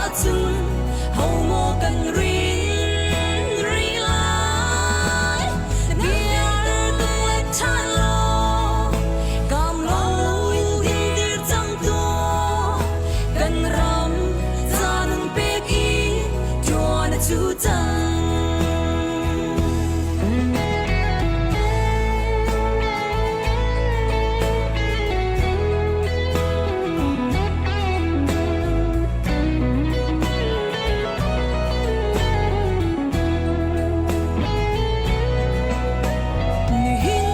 ahcun homaw kan rin rih lai. Bia tung let ṭhan law kam lo in dindir cang tuah. Kan ram ca nun pek i ṭuan a cu cang. Nihin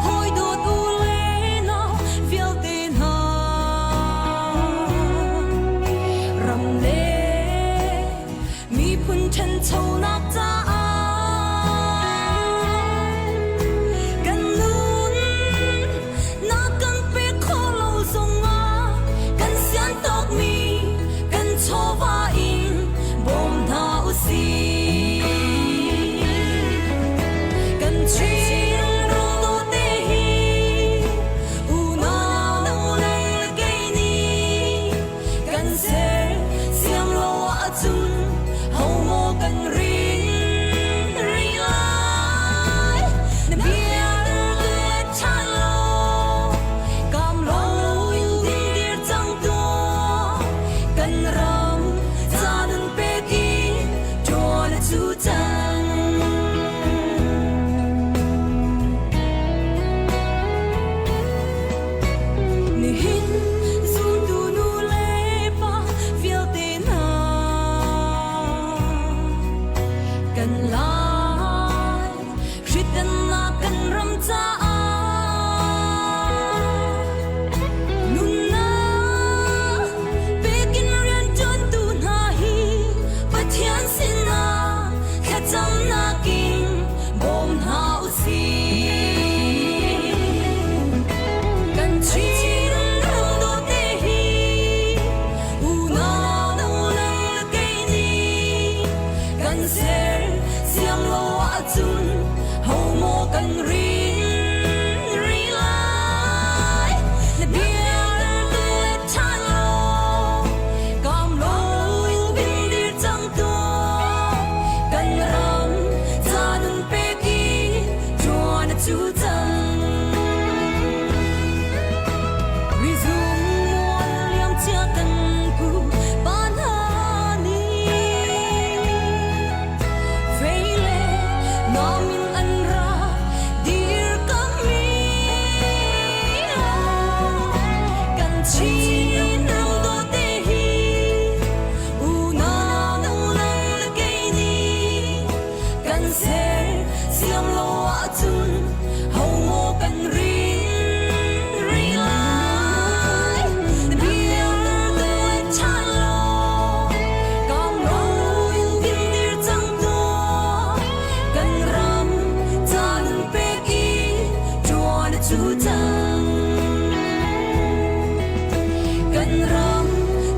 hawi dawt u le nau vialte hna ram le miphun ṭhanchonak caah kan nun na kan pek khawh lo zongah kan sian tawkmi kan chawva in bawm hna u sih. Kan Chin ram dawte hi unau nang le kei nih kan ser siang lo ahcun homaw kan rin rih lai. Na bia let ṭhan law kam lo in dindir cang tuah. Kan ram ca nun pek i ṭuan a cu cang. Nihin zumtu nu le pa vialte hna kan lai hritannak kan ram caah nunnak pekin rianṭuantu hna hi Pathian sinah thlacamnak in bawm hna u sih. Kan Chin ram dawte hi unau nang le kei nih kan ser siang lo ahcun homaw kan rin rih lai. Na bia let ṭhan law kam lo in bindir cang tuah. Kan ram ca nun pek i ṭuan a cu cang. Rizung mual liam cia kan pu pa hna nih fei le nam in an ra dirkammi kan Chin ram dawte hi unau nang le kei nih kan ser siang lo ahcun homaw kan rin rih lai. Na bia let ṭhan law kam lo in dindir cang tuah. Kan ram ca nun pek i ṭuan a cu cang. Kan ram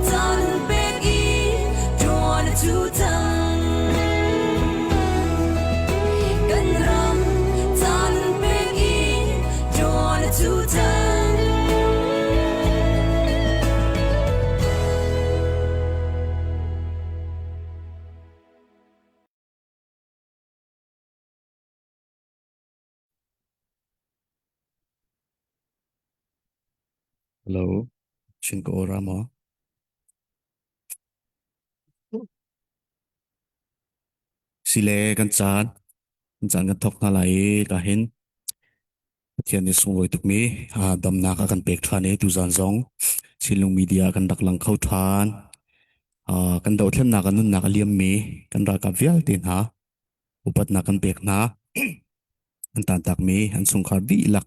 ca nun pek i ṭuan a cu cang. Kan ram ca nun pek i ṭuan a cu cang. Hello, Chin ka ora maw? Sile kan caan, kan caan kan thawk hna lai i ka hin Pathian nih sunglawi tukmi damnak a kan pek ṭhan i tuzan zong Chinlung media kan rak lang kho ṭhan. Kan dothlennak a nunnak a liammi kan ralkap vialte hna upatnak kan pek hna. An tantakmi an chungkhar dihlak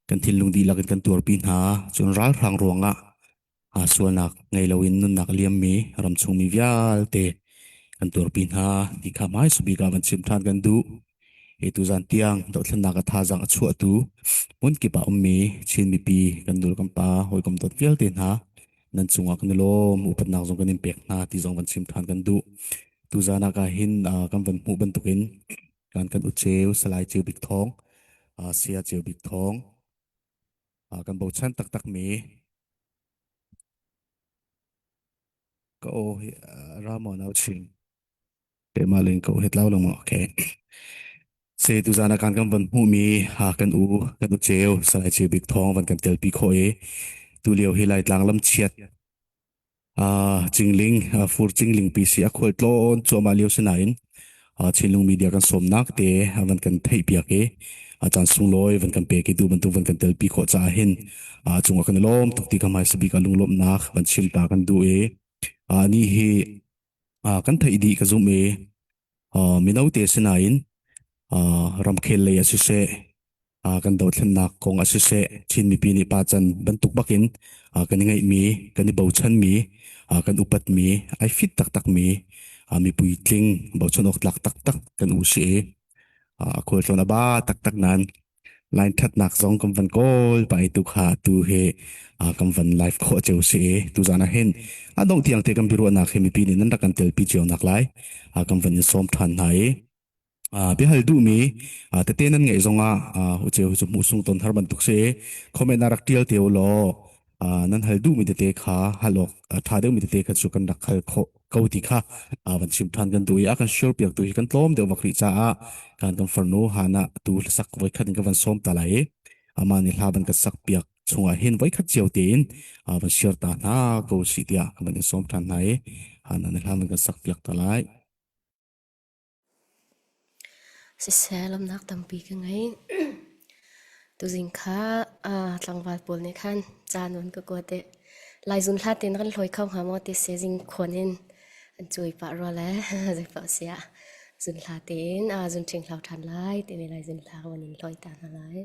kan thinlung dihlak in kan tuarpi hna. Cun ralhrang ruangah sualnak ngei loin nunnak a liammi ramchungmi vialte kan tuarpi hna ti kha hmaisa bik ah van chim ṭhan kan duh. Hi tuzan tiang dothlennak a thazaang a chuahtu hmunkip ah ummi Chin mipi kan nu le kan pa hawikom dawt vialte hna nan cungah kan i lawm upatnak zong kan in pek hna ti zong van chim ṭhan kan duh. Tuzan ah ka hin kan van hmuh bantukin kan kan uceu Salai Ceu Bik Thawng, Saya Ceu Bik Thawng, kan bochan taktakmi Ka aw hi ra maw nau chin. Keimah len ka u hi tlau lo maw? Okay. Se tuzan ah kan kan van hmuhmi ha kan u ceu Salai Ceu Bik Thawng van kan telpi khawh i tu lio hi Laitlang lamchiat cingling fur cingling pi si a khual tlawn cuahmah lio si nain Chinlung media kan sawmnak te van kan theih piak i caan sunglawi van kan pek i tu bantuk van kan telpi khawh caah hin cungah kan i lawm tuk ti ka hmaisa bik ah lunglawmhnak van chim ta kan duh i ni hi kan theih dih ka zumh i mino te sinain ramkhel lei ah siseh kan dothlennak kong ah siseh Chin mipi nih pa can bantuk bakin kan i ngeihmi kan i bochanmi kan upatmi ai fit taktakmi mi puitling bochan awk tlak taktak kan u si i khualtlawn a ba taktak nain line thatnak zong kan van kawl pa i tu kha tu he kan van live khawh cio si i tuzan ah hin a dongh tiang te kan biaruahnak hi mipi nih nan rak kan telpi cio nak lai kan van in sawm than hna i biahal duhmi tete nan ngeih zongah ucheu cu hmuh sung ton har bantuk si comment na rak tial te u law nan hal duhmi tete kha hal awk tha deuhmi tete kha cu kan rak hal khawh ko ti kha van chim than kan duh i a kan share piak tu hi kan tlawm deuh vak rih caah kan kan farnu hana tu sak voi khat in ka van sawm ta lai i ama nih hla van kan sak piak chungah hin voi khat cio tein van share ta hna ko si tiah kan van in sawm than hna i hana nih hla van kan sak piak ta lai. Siseh, lawmhnak tampi ka ngei. Tuzing kha tlangval pawl nih khan ca nawn ka kuat i Laizun hla tein kan hlawi kho hnga maw ti si zingkhuan in an cuai pah rua le zeipaoh si ah zun hla tein zun ṭhing hlau ṭhan lai timi Laizun hla ka van in hlawi ta hna lai.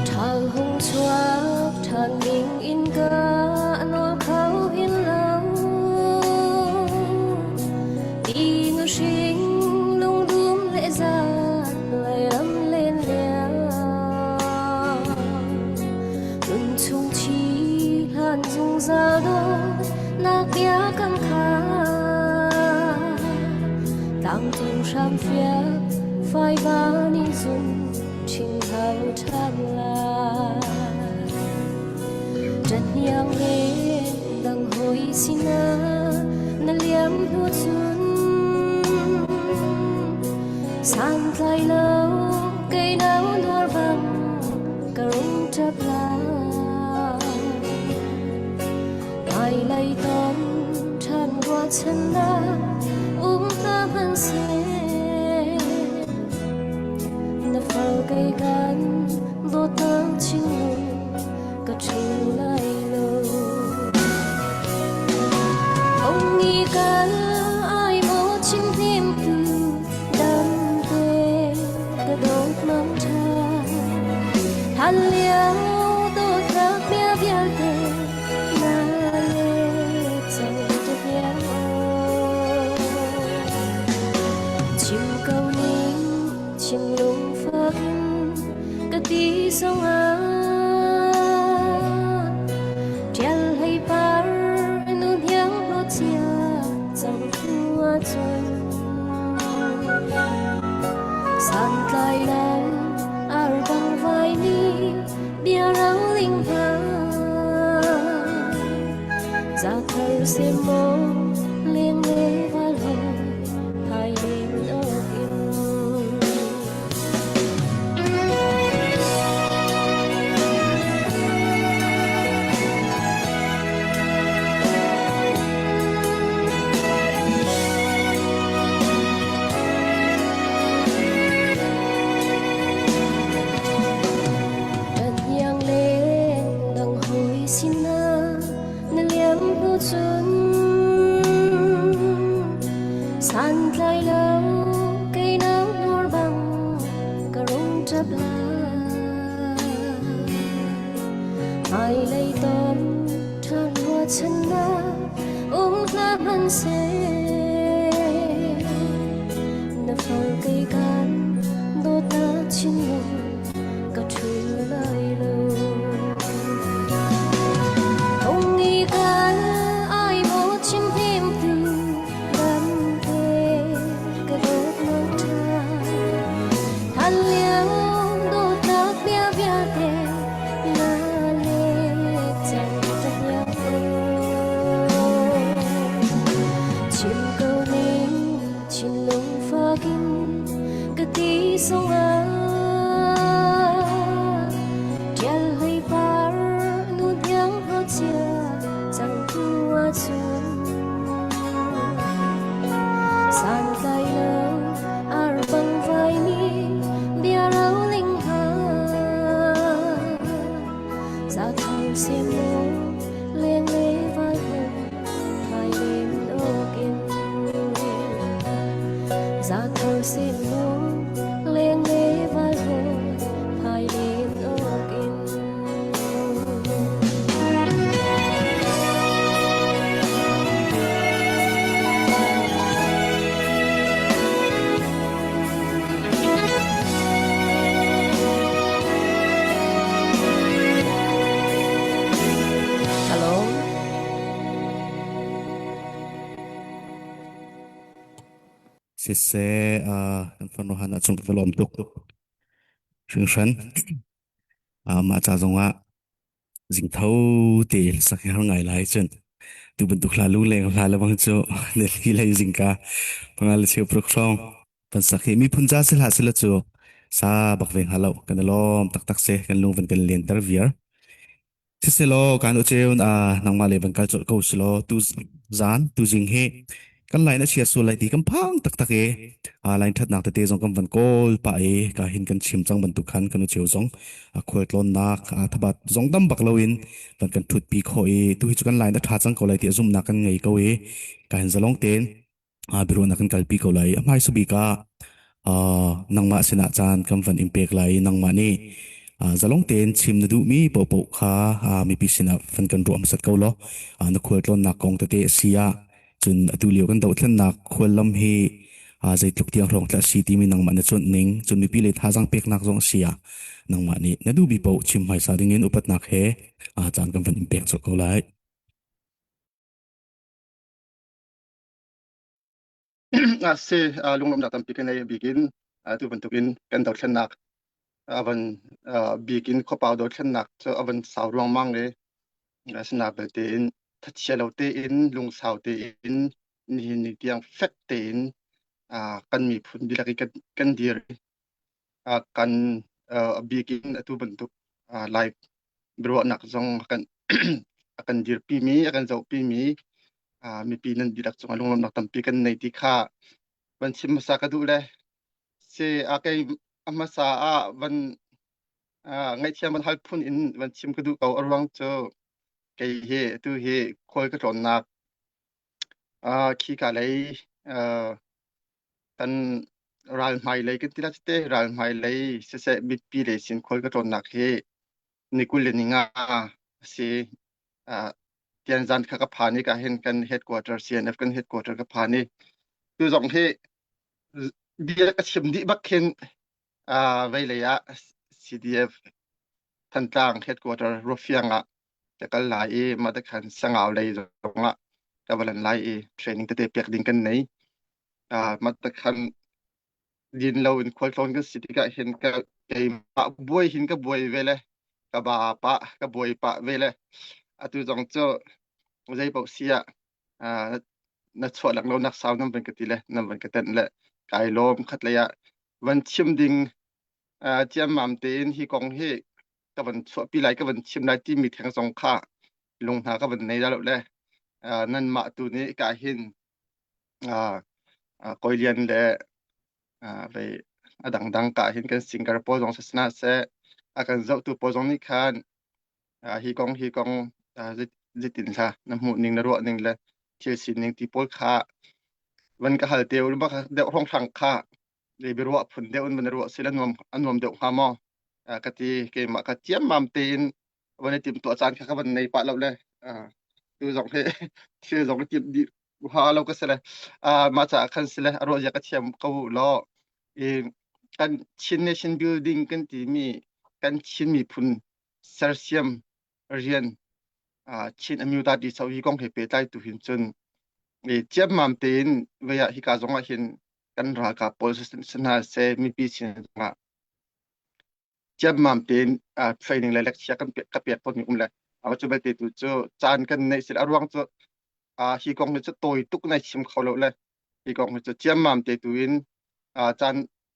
Ṭhang hung chuak ṭhan ding in ka nawl kho hin lo. Ti hring lungdum le zan lam len liang Nun chung chi hlan zungzal dawt nak bia kan kha Tang tung hram fiak fai va ni zum ching hau than lai Ṭahniang le dang hawi sinah na liam hnu cun santlai lo kei nau nuar bang ka rung ṭap lai. Hmailei ton ṭhan ruahchannak um hna hmanhseh na far kei kan dawtnak chinglung ka ṭhu lai lo. Ong i kal ai maw chimhlimtu damte ka dawt mang ṭha. Hlan lio dawtnak bia vialte na le cang te hniang aw. Chim ko ning chim lungfak in ka ti zongah ṭial hlei par nu hniang hlawt cia cang hnu ahcun santlai lo ar bang vai mi bia roling hna zathar sem maw leng le val ho hai len awk in. Ṭahniang le dang hawi sinah na liam hnu cun santlai lo kei nang nur bang ka rung ṭap lai. Hmailei ton ṭhan ruahchannak um hlah hmanhseh. zongah Ṭial hlei par nu hniang cia cang hnu ahcun Santlai lo arbang vaimi bia roling hna Zathau sem maw leng le vai ho phai len awk in Zathau sem maw leng le vai ho phai len awk in. Hello. Siseh, kan fanu han ah cung ka lawm tuk. Hringhran. Mah ca zongah zingtho te sak hi har ngai lai cun tu bantuk hla lu leng hla le bang cu Delhi lei zingka panga le cheu pruk hrawng kan sak hi miphun ca si hlah sila cu sa bak ve hnga lo kan i lawm taktak si kan lung van kan len ter viar. Siselaw kan uceun a nangmah le van kal colh ko silaw tu zan tu zing hi kan line a chia sual lai ti kan phang taktak i a line thatnak tete zong kan van kawl pah i ka hin kan chim cang bantuk khan kan ucheu zong a khual tlawnnak a thabat zong dam bak loin van kan thut pi kho i tu hi cu kan line a tha cang ko lai ti a zumnak kan ngei ko i ka hin zalong tein biaruahnak kan kalpi ko lai. A hmaisa bik ah nangmah sinah caan kan van in pek lai i nangmah nih zalong tein chim na duhmi paohpaoh kha mipi sinah van kan ruah hmasat ko law na khualtlawnnak kong tete a si ah cun atu lio kan dohthlennak khuallam hi zeitluk tiang hrawng tla si timi nangmah na cuanh ning cun mipi lei thazaang peknak zong a si ah nangmah nih na duhmi paoh chim hmaisa dingin upatnak he caan kan van in pek colh ko lai. Si lunglawmhnak tampi ka nei bikin tu bantukin kan dothlennak avan bikin khuapau dothlennak cu avan sau ruangmang i asina belte in thachia lo tein lungsau tein nihin ni tiang fek tein kan miphun dihlak i kan dir kan bikin atu bantuk live biaruahnak zong kan a kan dirpimi a kan zohpimi mipi nan dihlak cungah lunglawmhnak tampi kan nei ti kha van chim hmasa ka duh le si a kei a hmasa ah van ngaihthiam van hal phun in van chim ka duh ko a ruang cu kei hi tu hi khual ka tlawnnak khi ka lei kan ral hmai lei kan ti la te ral hmai lei siseh mipi lei sin khual ka tlawnnak hi ni 20 le ni nga a si. Tianzan kha ka phan i ka hin kan headquarter CNF kan headquarter ka phan i tu zong hi bia ka chim dih bak khin veilei ah CDF Thantlang headquarter Ruafiang ah ka kal lai i mah te khan Sangau lei zong ah ka va lan lai i training tete pek ding kan nei. Mah te khan din lo in khualtlawn kan si tikah hin ka keimah buai hin ka buai ve le ka ba pah ka buai pah ve le atu zong cu zei paoh si ah na chuah lak lo nak sau nan van ka ti le nan van ka tenh le kai lawm khat lei ah van chim ding ciammam tein hi kong hi ka van chuahpi lai ka van chim lai timi theng zong kha lung hna ka van nei da lo le nan mah tu nih ka hin Kawi Lian le vei a dangdang ka hin kan singer pawl zong sisna seh a kan zohtu pawl zong nih khan hi kong hi kong zeitin hla na hmuh ning na ruah ning le thil sining ti pawl kha van ka hal te ul bak deuh hrawng hrang kha le biaruah phun deuh in van ruah sila nuam a nuam deuh hnga maw ka ti keimah ka ciammam tein van i timtuah caan kha ka van nei pah lo le tu zong hi thil zong i timh dih ha lo ka si le mah caah khan si le a ruah zia ka thiam ko law i kan Chin Nation building kan timi kan Chin miphun sersiam rian Chin Amyota ti so hi kong he pehtlai tu hin cun i ciammam tein vei ah hika zong ah hin kan ralkap pawl si hna seh mipi sin zongah ciammam tein training le lecture kan ka pek tawnmi um le cu belte tu cu caan kan neih sil a ruang cu hi kong hi cu tawi tuk nai chim kho lo le hi kong hi cu ciammam te tu in caan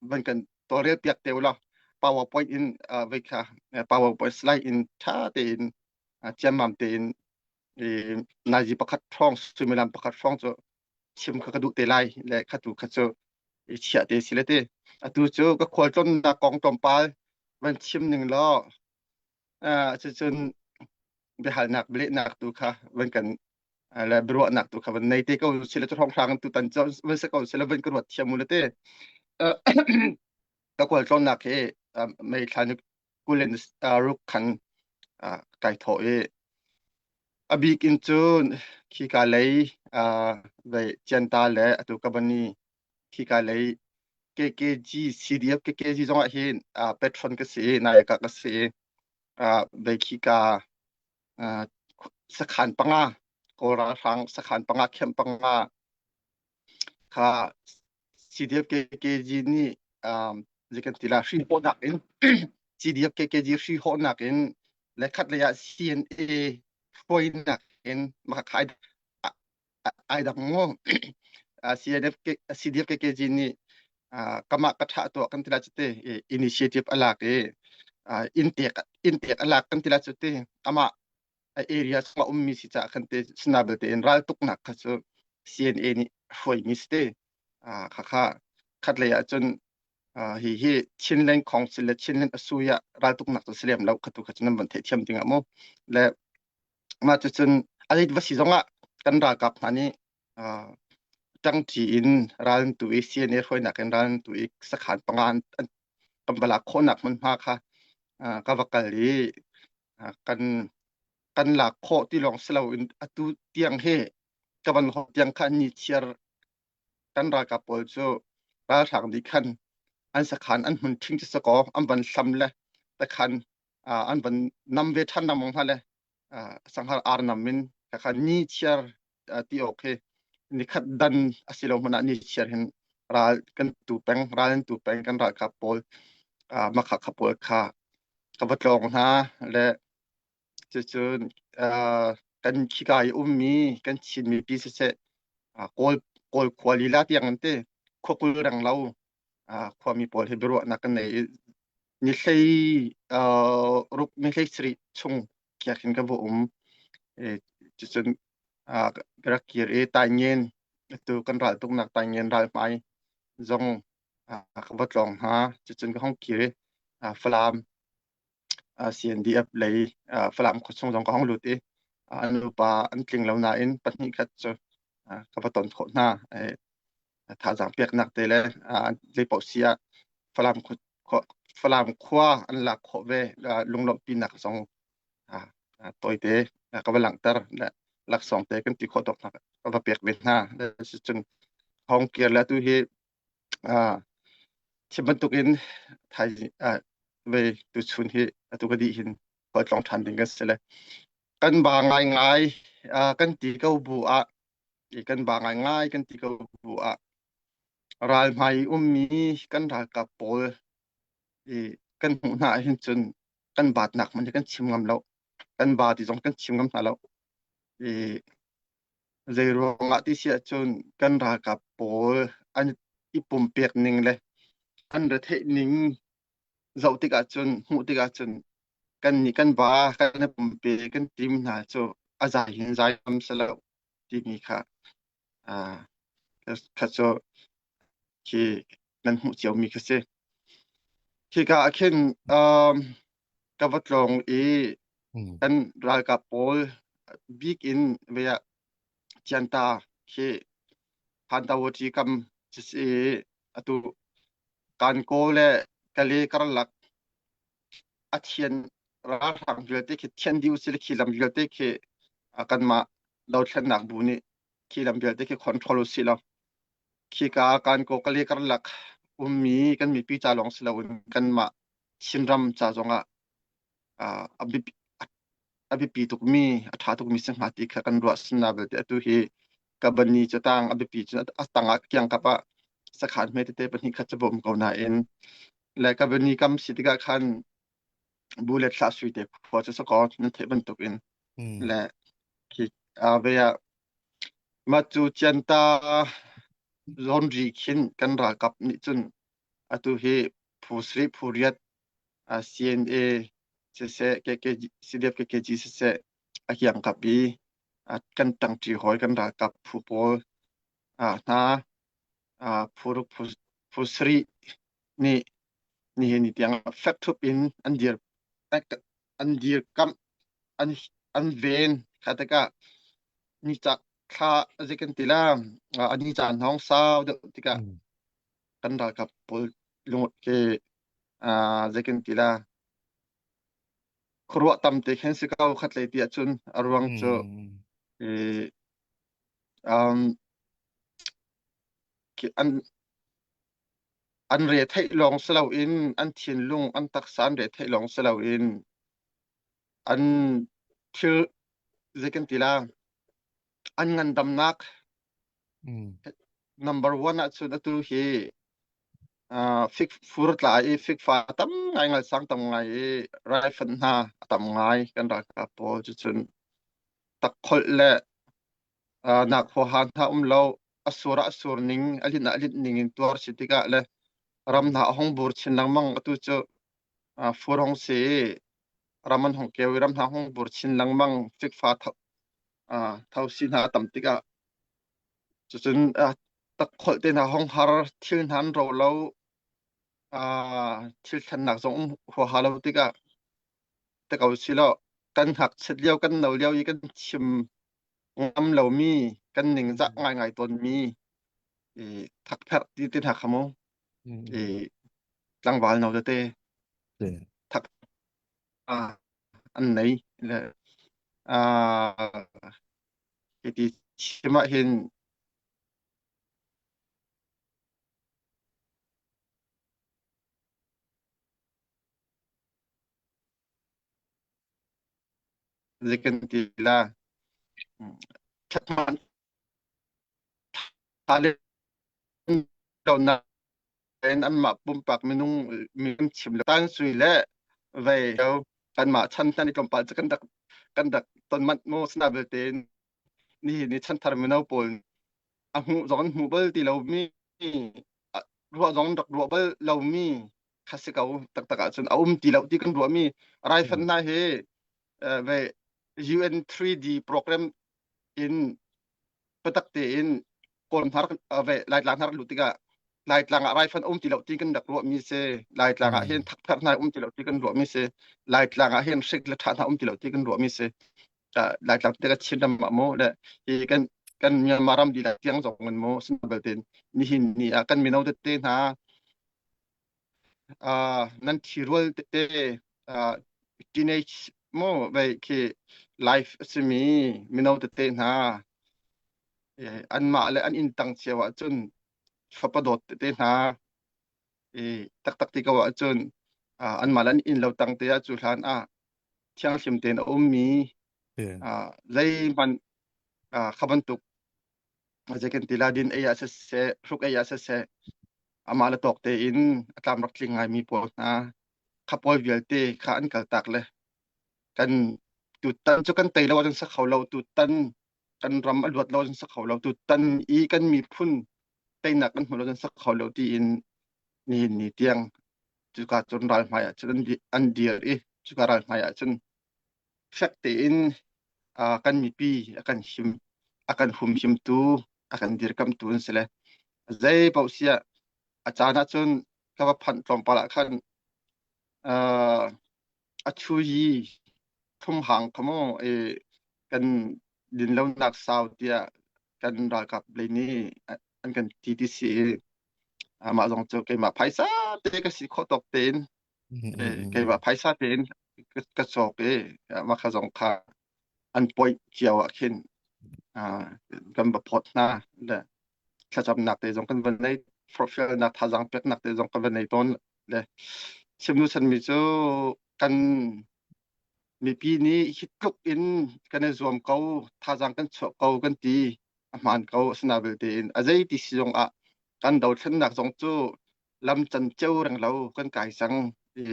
van kan tawlrel piak te ulaw PowerPoint in vei kha PowerPoint slide in ṭha tein ciammam tein nazi pakhat hrawng suimilam pakhat hrawng cu chim kha ka duh te lai le kha tu kha cu i chiah te si le te atu cu ka khualtlawnnak kong tlawmpal van chim ning law cucun biahalnak bialehnak tu kha van kan le biaruahnak tu kha van nei te ko si le cu hrawnghrang tu tan van si ko si le van ka ruat thiam mu le te ka khualtlawnnak hi mei thla ni kul in ruk khan kai thawh i a bik in cun khika lei vei Cianta le atu Kabani khika lei KKG CDF KKG zongah hin patron ka si i nayaka ka si i vei khika sakhan panga Kawl ralhrang sakhan panga camp panga kha CDF KKG nih zei kan ti la hri hawhnak in CDF KKG hri hawhnak in le khat lei ah CNA hruainak in mah kha ai dang mu. CNF CDF KKG nih kamah ka thah tuah kan ti la cu te initiative a lak i intek intek a lak kan ti la cu te amah area chungah ummi si caah khan te sina belte in raltuknak kha cu CNA nih hruaimi si te khakha khatlei ah cun hi hi Chinland Council le Chinland Asuya raltuknak cu si lem lo khatu kha cu nan van theihthiam ding ah mu le mah cucun a va si zongah kan ralkap hna nih ṭangṭi in ral an tu i CNA hruainak in ral an tu i sakhan panga an kan va lak khawhnak hmunhma kha ka va kal i kan kan lak khawh ti lawng si loin atu tiang hi ka van hawh tiang kha ni chiar kan ralkap pawl cu ralhrang nih khan an sakhan an hmun ṭhing cu sakaw an van hlam le takhan an van nam ve ṭhan lengmang hna le sanghar ar nam in khakha ni chiar ti awk hi nikhat dan a si lo hmanh ah ni chiar hin ral kan tu peng ral an tu peng kan ralkap pawl makha kha pawl kha ka va tlawng hna le cucun kan khika i ummi kan Chin mipi siseh Kawl Kawl khua lila tiang an ti khua kul reng lo khuami pawl hi biaruahnak kan nei i ni hlei ruk ni hlei sarih chung kiak hin ka va um. Cucun ka rak kir i Taingen atu kan ral tuknak Taingen ral hmai zong ka va tlawng hna. Cucun ka hong kir i Falam CNDF lei Falam khuachung zong ka hong lut i an upa an tling lo nain pahnih khat cu ka va ton khawh hna. Thazaang peknak te le zei paoh si ah Falam Falam khua an lak khawh ve lunglawmhpinak zong tawite ka va langhter le laksawng te kan ti khawh tawk hna ka va pek ve hna. Cun hong kir le atu hi Thim bantukin thaizing vei tuchun hi atu ka dih hin khualtlawng ṭhan ding kan si le kan ba ngaingai kan ti ko bu ah kan ba ngaingai kan ti ko bu ah ral hmai ummi kan ralkap pawl i kan hmuh hna ahhin cun kan baatnak hmanh hi kan chim ngam lo kan ba ti zong kan chim ngam hna lo i Zeiruangah ti si ahcun kan ralkap pawl an i pumpek ning le an retheih ning zoh tikah cun hmuh tikah cun kan nih kan ba kan i pumpe kan tim hna cu a zai hin zai ngam si lo timi kha uh, kha cu khi nan hmuh ciomi kha si. Khika ah khin um, ka va tlawng i kan ralkap pawl bik in vei ah Cianta khi Hantawati kam si atu Kankaw le Kale karlak a thian ralhrang vialte khi thian dih usih khi lam vialte khi kanmah dothlennak bu nih khi lam vialte khi control usih law khika Kankaw Kale karlak ummi kan mipi ca lawng si loin kanmah Chinram ca zongah a biapi a biapi tukmi a ṭha tukmi si hnga ti kha kan ruah sinna belte atu hi kabani catang a biapi cu a tangah kiangkap ah sakhan hme tete pahnih khat cu bawm ko nain le kabani kam si tikah khan bullet thlah sui te khua cu sakaw nan theih bantuk in le khi ve ah mah cu cianta zawnri khin kan ralkap nih cun atu hi. Phu sarih phu riat CNA siseh KKG CDF KKG siseh a kiangkap i kan ṭangṭi hawi kan ralkap phu pawl hna phu ruk phu sarih nih nihin ni tiang fek ṭhup in an dir an dirkamh an an ven kha tikah ni cak thla zei kan ti la a ni caan hong sau deuh tikah kan ralkap pawl lung ke zei kan ti la khuaruah tam te khin si ko khat lei ti ahcun a ruang cu um an an re theih lawng si loin an thinlung an taksa an re theih lawng si loin an thil zei kan ti la an ngandamnak number one ahcun atu hi uh, fik fur tla i fikfa tam ngai ngai sang tam ngai i raifanh hna a tam ngai kan ralkap pawl cucun takholh le uh, nak huaha hna um lo a sur ah a sur ning a linh ah a linh ning in tuar si tikah le ram hna a hong bur chin lengmang atu cu uh, fur hong si i ram an hong keu i ram hna hong bur chin lengmang fikfa tho uh, thosi hna a tam tikah cucun uh, takholh te hna hong har thil hna an ro lo uh, thil thlennak zong um huaha lo tikah te ko si lo kan ngakchiat lio kan no lio i kan chim ngam lomi kan ningzah ngaingai tawnmi i thakpherh ti te hna kha mu i tlangval no tete thak an nei le hiti chim ah hin Zei kan ti la ṭhathman ṭha lo nain anmah pumpak minung min chim lo tan sui le vei kanmah chan hlan i tlawmpal cu kan rak kan rak ton manh mu sina belte nihin ni chanthar mino pawl a hmuh zong an hmuh bal ti lomi ruah zong rak ruah bal lomi kha si ko taktak ahcun a um ti lo ti kan ruahmi raifan hna hi ve UN 3D program in patak tein kawl hnar ve laitlang hnar lut tikah laitlang ah raifan um ti lo ti kan rak ruahmi si laitlang ah hin thakthar hna um ti lo ti kan ruahmi si laitlang ah hin hrik le tha hna um ti lo ti kan ruahmi si Laitlang te ka Chin ram ah maw le hi kan kan Myanmar ram dihlak tiang zong in maw sin belte nihin ni ah kan mino tete hna uh, nan thirual tete uh, teenage maw vei khi life a simi mino tete hna anmah le an inn tang cio ah cun fapa dawt tete hna i taktak ti ko ahcun uh, anmah le an inn lo tang te ah cu hlan ah thianghlim tein a ummi zeihmanh kha bantuk zei kan ti la din ei ah siseh hruk ei ah siseh amah le tawk tein a tlam rak tling ngaimi pawl hna kha pawl vialte kha an kaltak le kan tutan cu kan tei lo ahcun sa kho lo tutan kan ram a luat lo ahcun sa kho lo tutan i kan miphun teinak kan hmu lo ahcun sa kho lo tiin nihin ni tiang cuka cun ral hmai ah cun an dir i cuka ral hmai ah cun fek tein kan mipi a kan him a kan humhimtu a kan dirkamtu an si le zei paoh siah a caan ah cun ka va phanh tlawmpal ah khan a chu yi thum hang kha mu i kan din lonak sau tiah kan ralkap lei nih an kan ti ti si i amah zong cu keimah phaisa te ka si khawh tawk tein keimah phaisa tein ka cawk i mah kha zong kha an point cio ah khin kan va phawt hna le thlacamnak te zong kan van nei forhfialnak thazaang peknak te zong kan van nei tawn le chimnu chanmi cu kan mipi nih hi tluk in kan i zuam ko thazaang kan chuah ko kan ti a hmaan ko asina belte in a zei ti si zong ah kan dothlennak zong cu lam can ceu reng lo kan kai cang i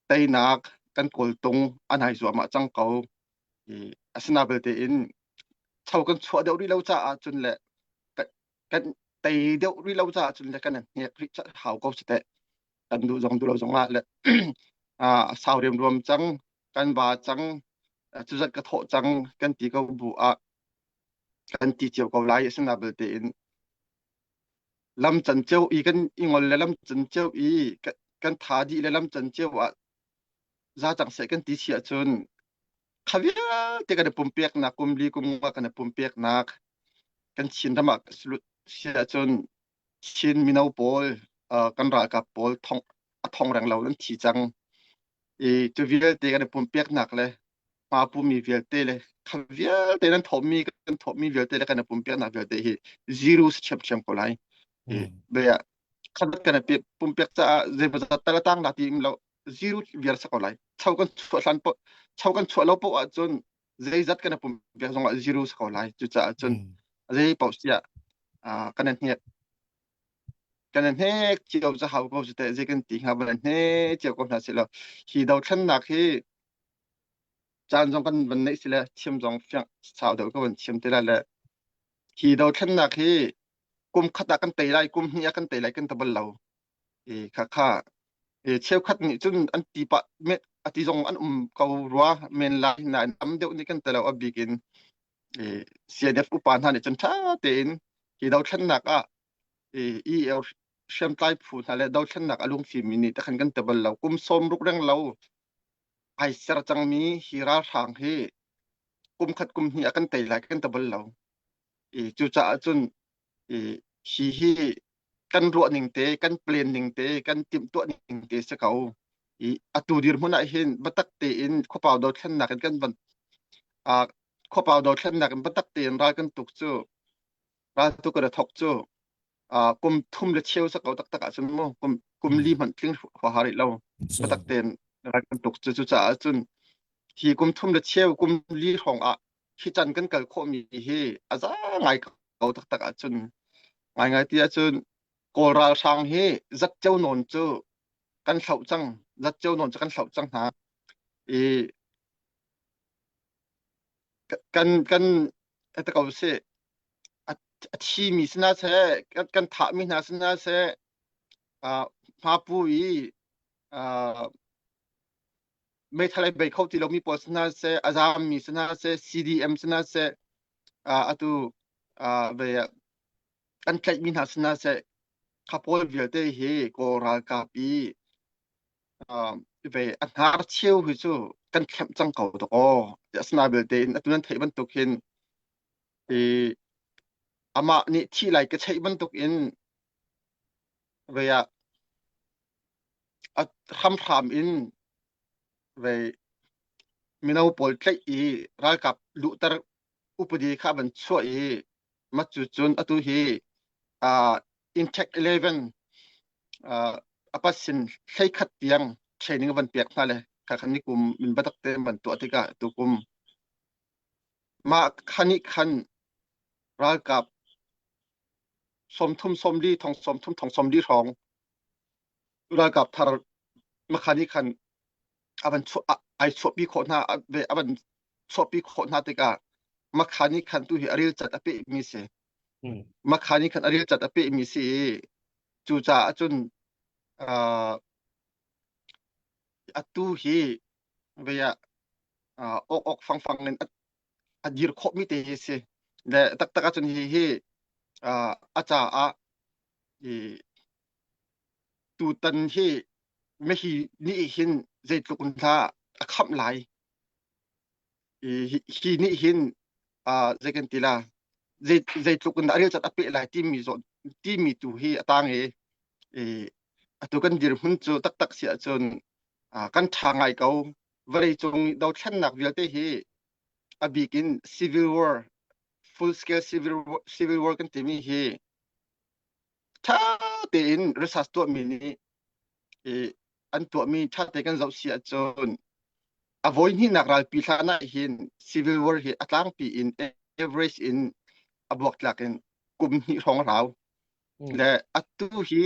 teinak kan kawltung an hai zuahmah cang ko i asina belte in cho kan chuah deuh rih lo caah cun le kan tei deuh rih lo caah cun le kan hnek rih hau ko si teh. Kan duh zong duh lo zong ah le a sau riamruam cang, kan ba cang, cuzat ka thawh cang kan ti ko bu ah kan ti cio ko lai. Asina belte in lam can cio i kan i ngol le lam can cio i kan tha dih le lam can cio ah za cang seh kan ti si ahcun kha vialte kan i pumpeknak kum li kum nga kan i pumpeknak kan Chin ram ah si ahcun Chin mino pawl kan ralkap pawl thong a thong reng lo an thi cang i cu vialte kan i pumpeknak le hma pumi vialte le kha vialte nan thawhmi kan thawhmi vialte le kan i pumpeknak vialte hi zero si ṭhiamṭhiam ko lai. Bia khat kan i pumpek caah zeimawzat tal a tang la ti lo zero viar si ko lai. Cho kan chuah hlan po cho kan chuah lo poh ahcun zeizat kan i pumpek zong ah zero si ko lai. Cucaah cun zei paoh siah kan i hnek kan i hnek cio cu hau ko cu teh zei kan ti hnga van i hnek cio ko hna sih law hi dothlennak hi caan zong kan van neih si le chim zong fiang sau deuh ka van chim te lai le hi dothlennak hi kum khat ah kan tei lai kum hnih ah kan tei lai kan ta bal lo e kha kha e cheukhat nih cun an ti pah me a ti zong an um ko rua men lai nain tam deuh nih kan telo a bik in e CNF upa hna nih cun tha tein hi dothlennak ah e EL hriamtlai phu hna le dothlennak a lungfim mi nih takhan kan te bal lo kum sawm ruk reng lo ai ser cangmi hi ralhrang hi kum khat kum hnih ah kan tei lai kan ta bal lo. I cucaah cun i hi hi kan ruah ning te, kan plan ning te, kan timhtuah ning te si ko. I atu dirhmun ah hin biatak tein khuapau dothlennak in kan van uh, khuapau dothlennak in biatak tein ral kan tuk cu ral tuk kan thok cu kum thum le cheu sa ko taktak ahcun mu kum kum li hmanh tling huaha rih lo biatak tein ral kan tuk cu cucaah cun hi kum thum le cheu kum li hrawng ah hi can kan kal khawhmi hi a za ngai ko taktak ahcun ngaingai ti ahcun Kawl ralhrang hi zatceo nawn cu kan hloh cang zatceo nawn cu kan hloh cang hna i kan kan ta ko sih a thimi si hna seh kan thahmi hna si hna seh hmapu i meithal ai bei kho ti lomi pawl si hna seh a zaammi si hna seh CDM si hna seh atu ve kan tlaihmi hna si hna seh kha pawl vialte hi Kawl ralkap i ve a hnar cheu hi cu kan thlemh cang ko tuk aw asina belte in atu nan theih bantuk hin i amah nih thi lai ka cheih bantuk in ve ah a hramhram in ve mino pawl tlaih i ralkap luhter upadi kha van chuah i mat cu cun atu hi uh, Intech 11 uh, apat sin 11 tiang training van pek hna le kha khan ni kum min batak te van tuah tikah tu kum mah khani khan ralkap 30 sawmli thong 30 thong sawmli hrawng ralkap thar makhani khan avan ai chuahpi khawh hna avan chuahpi khawh hna tikah makhani khan tu hi aril cat a pe mi si makhani khan aril cat a pe mi si cu caah cun atu hi ve ah ok ok fang fang in a dir khawh mi te hi si le taktak ahcun hi hi a caah i tutan hi mihi nih hin zeitluk in hla a khamh lai hi nih hin zei kan ti la zeitluk in a rel cat a peh lai timi zawn timi tu hi a tang i atu kan dirhmun cu taktak si ahcun kan ṭha ngai ko vawlei cung dothlennak vialte hi a bik in civil war full scale civil war, civil war kan timi hi ṭha tein research tuahmi nih i an tuahmi ṭha te kan zoh si ahcun a voi hnihnak ralpi hlan ah hin civil war hi a tlangpi in average in a buaktlak in kum hnih hrawng rau le atu hi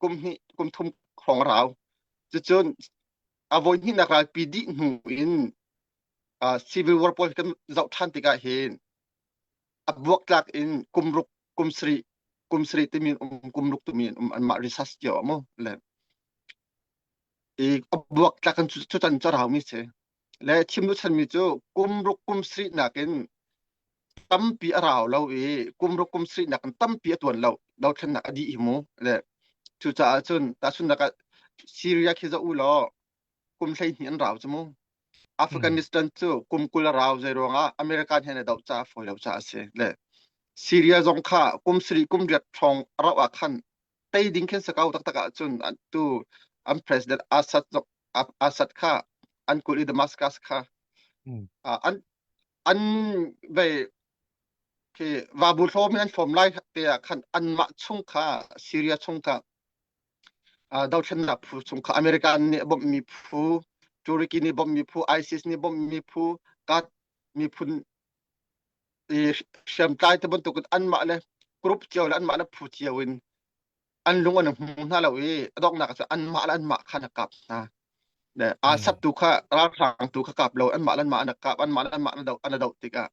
kum hnih kum thum hrawng rau cucun a voi hnihnak ralpi dih hnu in civil war pawl kan zoh ṭhan tikah hin a buaktlak in kum ruk kum sarih kum sarih timi um kum ruk timi um anmah research cio mu le. I a buak tlak in cu can cu a raumi si. Le chim duh chanmi cu kum ruk kum sarih nakin tampi a rau lo i kum ruk kum sarih nakin tampi a tuan lo. Dothlennak a dih hi mu. Le cucaah cun tahchunhnak ah Syria khi zoh u law kum 12 an rau cu mu. Afghanistan cu kum 20 a rau zei ruangah American he na doh caah fawi lo caah a si. Le Syria zong kha kum sarih kum riat hrawng a rauh ah khan tei ding khin sakau taktak ahcun tu an president Assad Assad kha an kulh i Damascus kha an an ve khi vabu hlawm in an hlawm lai te ah khan anmah chung kha Syria chung kha dothlennak phu chung kha American nih bawmhmi phu Turkey nih bawmhmi phu ISIS nih bawmhmi phu kat miphun i hriamtlai te bantuk in anmah le group cio le anmah le phu cio in an lung an hmu hna lo i a donghnak ah cun anmah le anmah kha an kap hna. Le aa sat tu kha ralhrang tu kha kap lo anmah le anmah an kap anmah le anmah an doh an doh tikah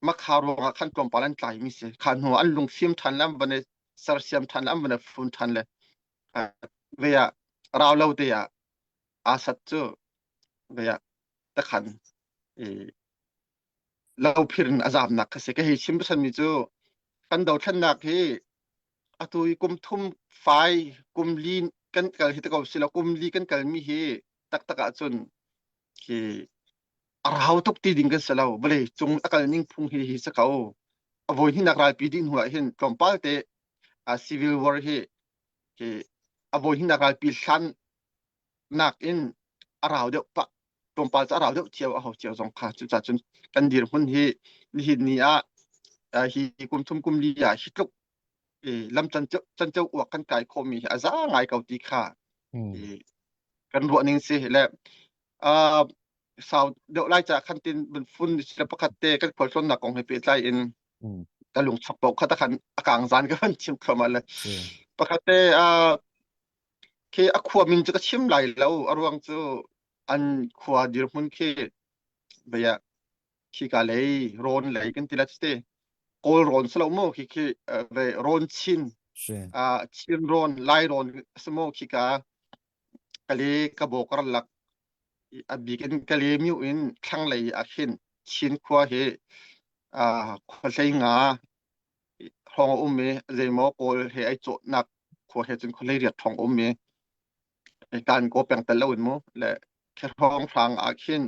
makha ruangah khan tlawmpal an tlai mi si kha hnu an lungfim ṭhan le an van i sersiam ṭhan le an van i fun ṭhan le ve ah rau lo te ah aa sat cu ve ah takhan i lophir in a zamnak kha si. Ka hei chim mi cu kan dothlennak hi atu i kum thum fai kum li kan kal hi te ko si lo kum li kan kal mi hi taktak ahcun hi a rau tuk ti ding kan si lo vawlei cung a kal ning phung hi hi si ko a voi hnih nak ralpi dih hnu ah hin tlawmpal te civil war hi hi a voi hnih nak ralpi hlan nakin a rau deuh pah tlawmpal cu a rau deuh cio a ho cio zong kha cucaah cun kan dirhmun hi nihin ni ah hi kum thum kum li ah hi tluk lam canceu uak kan kai khawhmi hi a za ngai ko ti kha kan ruah ning si le sau deuh lai ca khan tin bun fun le pakhat te kan khualtlawnnak kong he pehtlai in ka lung chok po kha ta khan a kang zan ka van chim thluahmah le pakhat te Khi a khua min cu ka chim lai lo. A ruang cu an khua dirhmun khi vei ah khika lei rawn lei kan ti la te. Kawl rawn si lo mu khi khi vei rawn chin ah Chin rawn Lai rawn si mu khika kale ka bo karlak a bik in kale myu in thlanglei ah khin Chin khua hi khua hlei nga hrawng a um i zeimaw Kawl he ai cawhnak khua he cun khualei riat hrawng a um i kan kaw peng tel lo in mu le khe hrawng hrang ah khin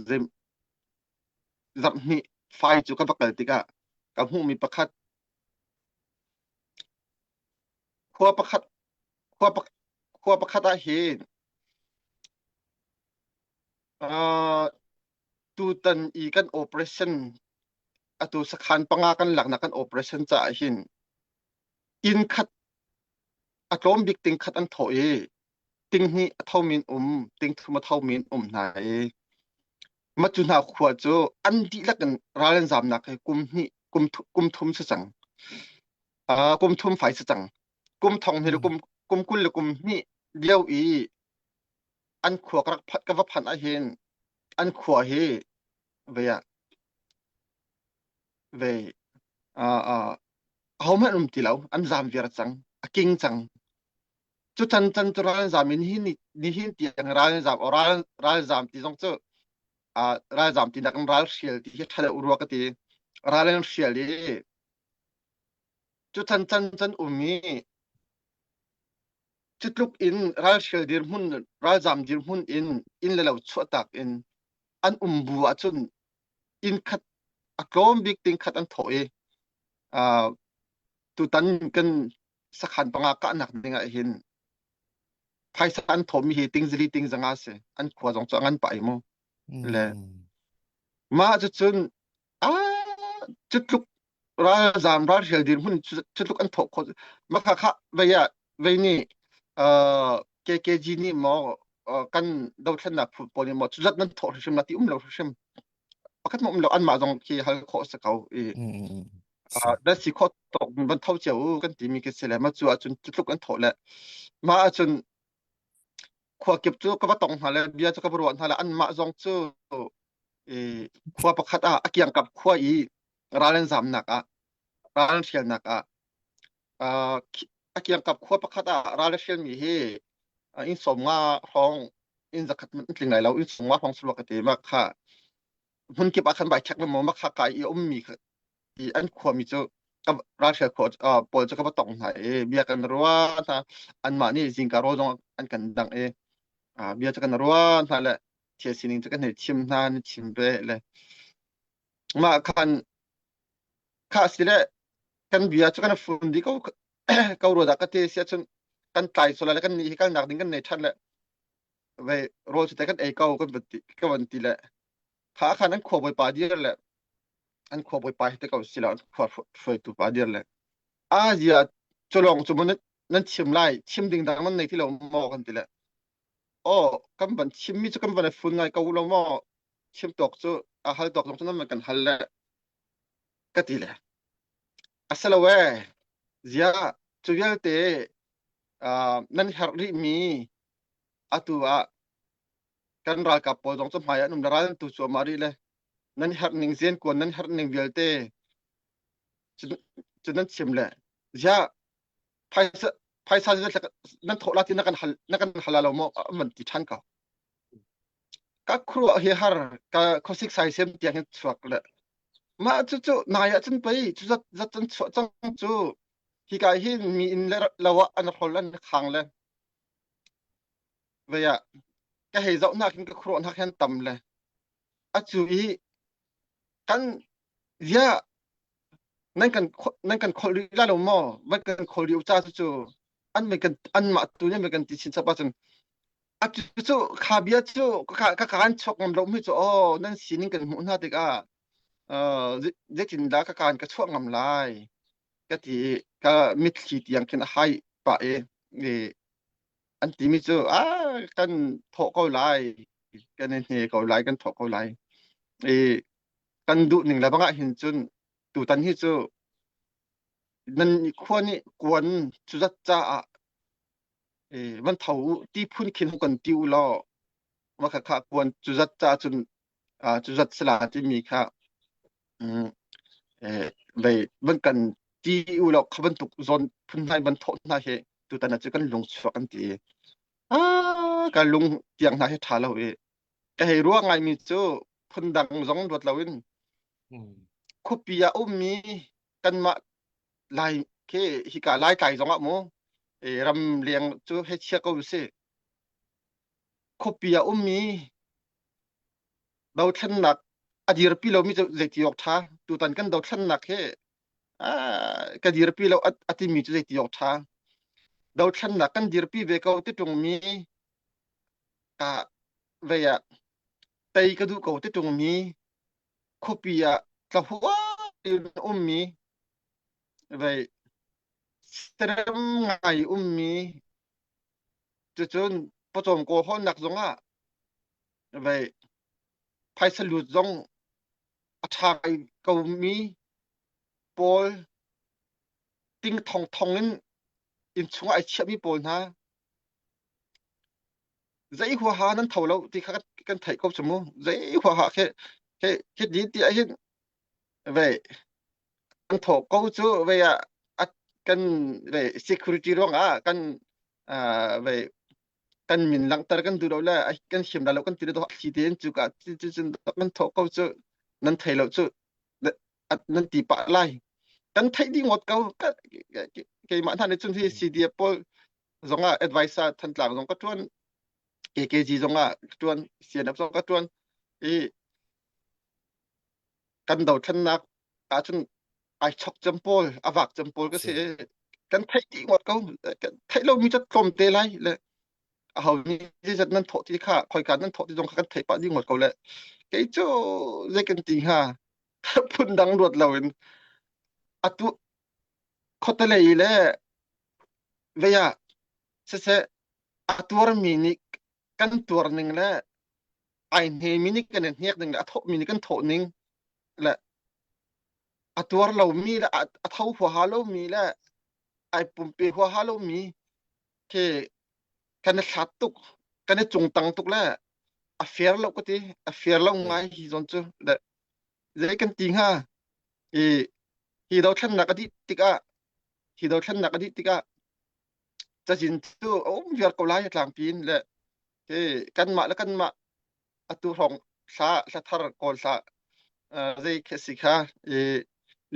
zei zarh hnih fai cu ka va kal tikah ka hmuhmi pakhat khua pakhat khua khua pakhat ah hin tutan i kan operation atu sakhan panga kan laknak kan operation caah hin inn khat a tlawm bik ting khat an thawh i ting hnih a tho min um ting thum a tho min um hna i matu hna khua cu an dihlak in ral an zamnak hi kum hnih kum kum thum si cang kum thum fai si cang kum thong hnih le kum kum 20 le kum hnih lio i an khua ka rak ka va phanh ahhin an khua hi ve ah ve ahohmanh um ti lo an zam viar cang a king cang cu chan chan cu ral zam in nihin nihin tiang ral zam o ral ral zam ti zong cu ral zam ti nak in ral hrial ti hi ṭha deuh rua ka ti ral an hrial i cu chan chan chan um i Cu tluk in ralhrial dirhmun, ralzaam dirhmun in inn le lo chuahtak in an um bu ahcun inn khat a tlawm bik ting khat an thawh i uh, tutan kan sakhan panga kahnak ding ah hin phaisa an thawhmi hi ting zili ting zanga si an khua zong cu a ngan pah i mu le mah cucun ah cu tluk ralzaam ralhrial dirhmun cu tluk an thawh khawh maka kha vei ah vei nih KKG nih maw kan dothlennak phu pawl nih maw cu zat nan thawh hrimhrim la ti um lo hrimhrim pakhat ma um lo anmah zong khi hal khawh si ko i da si khawh tawk van tho cio u kan timi khi si le ma cu ahcun cu tluk an thawh le mah ahcun khua kip cu ka va tong hna le bia cu ka va ruah hna le anmah zong cu khua pakhat ah a kiangkap khua i ral an zamnak ah ral an hrialnak ah a kiangkap khua pakhat ah ral a hrialmi hi. Inn 50 hrawng inn 100 hmanh an tling lai lo inn 50 hrawng sulak ka ti ma kha hmun kip ah khan vai check lengmang ma kha ka i ummi kha i an khuami cu ka ralhrial khua pawl cu ka va tong hna i bia kan ruah hna anmah nih zingka rawl zong an kan dangh i bia cu kan ruah hna le thil sining cu kan hei chim hna ni chim ve le mah khan kha si le kan bia cu kan fun dih ko ko rua dah ka ti si ahcun kan tlai sual le kan nih hi kalnak ding kan nei ṭhan le ve rawl cu te kan ei ko kan van ti ka van ti le kha khan an khua bawipa dir le an khua bawipa hi te ko si lo an khua hruaitu pa dir le a zia culong cu mun nan chim lai chim ding dang nan nei ti lo maw kan ti le aw kan van chim mi cu kan van fun ngai ko lo maw chim tawk cu a hal tawk zong cu nan kan hal le ka ti le asalo e zia cu vialte nan herh rih mi atu ah kan ralkap pawl zong cu hmai an um le ral an tu cuahmah rih le nan herh ning zen kuan nan herh ning vialte cu nan chim le ziah phaisa phaisa nan thawh la ti na kan hal na kan hal lo maw an ti ṭhan ko ka khuruah hi har ka khosik sai sem tiang hin chuak le mah cu cu nai ah cun pei cu zat zat cun chuah cang cu hi kai hin mi inn le lo ah an hrol an khang le vei ah ka hei zoh nak hin ka khuruah nak hin tam le acu i kan zia nan kan nan kan kholh rih lai lo maw van kan kholh rih ca cu cu an mei kan an mah tu nih mei kan ti chin chap ahcun atu cu kha bia cu ka ka kaan chuak ngam lo mi cu oh nan sining kan hmuh hna tikah uh zeitindah ka kaan ka chuah ngam lai ka ti ka mitthli tiang khin a hai pah i an timi cu a kan thawh ko lai kan i hne ko lai kan thawh ko lai i kan duh ning le bangah hin cun tutan hi cu nan khua nih kuan cu zat caah van tho u ti phun khin kan ti u law ma kha kha kuan cu zat ca cun cu zat sala timi kha vei van kan ti u law kha bantuk zawn phun hna van thawh hna hi tutan ah cu kan lung chuak kan ti ah ka lung tiang hna hi ṭha lo i ka hei ruah ngaimi cu phundang zong ruat loin khuapi ah ummi kanmah lai khi hika lai tlai zong ah mu ram leng cu hei chia ko si khuapi ah ummi dothlennak a dirpi lomi cu zeiti awk ṭha tutan kan dothlennak hi ka dirpi lo a timi cu zeiti awk ṭha dothlennak kan dirpi ve ko ti ṭungmi ka vei ah tei ka duh ko ti ṭungmi khuapi ah tlahua in ummi vei serem ngai ummi cucun pawcawm kawl hawnnak zongah vei phaisa lut zong a ṭha ngai komi pawl ting thong thong in inn chungah ai chiahmi pawl hna zei huaha nan tho lo ti kha kan theih ko cu mu zei huaha khi khi khi di ti ah hin vei kan thawh ko cu vei ah kan vei security ruang ah kan vei kan min langhter kan duh lo le kan him la lo kan ti le thli tein cu ka cu cun kan thawh ko cu nan thei lo cu nan ti pah lai kan theih dih ngawt ko keimah hna nih cun hi CDF pawl zong ah advisor Thantlang zong ka ṭuan KKG zong ah ka ṭuan CNF zong ka ṭuan i kan dothlennak ahcun ai chok cem pawl a vak cem pawl ka si kan theih dih ngawt ko theih lomi cu tlawm te lai le aho nih zeizat nan thawh ti kha khoika nan thawh ti zong kha kan theih pah dih ngawt ko le kei cu zei kan ti hnga phun dang ruat loin atu khuatelei le vei ah siseh a tuarmi nih kan tuar ning le ai hnemi nih kan i hnek ning le a thawhmi nih kan thawh ning le a tuar lomi le a tho huaha lomi le ai pumpe huaha lomi khi kan i hlat tuk kan i cungtang tuk le a fair lo ka ti a fair lo ngai hi zawn cu le zei kan ti hnga i hi dothlennak a dih tikah hi dothlennak a dih tikah. Cazin cu a um viar ko lai tlangpi in le hi kanmah le kanmah atu hrawng thla thla thar kawl thla zei khi si kha i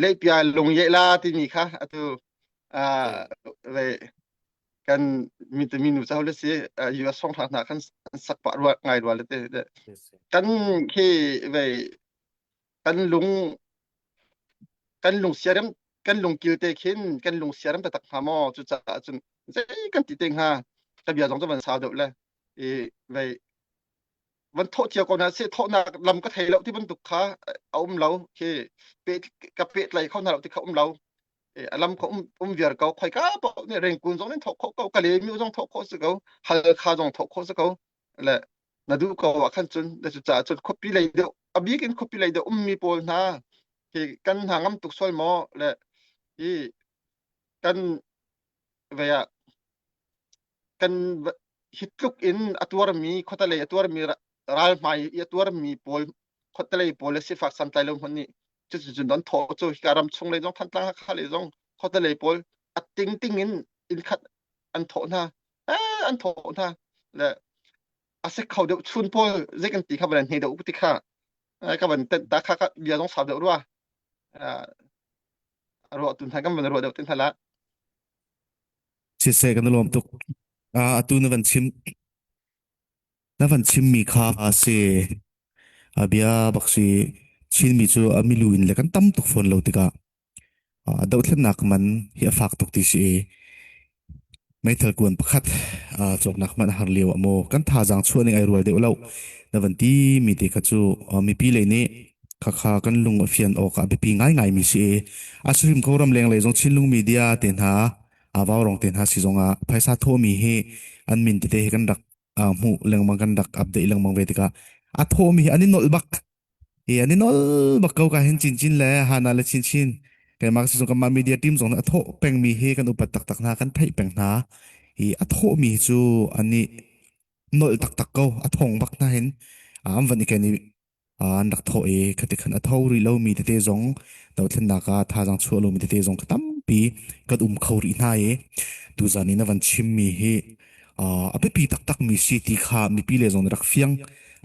leipia lung ye la timi kha atu ve kan mi te minu chau le si US song hna khan sak pah rua ngai rua le te kan khi ve kan lung kan lung siarem kan lungkil te khin kan lung siarem taktak hnga maw? Cucaah cun zei kan ti te hnga? Ka bia zong cu van sau deuh le i vei van thawh cio ko hna sih thawhnak lam ka thei lo ti bantuk kha a um lo khi pe ka pehtlai kho hna lo ti kha um lo a lam kha um um viar ko khoika paoh nih rengkun zong nin thawh khawh ko kale mi zong thawh khawh si ko halkha zong thawh khawh si ko le na duh ko ah khan cun le cucaah cun khuapi lei deuh a bik in khuapi lei deuh ummi pawl hna hi kan hna ngam tuk sual maw le hi kan vei ah kan hi tluk in a tuarmi khuatelei a tuarmi ral hmai i a tuarmi pawl khuatelei pawl le sifak santlai lo hmanh nih cuticun don thawh cu hika ram chung lei zong Thantlang Hakha lei zong khuatelei pawl a ting ting in inn khat an thawh hna eh an thawh hna le a si kho deuh chun pawl zei kan ti kha van hne deuh ti kha ka van tenh ta kha bia zong sau deuh rua ruah tun kan van ruah deuh tin hala Siseh kan lawm tuk. Atu na van chim na van chimmi kha a si. A bia bak si Chinmi cu a milu in le kan tam tuk fawn lo tikah Dohthlennak man hi a fak tuk ti si i meithal kuan pakhat cawknak hmanh a har lio ah maw kan thazaang chuah ning ai rual deuh lo na van ti mi te kha cu mipi lei nih khakha kan lung a fian awk ah biapi ngaingai mi si i a hrim ko ramleng lei zong Chinlung media te hna Vaurong te hna si zong ah phaisa thawhmi hi an min tete hi kan rak hmuh lengmang kan rak update lengmang ve tikah a thawhmi hi an i nolh bak I an i nol bak ko ka hin chinchin le Hana le chinchin keimah si zong kanmah media team zong nih a thawh pengmi hi kan upat taktak hna kan theih peng hna i a thawhmi cu an i nolh taktak ko a thong bak hna hin an van i ken i an rak thawh i khati khan a tho rih lomi tete zong dothlennak ah thazaang chuah lomi tete zong kha tampi kan um kho rih hna i tuzan i na van chimmi hi a biapi taktak mi si ti kha mipi le zong rak fiang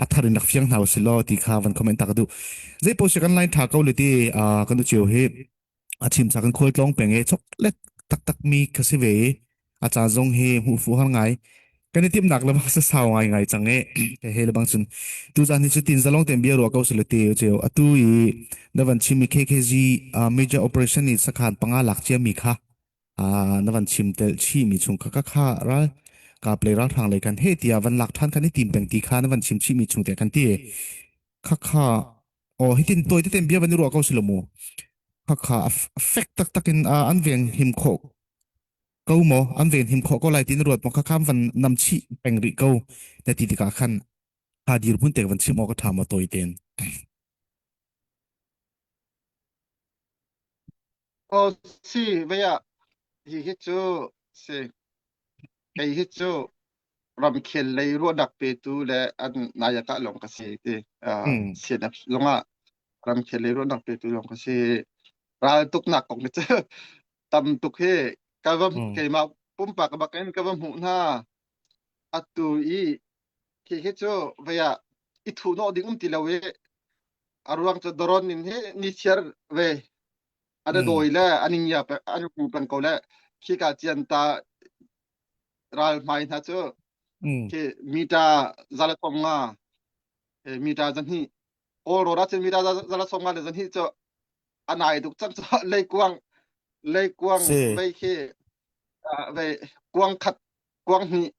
a thar in rak fiang hna usih law ti kha van comment ta ka duh zei paoh si kan line tha ko le ti kan u cio hi a chim sa kan khual tlong peng e chok let taktak mi kha si ve a caan zong hi hmuh fu har ngai kan i timnak le bang sa sau ngai ngai cang e he le bang cun tu zan hi cu tin zalong ten bia ruah ko sile te cheu atu i na van chim mi KKG major operation ni sakhan panga lak cia mi kha na van chim tel chih mi chung kha kha ral kap le ralhrang lei kan he tia van lak than kan i tim peng ti kha na van chim chih mi chung te kan ti kha kha o hitin toy te ten bia van i ruah ko silo mu kha kha fek tak tak in an veng him kho ko mo an ven him kho ko lai tin ruat mo kha kham van nam chi peng ri ko na ti tikah khan ha dir mun te van chim o ka tha mo toy ten Oh si vei ah hi hi cu si kei hi cu ramkhel lei ruahnak petu le an nayaka lawng ka si ti mm CNF zongah ramkhel lei ruahnak petu lawng ka si ral tuknak kong hi cu tam tuk hi ka va mm keimah pumpak bak in ka va hmuh hna atu i khi khi cu vei ah i thuh nawh ding um ti lo i a ruang cu doron in hi ni chiar ve an mm dawi le an in ya an ku peng ko le khi ka cian ta ral hmai hna cu mm khi mita zala thong nga mita zahnih kawl ro ra cun mita zala thong nga le zahnih cu anai duk cang cu leikuang leikuang si vei khi vei kuang khat kuang hnih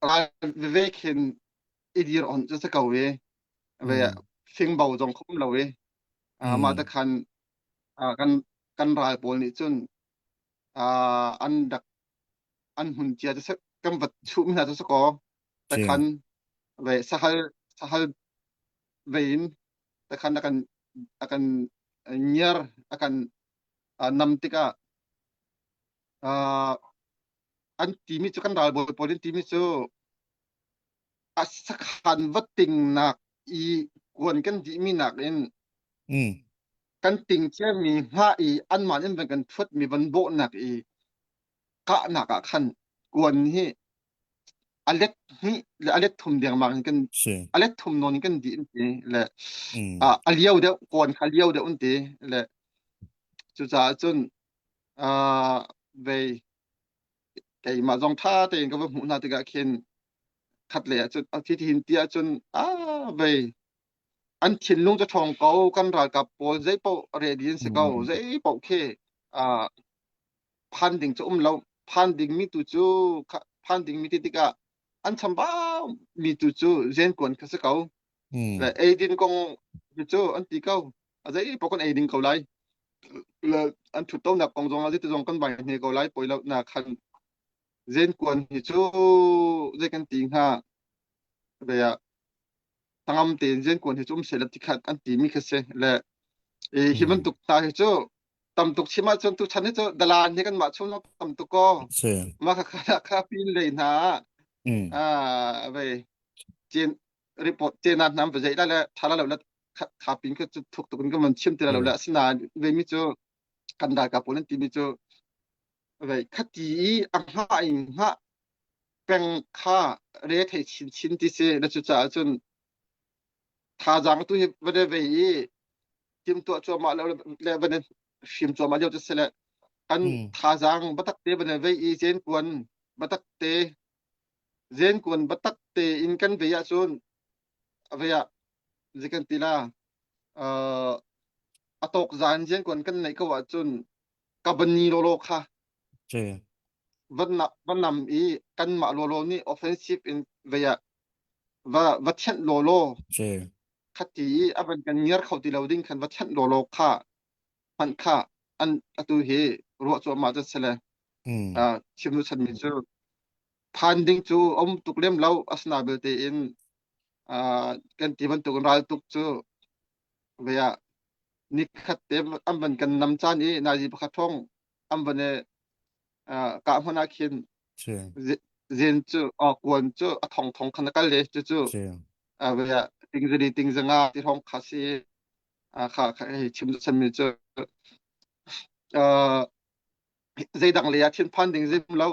ral veve khin i dir on cu si ko i ve mm fingbo zong khum lo i mah mm te khan kan kan ral pawl nih cun an rak an hun cia cu kan vat chuh mi hna cu si kaw si takhan ve sahal sahal ve in takhan akan akan ngiar akan nam tikah an timi cu kan ralbawi pawl in timi cu a sakhan va tingnak i kuan kan dihmi nakin mm kan ting ciami hngah i anmah in van kan thuatmi van bawhnak i kahnak ah khan. Kuan hi a let hnih le a let thum dengmang in kan Si. a let thum nawn in kan dih an ti le Mm. ah, a lio deuh kuan kha lio deuh an ti le cucaah cun ah, vei keimah zong ṭha tein ka va hmuh hna tikah khin khat lei ah cun a thi hin ti ahcun ah vei an thinlung cu ṭhawng ko kan ralkap pawl zei paoh ready an si ko Mm. zei paoh khi ah phan ding cu um lo phan ding mi tu cu phan ding mi ti tikah an chambau mi tu cu zenkuan kha si ko Mm. le eidin kong cu an ti ko a zei paoh kan ei ding ko lai le an thuttonak kong zong ah zeiti zong kan vai hne ko lai poi lo na khan zenkuan hi cu zei kan ti hnga ve ah tangam tein zenkuan hi cu um seh la ti khat an ti mi kha si le hi Mm. bantuk hna hi cu tam tuk chim ahcun tuchan hi cu dalan hi kanmah chung zong tam tuk ko Si. mah kha kha kha pin lei hna Mm. ah vei cin report te na nam va zei la le tha la lo la kha pin kha cu thuk tuk in kan van chim ti la lo Si. le asinain ve mi cu kan ralkap pawl an ti mi cu vei khati i a hngah in hngah peng kha re thei chin chin ti si na cu caah cun thazaang tu hi va de vei i timtuah cuahmah le le van in hrim cuahmah lio cu si le kan Mm. thazaang batak te van in vei i zen kuan batak te zen kuan batak te in kan vei ahcun vei ah zi kan ti la uh, a tawk zan zen kuan kan neih ko ahcun kabani lolo kha Si. van na van nam i kanmah lolo nih offensive in vei ah va va thianh lolo Si. khati i a van kan ngiar kho ti lo ding khan va chanh lawlaw kha hmanh kha an atu hi ruah cuahmah cu si le Mm. chim nu chanmi cu phan ding cu um tuk lem lo asina belte in kan ti bantuk in ral tuk cu vei ah nikhat te an van kan nam caan i nazi pakhat thong an van i kah hmun ah khin Si. zen cu kuan cu a thong thong khan a kal le cu cu Si. tingzali tingzanga ti hrawng kha si kha kha hei chim chanmi cu zeidang lei ah thinphan ding zim lo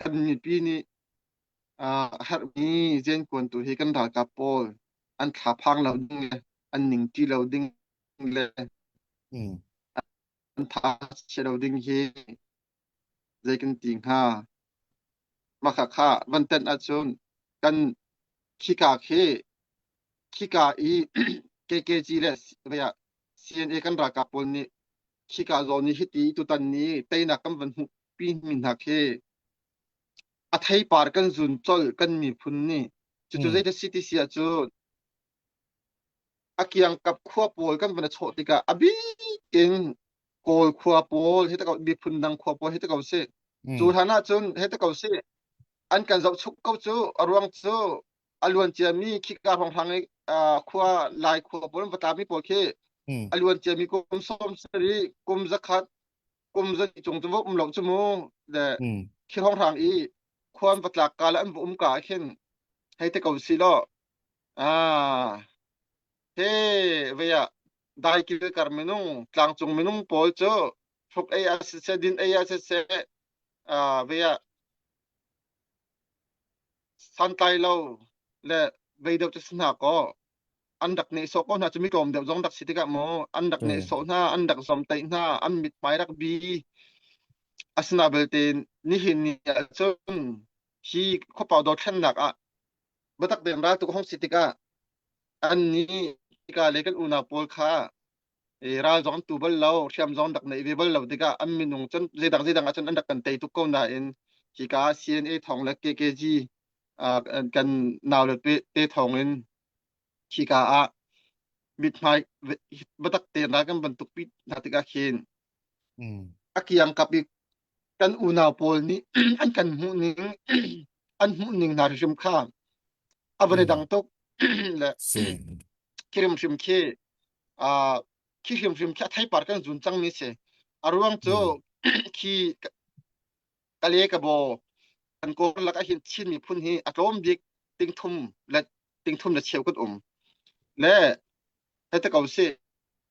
kan mipi nih a herhmi zenkuan tu hi kan ralkap pawl an thlaphang lo ding le an ningṭi lo ding le Mm. an tha chia lo ding hi zei kan ti hnga mah kha kha van tenh ahcun kan khika khi khika i KKG le CNA kan ralkap pawl nih khika zawn i hiti tutan ni teinak kan van hmuh pi mi hna khi a theipar kan zun colh kan miphun nih cucu Mm. zei dah si ti si ahcun a kiangkap khua pawl kan van i chawh tikah a bik in Kawl khua pawl hi ta ko miphun dang khua pawl hi ta ko si cu Mm. hlan ahcun he ta ko si an kan zohchuk ko cu a ruang cu a luan ciami khika hrawnghrang i khua lai khua pawl va tlami pawl khi Mm. a luan ciami kum sawm sarih kum zakhat kum zali cung cu va um lo cu mu le Mm. khi hrawnghrang i khua an va tlak ka le an va um ka ah khin hei te ko si law ah he vei ah daikil kar minung tlangcung minung pawl cu hruk ei ah siseh din ei ah siseh ah vei ah santlai lo le vei deuh cu si hna kaw an rak nehsawh ko hna cu mi tlawm deuh zong rak si tikah mu an rak Si. nehsawh hna an rak zomtaih hna an mithmai rak bi asina belte nihin ni ahcun hi khuapau dothlennak ah biatak tein raltuk hong si tikah an nih tika le kan unau pawl kha ral zong an tu bal lo hriam zong rak neih ve bal lo tikah an minung cun zeidang zeidang ahcun an rak kan tei tuk ko nain hika CNA thawng le KKG kan nau le te thawng in hika ah mithmai biatak tein ral kan bantuk pi hna tikah khin a kiangkap i kan unau pawl nih an kan hmuh ning an hmuh ning hna hrim kha a van i dang tuk le khi hrimhrim khi khi hrimhrim khi a theipar kan zun cangmi si a ruang cu khi kale ka bo kan kawl lak ah hin Chin miphun hi a tlawm bik tingthum le tingthum le cheu kan um le hei ko si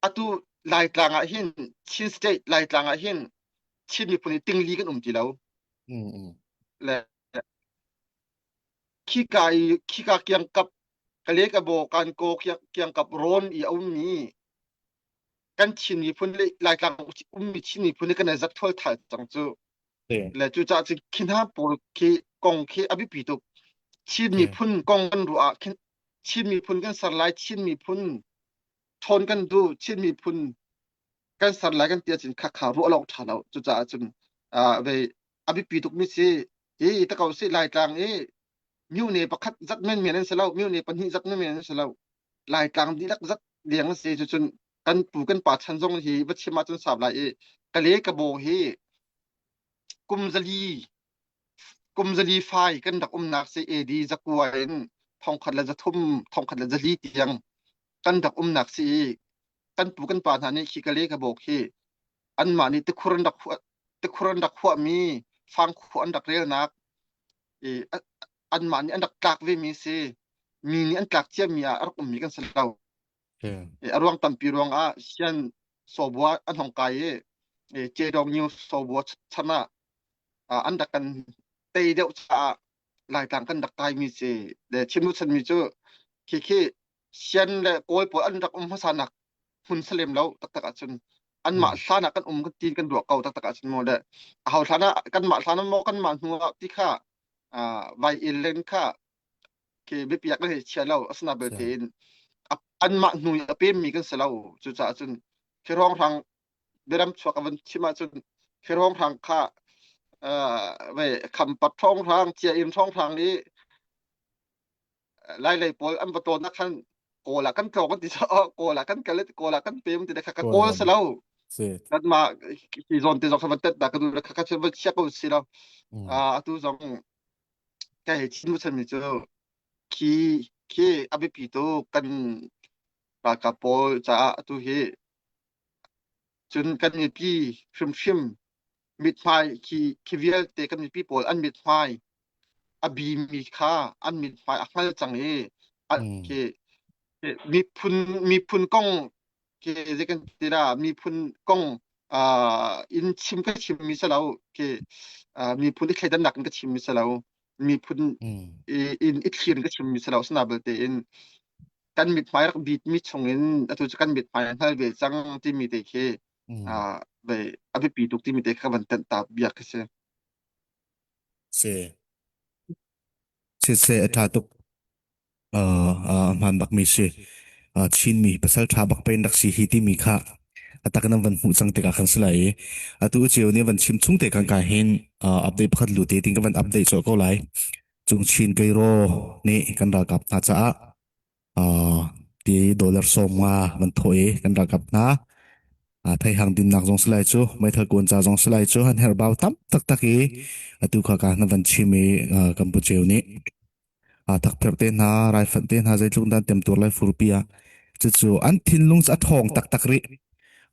atu Laitlang ah hin Chin state Laitlang ah hin Chin miphun hi tingli kan um ti lo. Le khika i khika kiangkap kale ka bo kan ko kiangkap rawn i a ummi kan Chin miphun le Laitlang ummi Chin miphun hi kan i zat thual thal cang cu. Le cucaah cun khi hna pawl khi kong khi a biapi tuk. Chin miphun kong kan ruah ah khin Chin miphun kan ser lai, Chin miphun ṭhawn kan duh, Chin miphun kan ser lai kan ti ahcun khakha ruah lo ṭha lo. Cucaah cun ve a biapi tukmi si hi ta ko si Laitlang i myone pakhat zat menmen an si lo, myone pahnih zat menmen an si lo. Laitlang dihlak zat leng an si. Cucun kan pu kan pa chan zong hi va chim ahcun sap lai i kale ka bo hi kum zali kum zali fai kan rak umnak si AD zakua in 1300 1400 tiang kan rak umnak si i kan pu kan pa hna nih khi kale ka bawk hi anmah nih tikhur an rak tikhur an rak huahmi fangkhua an rak relnak i anmah nih an rak tlak vemi si mi nih an tlak ciami ah a rak ummi kan si lo. A ruang tampi ruangah sian sawbua an hong kai i Cedong New sawbua chan ah an rak kan tei deuh caah Laitlang kan rak kaimi si. Le chim chanmi cu khi khi sian le Kawl pawl an rak um hmasa nak hmun salem lo taktak ahcun anmah hlan ah kan um kan tin kan ruah ko taktak ahcun maw le aho hlan ah kanmah hlan ah maw kanmah hnu ah ti kha vai il len kha khi biapi ah kan hei chia lo asina belte in anmah hnu i a pemmi kan si lo cucaah cun khi hrang biaram chuak a van chim ahcun khi hrang kha vai khampat hrang cia in hrang i Lailei pawl an va tlawn ah khan Kawl ah kan tlawng kan ti caah Kawl ah kan kal Kawl ah kan pem ti kha ka Kawl si lo. Kanmah hi zawn te zong kha van tet da ka duh kha kha van chia ko si lo. Atu zong ka hei chim chan mi cu khi khi a biapi tu kan ralkap pawl caah atu hi cun kan mipi hrimhrim mithmai khi khi vialte kan mipi pawl an mithmai a bimi kha an mithmai a hngal cang i khi miphun miphun kong khi zei kan ti la miphun kong in chim ka chim mi si lo khi miphun i thleidannak in ka chim mi si lo miphun in i thlir in ka chim mi si lo asina belte in kan mithmai rak bit mi chung in atu cu kan mithmai a hngal ve cang timi te khi a biapi tuk timi te kha van tenh ta bia khi si. Si. Siseh a ṭha tuk. Uh, uh, hmaan bakmi si. Uh, Chinmi pasal ṭha bak pen rak si hi timi kha a tak nan van hmuh cang tikah khan si lai i atu cio nih van chim chung te kan ka hin uh, update pakhat lu te ting ka van update colh ko lai. Cung Chin Keiro nih kan ralkap hna caah uh, ti dollar 50 van thawh i kan ralkap hna uh, theihang dinnak zong si lai cu meithal kuan ca zong si lai cu han herbau tam taktak i atu kha ka na van chim i uh, kan pu ceu nih uh, thakpherh te hna raifanh te hna zeitluk dan temtur lai furpi ah cucu an thinlung cu a thawng taktak rih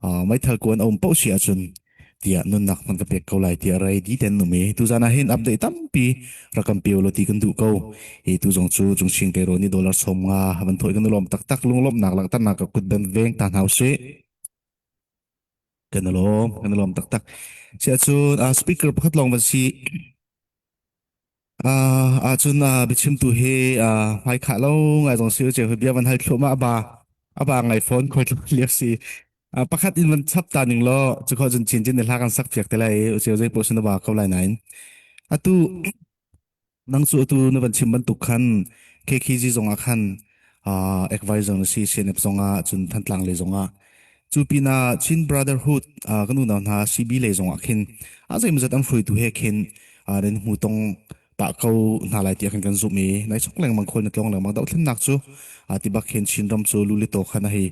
uh, meithal kuan a um paoh si ahcun tiah nunnak hman ka pek ko lai tiah rei di ten um i tuzan ah hin update tampi rakam pio lo ti kan duh ko hi tu zong cu cungchin ke ro ni dollar 50 van thoi kan lom taktak lunglomnak langhternak ka kut ben veng ta hna usih kan lom kan lom taktak sia cun uh, speaker pakhat lawng van si Uh, ahcun uh, biachimtu hi uh, hmai khah lo ngai zong si u bia van hal thluahmah aba aba ngai phone khoi tluk si uh, pakhat in van chap ta ning lo chu kho cun chin chin hla kan sak fiak te lai u cheu zei po sin ba ko lai nain atu nang chu atu na van chim bantuk khan KKG zong ah khan uh, advisor na si CNF zong ah cun Thantlang le zong ah cu pinah Chin Brotherhood uh, kan unau hna CB le zong ah khin a zeimawzat an hruaitu he khin uh, nan hmu tong pah ko hna lai tiah khan kan zumh i nai chok lengmang khawl na tlong lengmang dohthlennak cu uh, tibak khin Chin ram cu lulito khan a hei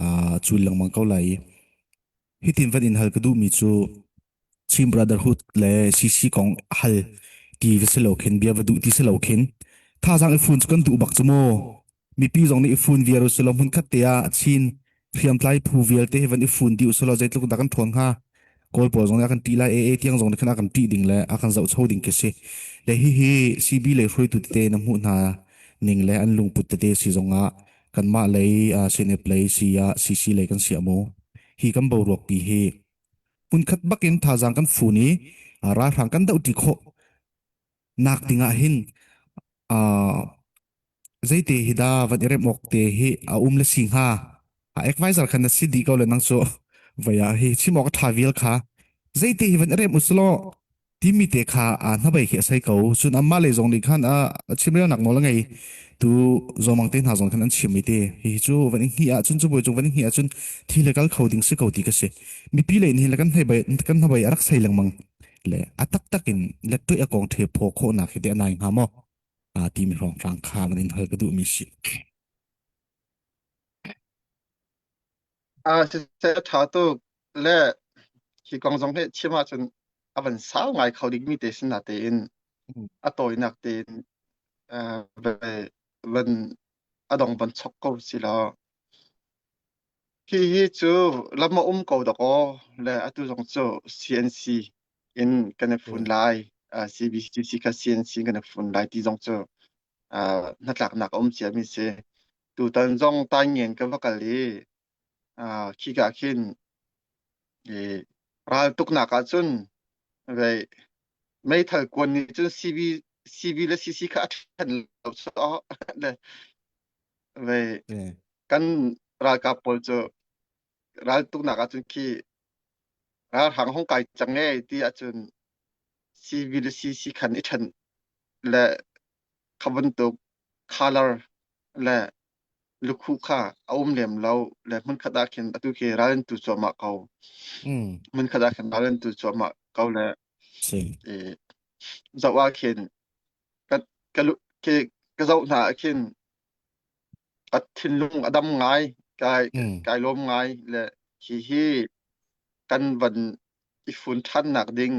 uh, cul lengmang ko lai i hitin van in hal ka duhmi cu Chin Brotherhood le CC kong hal ti va si lo khin bia va duh ti si lo khin thazaang i fun cu kan duh bak cu mu mipi zong nih i fun viar u silo hmun khat te ah Chin hriamtlai phu vialte hi van i fun dih u silo zeitluk dah kan ṭhawn hnga Kawl pawl zong nih a kan ṭih lai AA tiang zong nih khan a kan ṭih ding le a kan zohcho ding khi si le hihi CB lei hruaitu tete na hmuh hna ning le an lungput tete si zong ah kanmah lei CNF lei si ah CC lei kan si a mu hi kan boruak pi hi hmunkhat bakin thazaang kan fun i ralhrang kan dohṭi khawh. nak ding ah hin uh, zeite hi da van i rem awk te hi a um le si hnga a advisor khan na si di ko le nang cu vaya hi chim awk a tha vial kha zeite hi van i rem uslo timi te kha a hnabai khi a sai ko cun amah le zong nih khan a chimrel nak nawl a ngei tu zomang te hna zong khan an chim mi te hi cu van i hni ah cun cu boi cung van i hni ah cun thi le kal kho ding si ko ti ka si mipi le hin le kan hnei bai kan hnabai a rak sei lengmang le a taktak in le tuih a kong the phaw khawh nak hi te anai hnga maw a timi hrawng tlang kha man in hal ka duh mi si. A siseh ṭha tuk le hi kong zong hi chim ahcun a van sau ngai kho dingmi te sin natein a tawinak tein uh, van a dong van chok ko si law hi hi cu lam a um ko dakaw le atu zong cu CNC in kan i fun lai uh, CBCC kha CNC kan i fun lai ti zong cu uh, hnatlaknak a um ciami si. Tutan zong taingen ka va kal i uh, khika khin i raltuknak ahcun vei meithal kuan nih cun CB CB le CC kha a ṭhen lo cu le vei kan ralkap pawl cu raltuknak ahcun khi ralhrang hung kai cang e ti ahcun CB le CC khan i ṭhen le kha bantuk color le lukhuh kha a um lem lo le hmunkhat ah khin atu khi ral an tu cuahmah ko. Mm. Hmunkhat ah khin ral an tu cuahmah ko le Si. i zoh ah khin ka ka lu khi ka zoh hna ah khin a thinlung a dam ngai kai Mm. kai lawm ngai le hi hi kan van i fun ṭhannak ding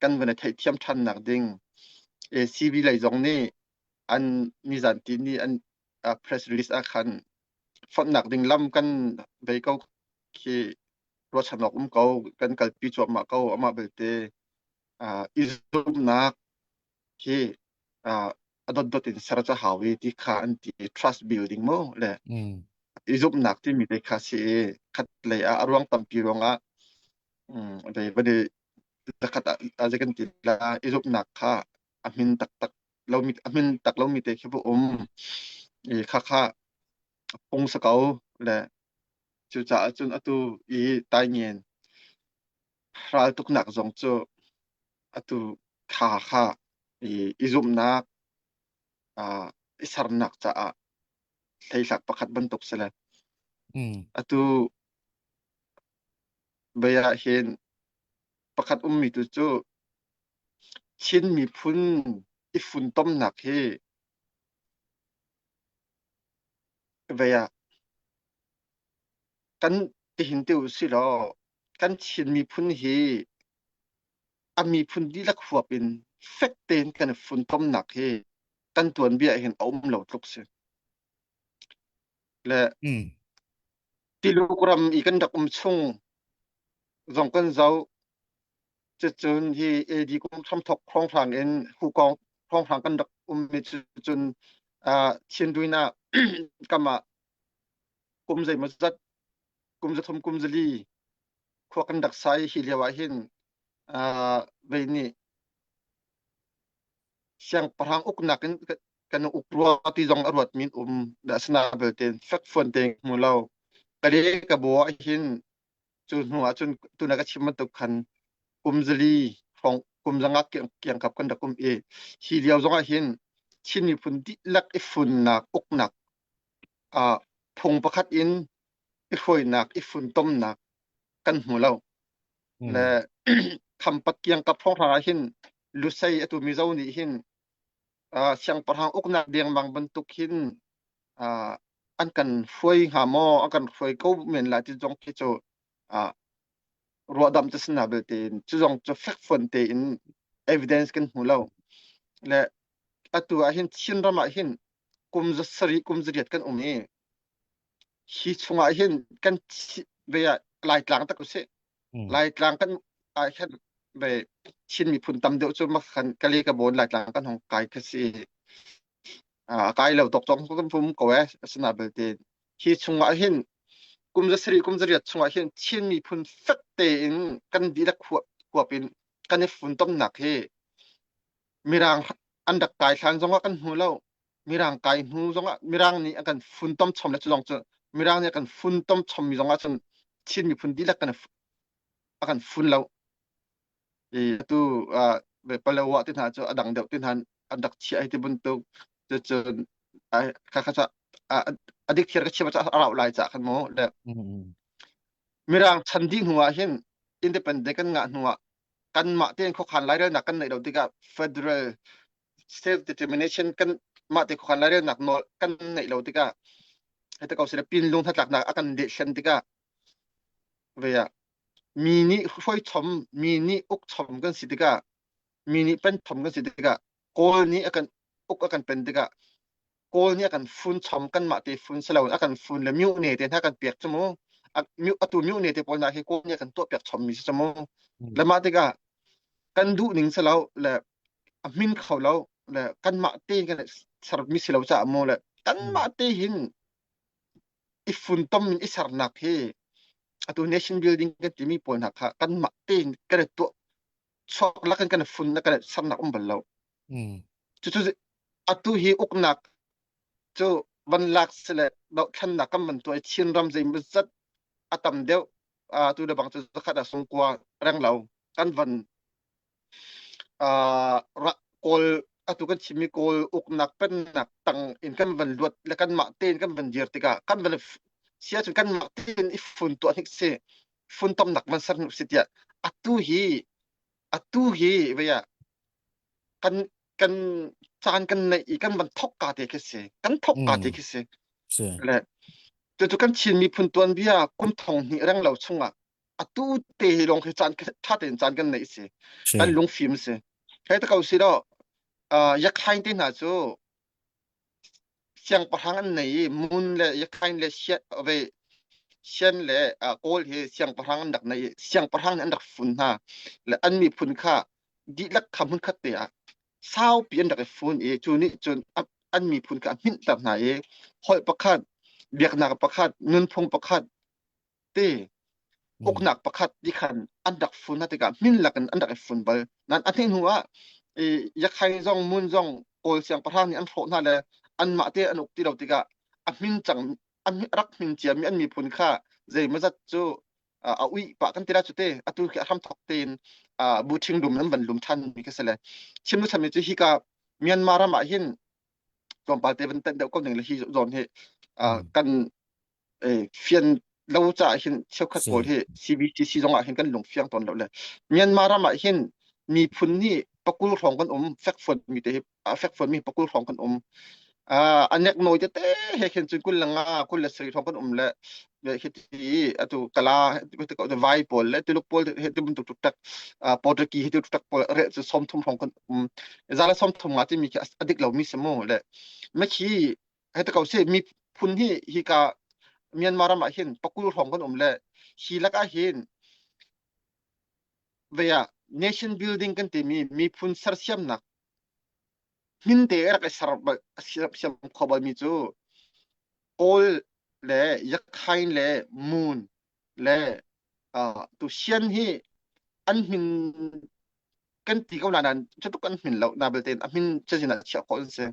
kan van i theihthiam ṭhannak ding ACB lei zong nih an nizan ti ni an uh, press release ah khan fonhnak ding lam kan bei ko khi ruahchan awk um ko kan kalpi cuahmah ko amah belte uh, i zumhnak khi uh, a dotdot in ser ca hau i ti kha an ti trust building mo le Mm. i zumhnak timi te kha si i khat lei ah a ruang tampi ruangah um, vei van i zakhat ah zei kan ti la i zumhnak kha a hmin taktak lomi a hmin tak lomi te khi va um i kha kha pung sa ko le cucaah cun atu i taingen raltuknak zong cu atu kha kha i i zumhnak uh, i sernak caah hleihlak pakhat bantuk si le Mm. atu bei ah hin pakhat ummi tu cu Chin miphun i funtomnak hi vei ah kan tihin ti usih law kan Chin miphun hi a miphun dihlak huap in fek tein kan i funtomnak hi kan tuanbia ah hin a um lo tluk si. Le Mm. Tiluk ram i kan rak um chung zong kan zoh Cucun hi AD kum hramthok hrawnghrang in Hukawng hrawnghrang kan rak ummi cucun uh, Chinduin ah kam ah kum zeimawzat kum zathum kum zali khua kan rak sa i hi lio ah hin uh, vei nih siangpahrang uknak in kan uk rua ti zong a ruat min um dah sana belte fekfuan te hmu lo kale ka bo ah hin Cu hnu ah cun tuna ka chim bantuk khan kum zali hrawng kum zanga kiangkap kan rak um i hi lio zong ah hin Chin miphun dihlak i funnak uknak uh, phung pakhat in i hruainak i funtomnak kan hmu lo. Mm. Le khampat kiangkap hrawnghrang ah hin Lusei atu Mizo nih hin uh, siangpahrang uknak dengmang bantuk hin uh, an kan hruai hnga maw an kan hruai ko men lai ti zong khi cu uh, ruahdamh cu sina belte in cu zong cu fekfuan tein evidence kan hmu lo le atu ah hin Chin ram ah hin kum za sarih kum zariat kan um i hi chungah hin kan ve ah Laitlang tak usih Mm. Laitlang kan ah hin ve Chin miphun tam deuh cu makhan kale ka bon Laitlang kan hong kai kha si a kai lo tok tong kan pum ko eh asina belte hi chungah hin kum za sarih kum zariat chungah hin Chin miphun fek tein kan dihlak huap in kan i funtomnak hi Mirang an rak kai hlan zongah kan hmu lo. Mirang kai hnu zongah Mirang nih an kan funtom chom le cu zong cu Mirang nih a kan funtom chommi zongah cun Chin miphun dihlak kan a kan fun lo. I atu uh, Palawa te hna cu a dang deuh te hna an rak chiah hi ti bantuk cucun kha kha a dik thiar ka chim a rau lai ca khan mu le Mirang chan dih hnu ah hin independent kan ngah hnu ah kanmah tein khuakhan lairelnak kan neih lo tikah federal self determination kan mah te khuakhan lairelnak nawl kan neih lo tikah hei te ko sile pinlung hnatlaknak a kan dehhlen tikah ve ah mi nih hruaichom mi nih ukchom kan si tikah mi nih penchom kan si tikah kawl nih a kan uk a kan pen tikah Kawl nih a kan fun chom kanmah te fun si loin a kan fun le myone te hna kan pek cu mu. Atu myone te pawl hna hi Kawl nih a kan tuah piak chommi si cu mu. Le mah tikah kan duh ning si lo le a hmin kho lo le kanmah te kan sermi si lo caah mu le kanmah te hin i funtom in i sernak hi atu nation building kan timi pawl hna kha kanmah tein kan i tuah chuak lakin kan i fun na kan i sernak um bal lo. Cucu atu hi uknak cu van lak sile dohthlennak kan van tuah i Chinram zeimawzat a tam deuh tu le bang cu zakhat ah sungkua reng lo kan van kawl atu kan chimmi kawl uknak pennak tang in kan van luat le kanmah tein kan van dir tikah kan van sia cun kanmah tein i fun tuah hnik si funtomnak van ser hnik si tiah atu hi atu hi vei ah kan kan caan kan neih i kan van thok ka te khi si kan thok ka te khi si le cucu kan Chin miphun tuanbia kum thong hnih reng lo chungah atu te hi lawng khi caan tha tein caan kan neih si kan lungfim si hei ta ko si lo yakhain te hna cu Siangpahrang an nei i Mun le Yakhain le ve Sian le Kawl hi siangpahrang an rak nei i siangpahrang nih an rak fun hna le an miphun kha dihlak kha hmunkhat te ah saupi an rak i fun i cu nih cun an miphun kha a hminhter hna i holh pakhat, biaknak pakhat, nunphung pakhat te uknak pakhat ti khan an rak fun hna tikah hmin lakin an rak i fun bal. Nan a hnu ah Yakhai zong Mun zong Kawl siangpahrang nih an hrawh hna le anmah te an uk ti lo tikah a hmin cang a rak hmin ciami an miphun kha zeimawzat cu a uih pah kan ti la cu te atu khi a hramthok tein buṭhing lum an van lum ṭhan mi khi si le chim nu chami cu hika Myanmar ram ah hin tlawmpal te van tanh deuh ko ning le hi zawn hi kan fian lo caah hin cheukhat pawl hi CBCC zong ah hin kan lung fiang tawn lo le Myanmar ram ah hin miphun nih pakul hrawng kan um fekfuan mi te hi fekfuan mi pakul hrawng kan um a nek noi tete he khin cun kul le nga kul le sarih hrawng kan um le hiti atu kala vai pawl le tuluk pawl he ti bantuk tuk Portuguese hi tuk pawl re cu 30 hrawng kan um zala 30 nga ti mi khi a dik lo mi si mu le makhi Hei ti ko sih, miphun hi hika Myanmar ram ah hin pakul hrawng kan um le hi lakah hin vei ah nation building kan timi miphun sersiamnak hminte rak i ser siam kho balmi cu Kawl le Yakhain le Moon le uh, tu Sian hi an hmin kan ti ko nain cutuk an hmin lo na belte a hmin cazin ah chiah khawh an si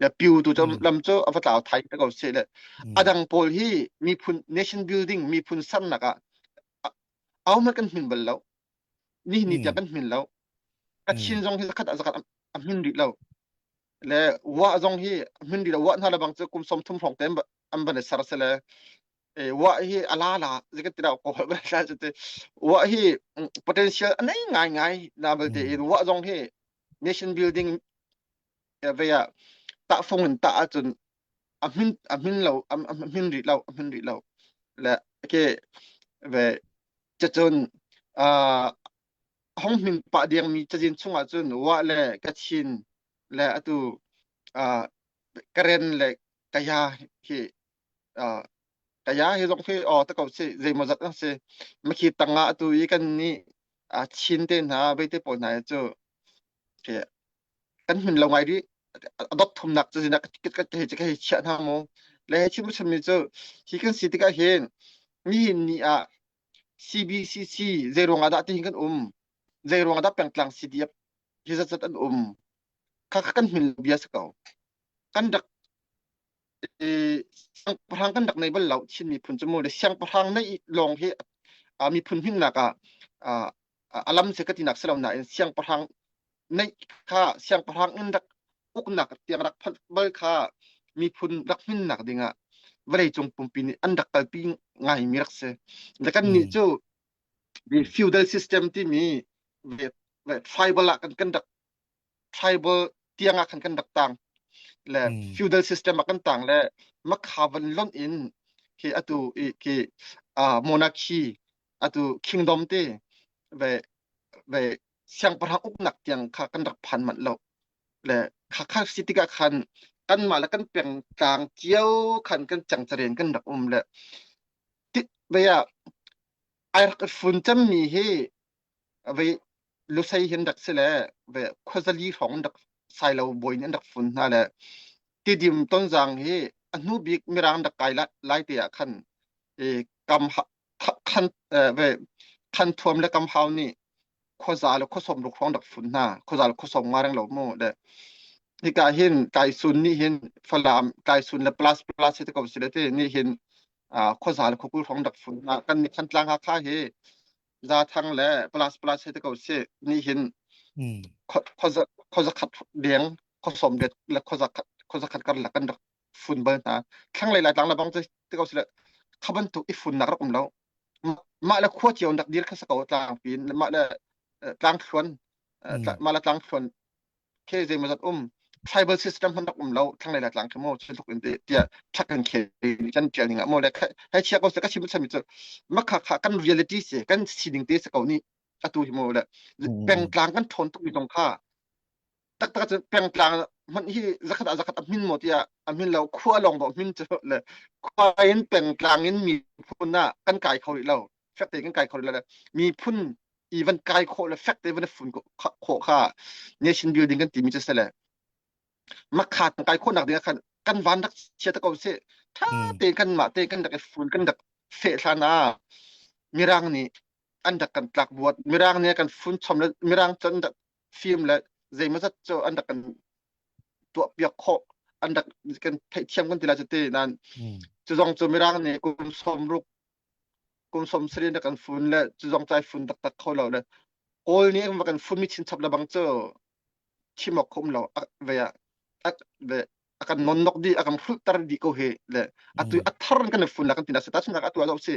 le piu tu cu lam cu a va tlau thai te ko si le adang pawl hi miphun nation building miphun sernak ah au ma kan hmin bal lo ni ni tiang kan hmin lo Kachin zong hi zakhat ah zakhat a hmin rih lo le wa zong hi a hmin rih lo wa hna le bang cu kum 30 hrawng te an van i ser se le wa hi a la la zikat tira ko hol la chu te wa hi potential a nei ngai ngai na belte in wa zong hi nation building ve ah ta fung in ta ahcun a hmin a hmin lo a hmin rih lo a hmin rih lo le ke ve cun hong hmin pah diang mi cazin chungah cun wa le kachin le atu karen le kaya hi Kaya hi zong khi aw ta ko si zeimawzat an si. Makhi tangah atu i kan nih Chin te hna veite pawl hna hi cu khi kan hmin lo ngai rih. A dot thumnak cu zina ka ka ka hei chiah hna mu. Le hei chim chimmi cu hi kan si tikah hin nihin ni ah CBCC zei ruangah dah tihin kan um. Zei ruangah dah pengtlang CDF hi zatzat an um. Kha kha kan hmin bia si ko. Kan rak siangpahrang kan rak nei bal lo Chin miphun cu mu le siangpahrang nei lawng hi miphun hminnak ah a lam se ka tinak si lo nain siangpahrang neih kha siangpahrang in rak uknak tiang rak phanh bal kha miphun rak hminnak dingah vawleicung pumpi nih an rak kalpi ngaimi rak si. Le kan nih cu feudal system timi tribal ah kan kan rak tribal tiang ah khan kan rak tang le feudal system ah kan tang le makha van lonh in khi atu i khi monarchy atu kingdom te ve ve siangpahrang uknak tiang kha kan rak phan manh lo le kha kha si tikah khan kanmah le kan pengtlang cio khan kan cangcaren kan rak um le ve ah ai rak fun cemmi hi ve lusei hin rak si le ve khuazali hrawng rak sailo bawi nih an rak fun hna le tidim tonzang hi a hnu bik mirang rak kai lai te ah khan kam khan ve khan thuam le kam hau nih khuaza le khuasawm ruk hrawng rak fun hna khuaza le khuasawm nga reng lo mu le hika hin Taisun nih hin Falam Taisun le plus plus hi te ko si le te nih hin khuaza le khuakul hrawng rak fun hna kan nih Thantlang Hakha hi Zathang le plus plus hi te ko si nih hin khuaza khat deng khuasawm le khuaza khat khuaza khat karlak kan rak fun bal hna thlanglei Laitlang le bang te ko si le kha bantuk i funnak rak um lo mah le khua cio rak dir kha sa ko tlangpi mah le tlangthluan mah le tlangthluan khe zeimawzat um tribal system hman rak um lo thlanglei Laitlang khi mu tluk in tiah ṭhak kan khel kan ṭial ning ah mu le hei chia ko se ka chim chami cu makha kha kan reality si kan sining te sa ko ni atu hi mu le pengtlang kan ṭhawn tuk mi zong kha taktak cun pengtlang hmanh hi zakhat ah zakhat a hmin maw tiah a hmin lo khua lawng dawh hmin cu le khua in pengtlang in miphun ah kan kai kho rih lo fek te kan kai kho rih lo miphun i van kai khawh le fek te van fun khawh kha nation building kan timi cu se le makha kan kai khawh nak ding ah khan kan van rak chia ta ko se tha te kan mah te kan rak i fun kan rak feh hlan ah mirang nih an rak kan tlak buat mirang nih kan fun chom le mirang cun fim le zeimawzat cu an rak kan tuahpiak khawh an rak kan theihthiam kan ti lai cu ti nain cu zong cu mirang nih kum sawmruk kum 90 na kan fun le cu zong cai fun taktak kho lo le kawl nih an kan fun mi chinchap le bang cu chim awk khum lo ve a ve a kan non nok di a kan hrulhter dih ko hi le atu a thar kan fun la kan tina ta chunak atu a si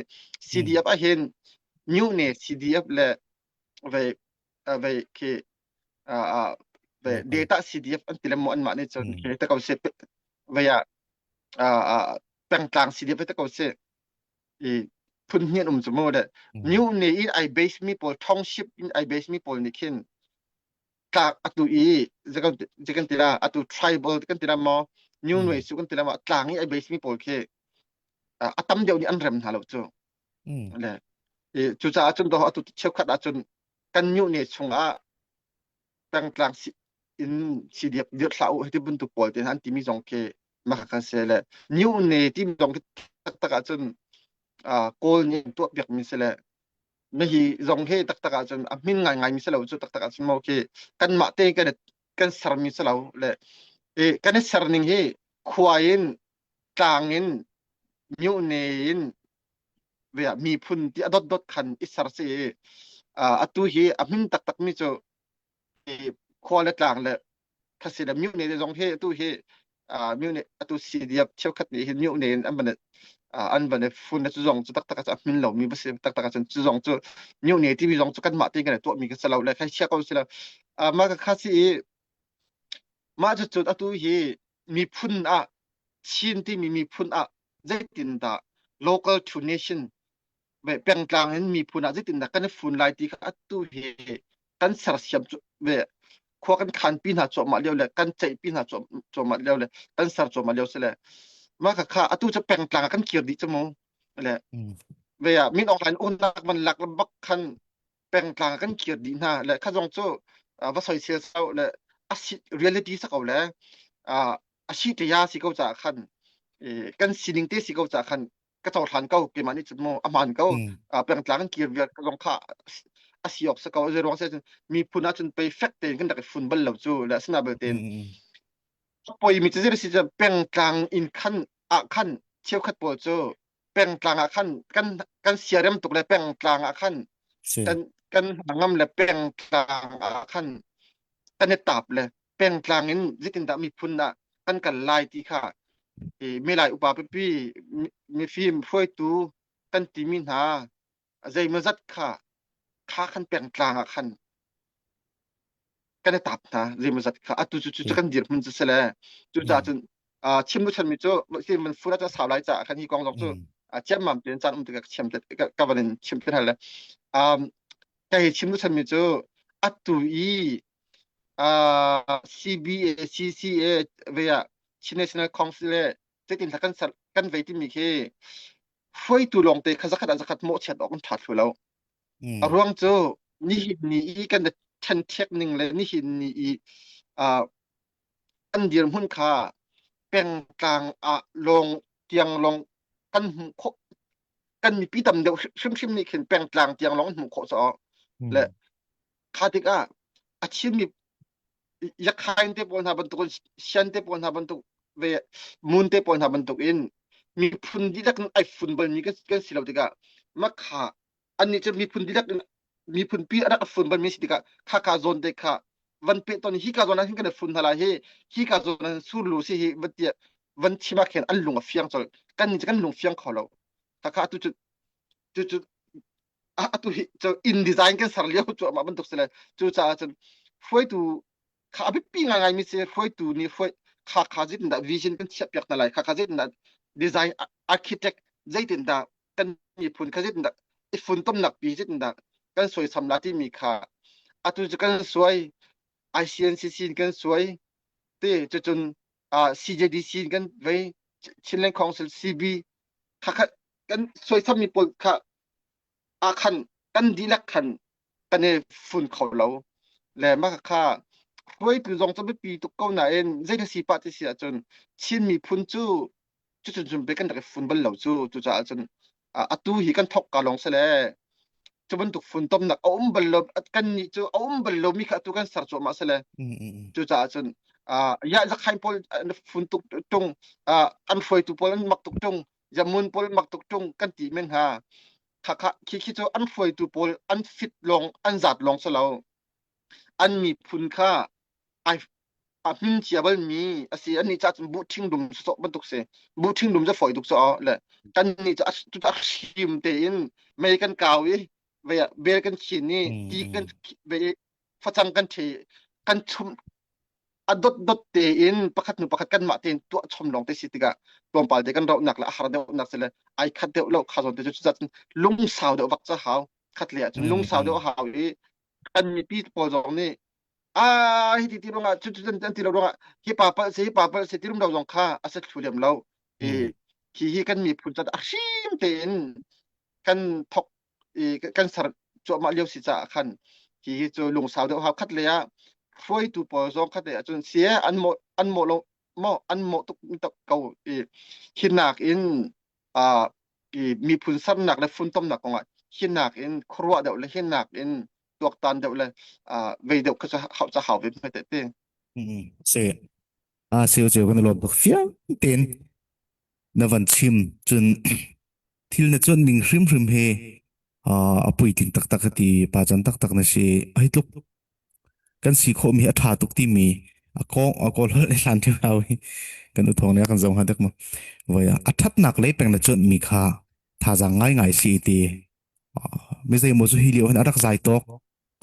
CDF a hin new ne CDF le ve ve khi ve data CDF an ti le mo an mah nih cun te ko se ve a pengtlang CDF te ko se i phun hnih an um cu mu le new ne in ai base mi pawl township in ai base mi pawl nih khin tlak atu i zekan ti la atu tribal kan ti la maw new noi su kan ti la maw tlang i ai base mi pawl khi a tam deuh nih an rem hna lo cu le cucaah cun do atu cheukhat ahcun kan new ne chungah pengtlang in CDF dirh hlah u hiti bantuk pawl te an timi zong khi mah kan se le new ne timi zong khi taktak ahcun kawl nih tuah piak mi si le na hi zong hi taktak ahcun a hmin ngaingai mi si lo cu taktak ahcun mo khi kanmah te kan kan sermi si lo le kan i ser ning hi khua in tlang in myo ne in miphun ti a dot dot khan i ser si i atu hi a hmin taktak mi cu khua le tlang le thasi le myo ne zong hi atu hi myo ne atu CDF cheukhat nih hin myo ne in an van an van fun cu zong cu taktak a hmin lo mi ba si taktak cun cu zong cu myo ne timi zong cu kanmah te kan tuah mi ka si lo le khai chia ko si lo mah ka kha si i mah cu cu atu hi miphun ah Chin timi miphun ah zeitindah local to nation pengtlang in miphun ah zeitindah kan i fun lai ti kha atu hi kan sersiam ve khua kan khanpi hna cuahmah lio le kan ceihpi hna cuahmah lio le kan ser cuahmah lio si le mah kha kha atu cu pengtlang ah kan kir dih cu mu le ve ah min online unnak man lak bak khan pengtlang ah kan kir dih hna le kha zong cu va soisel sau le asi reality sa ko le a si te ya si ko caah khan kan sining te si ko caah khan ka cohlan ko keimah nih cun mu a hmaan ko pengtlang in kir vial ka zong kha. a si awk si ko. Zei ruang si ahcun miphun ahcun pei fek tein kan rak i fun bal lo cu le asina belte Mm, mm, poi mi cu zei si cu pengtlang in khan ah khan cheukhat pawl cu pengtlang ah khan kan kan siarem tuk le pengtlang ah khan si. kan kan ngam le pengtlang ah khan kan i tap le pengtlang in zeitindah miphun ah kan kal lai ti kha i milai upa pipi mifim hruaitu kan timi hna zeimawzat kha kha khan pengtlang ah khan kan i tap hna zeimawzat kha atu cu cu kan dirhmun cu si le cucaah cun chim lu chanmi cu si man fura cu sau lai caah khan hi kong zong cu ciammam tein caan um tikah ka chiam ka van in chim te hal le ka hi chim lu chanmi cu atu i CBA CCA ve ah Chin National Council le zeitin kan ser kan vei timi khi hruaitu lawngte kha zakhat ah zakhat mawhchiat awk an ṭha thlu lo. A ruang cu nihin ni i kan ṭhenṭhek ning le nihin ni i uh, kan dirhmun kha pengtlang ah lawng tiang lawng kan hmuh khawh kan mipi tam deuh hrimhrim nih khin pengtlang tiang lawng an hmuh khawh caah le kha tikah a Chinmi Yakhain te pawl hna bantuk in Sian te pawl hna bantuk ve Mun te pawl hna bantuk in miphun dihlak in ai fun balmi kan, kan si lo tikah makha annih cu miphun dihlak in miphun pi a rak fun balmi si tikah kha ka zawn te kha van pe ton hi ka zawn ah hin kan fun hna lai hi hi ka zawn ah surlu si hi van tiah van chim ah khin an lung a fiang col kan nih cu kan lung fiang kho lo kha kha tu cu cu cu atu hi cu inn design kan ser lio cuahmah bantuk si le cucaah cun hruaitu kha a biapi ngaingai mi si hruaitu nih hruai kha kha zeitindah vision kan chiah piak hna lai kha kha zeitindah design architect zeitindah kan miphun kha zeitindah i funtomnak pi zeitindah kan suaisam la timi kha atu cu kan suai ICNCC in kan suai te cucun CJDC in kan vei Chinland Council CB kha kha kan suaisam mi pawl kha ah khan kan dihlak khan kan i fun kho lo le mah kha hruaitu zong cu biapi tuk ko nain zei si pah ti si ahcun Chin miphun cu cucun cun pe kan rak i fun bal lo cu cucaah cun atu hi kan thok ka lawng si le cu bantuk funtomnak a um bal lo kan nih cu a um bal lo mi kha atu kan ser cuahmah si le cucaah cun ya zakhain pawl an fun tuk tung an hruaitu pawl an mak tuk tung yamun pawl mak tuk tung kan ti men ha kha kha khi khi cu an hruaitu pawl an fit lawng an zat lawng si lo an miphun kha ai a hmin cia balmi a si an nih ca cun buh ṭhing dum sawh bantuk si buh ṭhing dum cu fawi tuk cu le kan nih cu a hrim tein mei kan kau i vei ah bel kan khin i ti kan vei facang kan ṭhe kan chum a dot dot tein pakhat hnu pakhat kanmah tein tuah chom lawng te si tikah tlawmpal te kan rauhnak le a har deuhnak si le ai khat deuh lo kha zawn te cu cucaah cun lungsau deuh vak ca hau khat le ah cun lungsau deuh hau i kan mipi pawl zong nih a hi ti ti ruangah cu cu an ti lo ruangah hi pa palh se hi pa palh se ti rum lo zong kha a se thlu lem lo i hi hi kan miphun cat a hrim tein kan thok i kan ser cuahmah lio si caah khan hi hi cu lungsau deuh hau khat le ah hruaitu pawl zong khat le ah cun sie an mawh an mawh lo maw an mawh tuk tuk ko i hinak in uh, i miphun sernak le funtomnak kongah hinak in khuaruah deuh le hinak in tuaktan deuh le uh, vei deuh kha hau ca hau ve hme te te. Se a seo cheu kan lawm tuk fiang ten na van chim cun thil na chuan ning hrimhrim he a puitling taktak ka ti pa can taktak na si ai tluk kan si khawh mi a ṭha tuk timi a kong a kawl holh hlan ṭheu hau hi kan u thawng ne kan zong ha dek ma voi a ṭhatnak lei peng na chuan mi kha thazaang ngai ngai si ti mi zei maw cu hi lio hin a rak zai tawk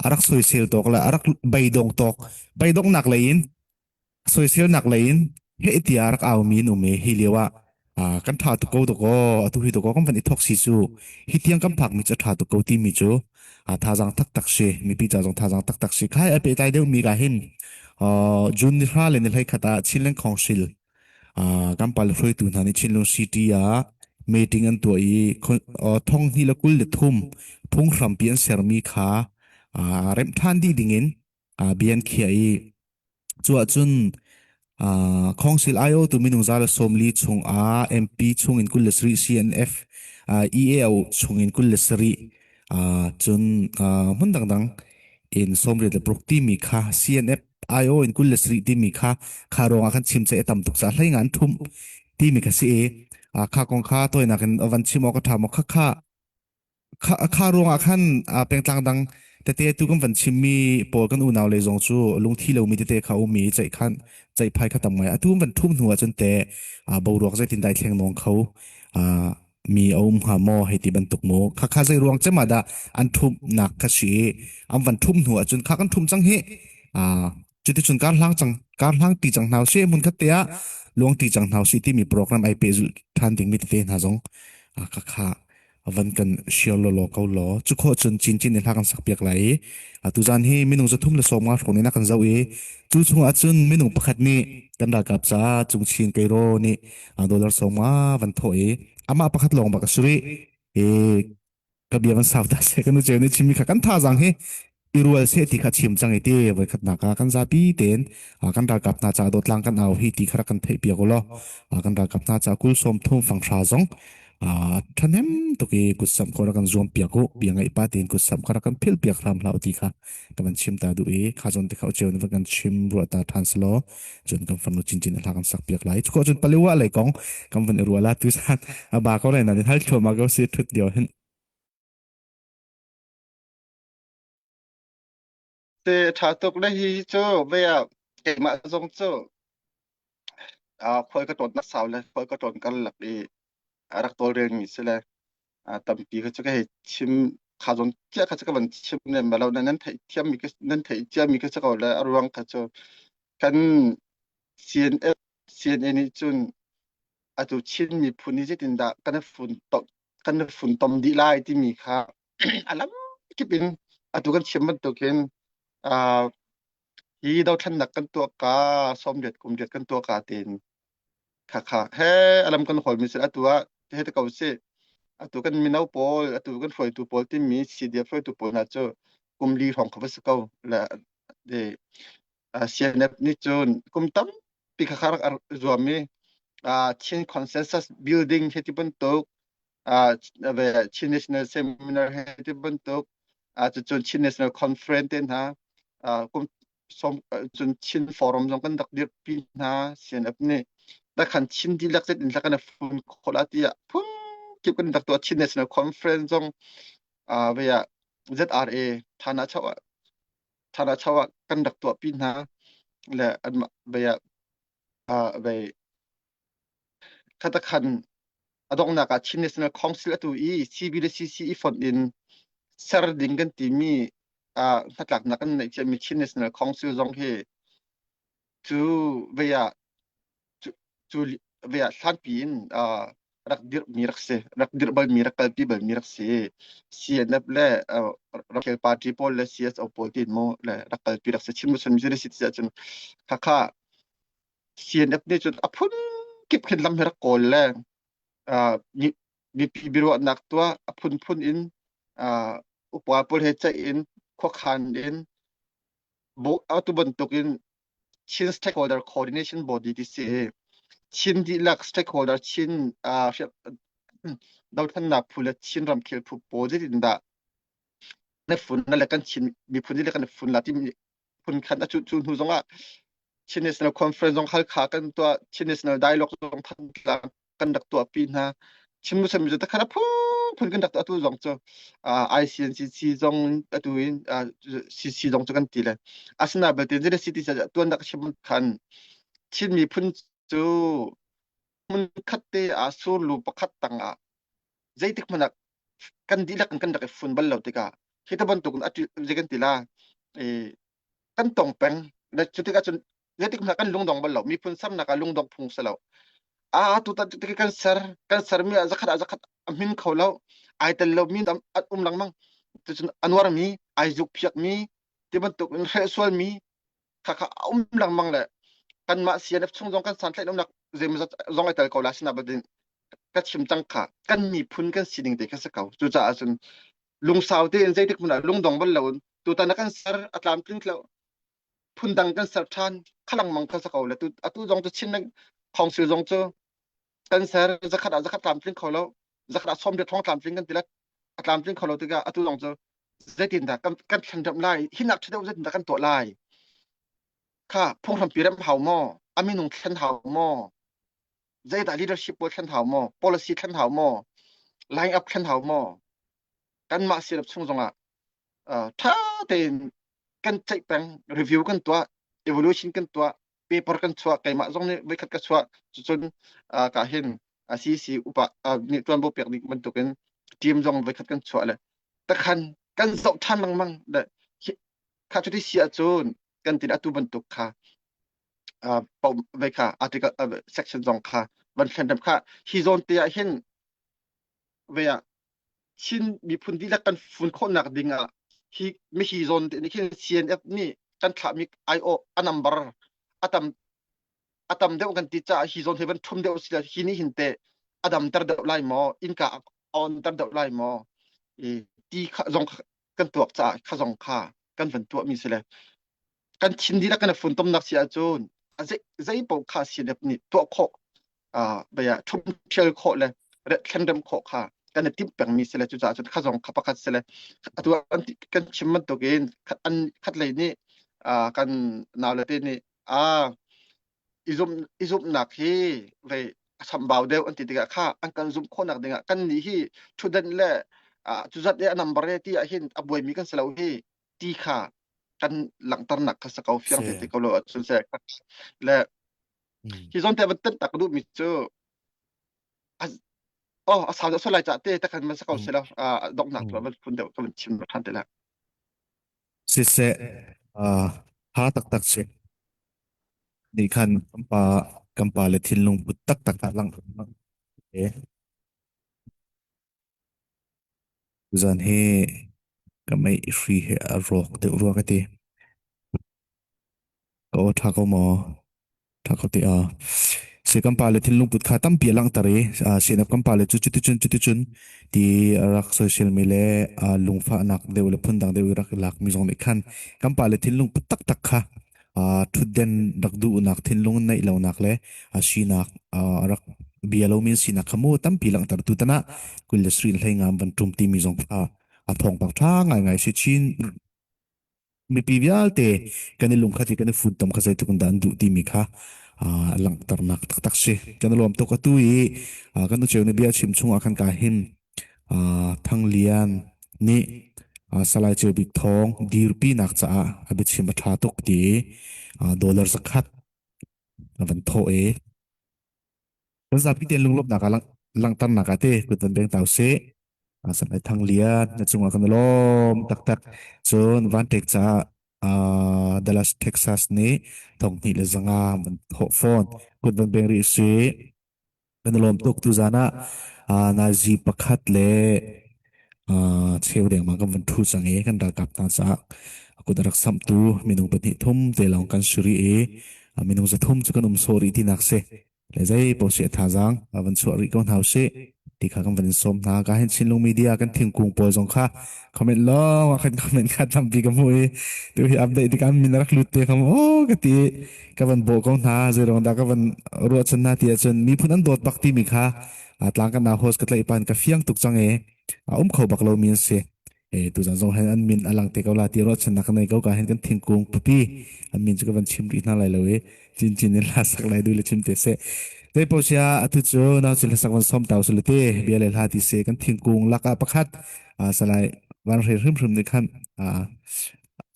a rak soisel tawk le a rak beidong tawk beidongnak lei in soiselnak lei in heh tiah rak au mi an um i hi lio ah kan ṭha tuk ko tuk aw atu hi tuk aw kan van i thok si cu hi tiang kan phak mi cu a ṭha tuk ko ti mi cu thazaang taktak si mipi ca zong thazaang taktak si khai a pehtlai deuh mi ka hin June ni hra le ni hlei khat ah Chinland Council kan pal hruaitu hna nih Chinlung City ah meeting an tuah i thong hnih le 23 phunghrampi an sermi kha remh ṭhan dih dingin bia an khiah i Cu ahcun Council aiawhtu minung 140 chungah MP chungin 27 CNF EAO chungin 27. Cun hmun dangdang in 86 timi kha CNF IO in 27 timi kha kha ruangah khan chim che tam tuk sa hlei ngan thum timi kha si i kha kong kha toinak in van chim awk a tha maw kha kha Kha, kha ruangah khan uh, pengtlang dang tete tu kan van chimmi pawl kan unau le zong cu lungthi lomi tete kha um i ceih khan ceihphai kha tam ngai atu van thum hnu ahcun te uh, boruak zeitin dai thleng nawng kho uh, mi a um hnga maw hei ti bantuk mu kha kha zei ruang cem ah dah an thum nak kha si i an van thum hnu ahcun kha kan thum cang hi uh, cuticun kar hlang cang kar hlang ti cang hna usih hmun khat te ah luang ti cang hna usih timi program ai pe zulh than dingmi tete hna zong kha kha van kan share lo law ko law cu khawh cun chin chin in hla kan sak piak lai i tuzan hi minung 310 hrawng nih na kan zoh i cu chungah cun minung pakhat nih kan ralkap ca cungchin keiro nih dollar 50 van thawh i amah pakhat lawng bak a si rih i ka bia van sau ta se kan u ceu nih chimmi kha kan thazaang hi i rual seh ti kha chim cang i ti voikhat nak ah kan zapi tein kan ralkap hna ca dawtlang kan au hi ti kha rak kan theih piak u law kan ralkap hna ca kul sawm thum fanghra zong ṭhahnem tuk i kutsamh kho rak kan zuam piak u bia ngaih pa tein kutsamh kha rak kan philh piak hram hlah u ti kha ka van chim ta duh i kha zawn te kha u ceu nih van kan chim ruah ta ṭhan selaw cun kan farnu chinchin hla kan sak piak lai cu cun paliwa lei kong kan van i ruah la tu san a ba ko lai na hal thluahmah ko si thut dio hin Te ṭha tuk le hi cu vei ah keimah zong cu khual ka tlawnnak sau le khual ka tlawn karlak i a rak tawlrelmi si le tampi kha cu ka hei chim kha zawn cia kha cu ka van chim lem bal lo nan nan theih thiammi nan theih ciami kha si ko le a ruang kha cu kan CNF CNA nih cun atu Chin miphun hi zeitindah kan i funtom kan i funtom dih lai timi kha a lam kip in atu kan chim bantukin uh, hi dothlennak kan tuah ka 80 kum riat kan tuah ka tein kha kha he alam kan hawl mi atu ah he te ko si atu kan mino pawl atu kan hruaitu pawl timi CDF hruaitu pawl hna cu kum li hrawng kha va si ko le de CNF nih cun kum tampi kha kha rak zuam i Chin consensus building he ti bantuk Chin National Seminar he ti bantuk cucun Chin National Conference te hna kum som cun Chin Forum zong kan rak dirpi hna CNF nih dakhan Chin dihlak zet in kan fun khawh la tiah phun kip kan rak tuah Chin National Conference zong vea ZRA thana chaw thana chaw ah kan rak tuahpi hna le anmah vea vei khatakhan a donghnak ah Chin National Council atu i CB le CC i fonh in ser ding kan timi ah hnatlaknak kan neih ciami Chin National Council zong hi cu vei ah cu, cu vei ah hlanpi in uh, rak dirhmi rak si rak dirh balmi rak kalpi balmi rak si CNF le uh, ramkhel party pawl le CSO pawl tiin mu le rak kalpi rak si Chin Muslim Majority si ahcun khakha CNF nih cun a phun kip khin lam hi rak kawl le uh, mipi biaruahnak tuah a phunphun in uh, upa pawl he ceih in khuakhan in atu bantuk in Chin Stakeholder Coordination Body ti si Chin dihlak stakeholder Chin uh, dothlennak phu le Chin ramkhel phu pawl zeitin dah na fun na le kan Chin miphun le kan fun la ti phun khan a cu cu hnu zongah Chin National Conference zong Halkha kan tuah Chin National Dialogue zong Thantlang kan rak tuah pi hna Chin Muslim cu takhan a phun kan rak tuah atu zong cu ICNCC zong atu in CC zong cu kan ti le asina belte zile city ca tuan dak chim khan Chin miphun cu hmun khat te ah surlu pakhat tang ah zeitik hmanh ah kan dihlak in kan rak i fun bal lo tikah hi ta bantuk in atu zei kan ti la e kan tong peng le cu tikah cun zeitik hmanh ah kan lungdong bal lo miphun sernak ah lungdong phung si lo a tu ta tik kan ser kan sermi ah zakhat ah zakhat a hmin kho lo ai tel lo mi um lengmang cucun a nuar mi ai zuk phiak mi ti bantuk in hreh sual mi kha kha a um lengmang le kanmah CNF chung zong kan santlaih umnak zeimawzat zong ai tel ko la sina badin ka chim cang kha kan miphun kan sining te kha si ko cucaah cun lungsau tein zeitik hmun ah lungdong bal loin tutan ah kan ser a tlamtling lo phundang kan ser ṭhan khalangmang kha si ko le tu atu zong cu Chin Council zong cu kan ser zakhat ah zakhat tlamtling kho lo zakhat ah 80 thong tlamtling kan ti le. A tlamtling kho lo tikah atu zong cu zeitindah kan kan thlen remh lai hinak ṭha deuh zeitindah kan tuah lai kha phunghrampi remh hau maw a minung thlen hau maw zeidah leadership pawl thlen hau maw policy thlen hau maw line up thlen hau maw kanmah sirap chung zongah ṭha tein kan ceih peng review kan tuah evolution kan tuah paper kan chuah keimah zong nih voikhat ka chuah cucun ka hin CC upa nih tuanvo pek ding bantukin team zong voikhat kan chuah le takhan kan zoh ṭhan lengmang le kha cuti si ahcun kan tin atu bantuk kha vei kha article section zong kha van thlen kha hi zawn te ah hin ve ah Chin miphun dihlak kan fun khawhnak ding ah hi mihi zawn te nih khin CNF nih kan thlahmi aiawh a number a tam a tam deuh kan ti caah hi zawn hi van ṭhum deuh si hi nih hin teh a damter deuh lai maw innka a onter deuh lai maw i ti kha zong kan tuak caah kha zong kha kan van tuahmi si le kan thin dihlak kan i funtomnak si ahcun a zei zei paoh kha CNF nih tuah khawh bia ṭhumṭhial khawh le thlenrem khawh kha kan i timh pengmi si le cucaah cun kha zong kha pakhat si le atu an kan chim bantukin an khat lei nih kan naule te nih a i zumh i zumhnak hi vei a chambau deuh an ti tikah kha an kan zumh khawhnak dingah kan nih hi ṭhutdan le cuzat e a number e ti ah hin a buaimi kan si lo hi ti kha kan langhternak kha sa ko fiang te te ko lo ahcun se le hi zawn te van tan tak duhmi cu oh a sau deuh sual lai ca te takhan man sa ko se la donghnak tu van phun deuh ka van chim than te la Siseh ha taktak si nih khan kan pa kan pa le thinlung put taktak ah lang Zan hi ka mei hri he a rawk deuh rua ka ti. Ka aw ṭha ko maw? Ṭha ko ti a. Si kan pale thinlung put kha tampi a langhter i sinap kan pale cu cuticun cuticun ti a rak soisel mi le lungfahnak deuh le phundang deuh i rak i lak mi zong nih khan kan pale thinlung put taktak kha ṭhutden rak duhnak thinlung neih lonak le sinak rak bia lomi an sinak kha mu tampi langhter tutan ah kul le sri hlei ngam van ṭum timi zong kha a thawngpang ṭha ngaingai si chin mipi vialte kan i lungkhat i kan i funtom kha zeitluk in dah an duh timi kha langhternak taktak si kan i lawm tuk atu i kan ucheu nih bia chim chung ah khan ka hin Thang Lian nih Salai Ceu Bik Thawng dirpinak caah a biachim a ṭha tuk ti dollar zakhat a van thawh i kan zapi tein lunglawmhnak ah langhternak ah te kut van beng tau sih. Salai Thang Lian na cungah kan i lawm taktak. Cun Van Ṭek caah Dallas, Texas nih thong hnih le zanga van thawh fawn. Kut van beng rih sih. Kan i lawm tuk tuzaan ah nazi pakhat le cheu dengmang kan van ṭhu cang i kan ralkap hna caah a kut a rak samhtu minung pahnih thum te lawng kan si rih i minung zathum cu kan um sawh rih tinak si. Le zei paoh si a thazaang van chuah rih ko hna usih ti kha kan van in sawm hna. Ka hin Chinlung Media kan thingkung pawl zong kha comment lawng ah khan comment kha tampi ka hmuh i tu hi update tikah min a rak lut te kha mu ka ti ka van bawh ko hna zeiruang dah ka van ruahchan hna ti ahcun miphun an dawt bak timi kha tlang kan nau host ka tlaih pan ka fiang tuk cang e a um kho bak lomi an si e tuzan zong hen an min a lang te ko la ti ruahchannak ka nei ko ka hen kan thingkung pupi an min cu ka van chim rih hna lai lo i cin cin in hla sak lai du le chim te se te po sia atu cu nau cin hlasak van som tau sule te bia le hla ti se kan thingkung lak ah pakhat salai van hre hrim hrim nih khan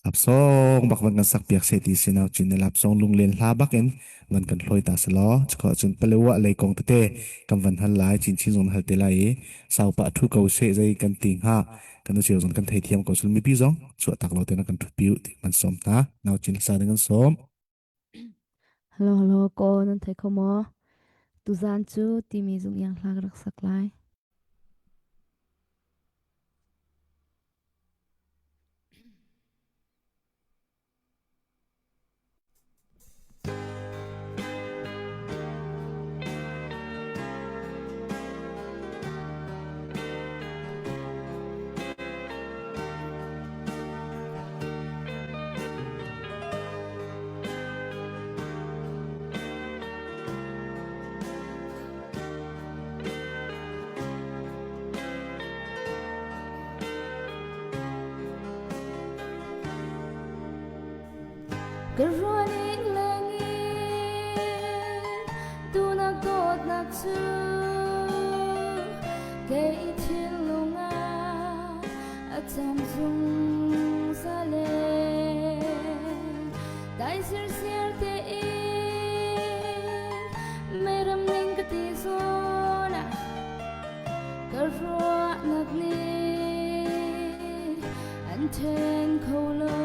Lapsong bak van kan sak piak se ti si nau cin ne lapsong lunglen hla bak in van kan hloi ta se law chuko cun palewa lei kong tete kan van hal lai chin chin zong hal te lai i saupa thu ko se zei kan ti hnga kan u cio zong kan thei thiam ko sul mipi zong chuah tak lo te na kan thut piu ti man som ta nau cin sa ding kan som Hello hello ko nan thei kho maw? Tuzaan cu timi zung iang hla ka rak sak lai. Ka ruaning lengin tunak dawtnak cu kei thinlung ah a cam zungzal e. Dai sirsiar tein meiram ning ka ti zawn ah ka ruahnak nih an then kho lo.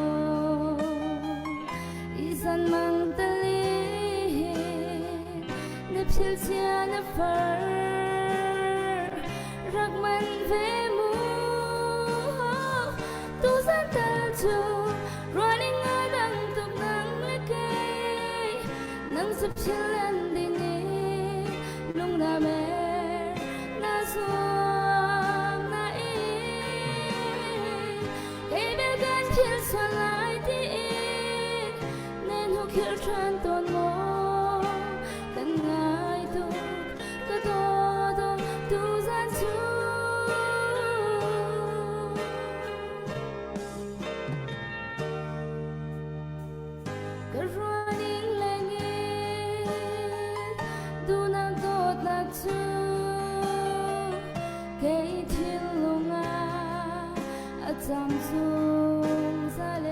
Izan mang tali na phil cia na far rak man ve mu tu zan tal cu running a dang tuk nang le kei nang sap thil an ding i lung na mer na zuam na i kei bel kan thil sual lai tiin nen hu khil than ton maw kan ngai tuk ka daw tu zan cu. Ka ruaning lengin duhnak dawtnak cu kei thinlung ah a cam zungzal e.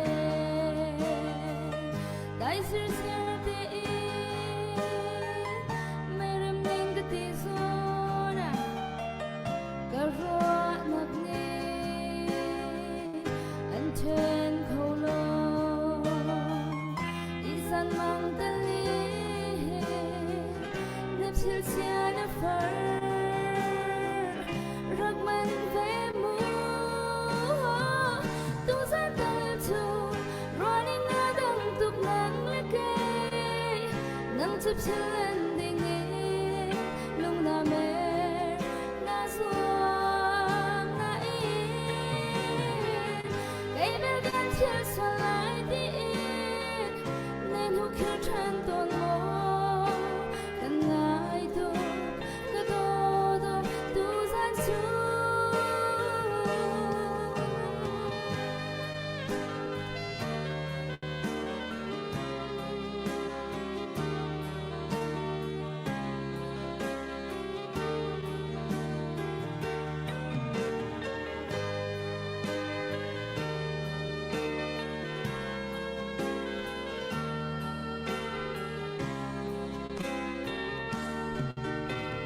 Dai sirsiar tein meirem ning ka ti zawn ah ka ruahnak nih an then kho lo. Izan mang tali na phil cia na far rak man ve mu tu zan tal cu running a dang tuk nang le kei nang cu phil an ding i lung na mer na zuam na in kei bel kan thil sual lai tiin nen hu khir ṭhan tawn maw kan ngai tuk ka daw daw tu zan cu.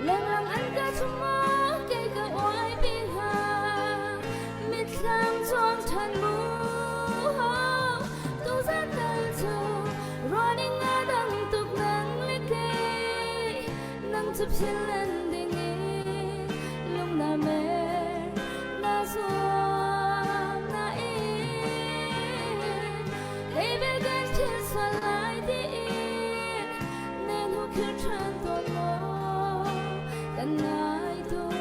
Lenglang an ka chuma kei ka uai pi hna mitthlam chuang ṭhan mu tu zan tal cu running a dang tuk nang le kei nang cu phil an ding i lung na mer na zuam na in kei bel kan thil sual lai tiin nen hu khir ṭhan tawn maw kan ngai tuk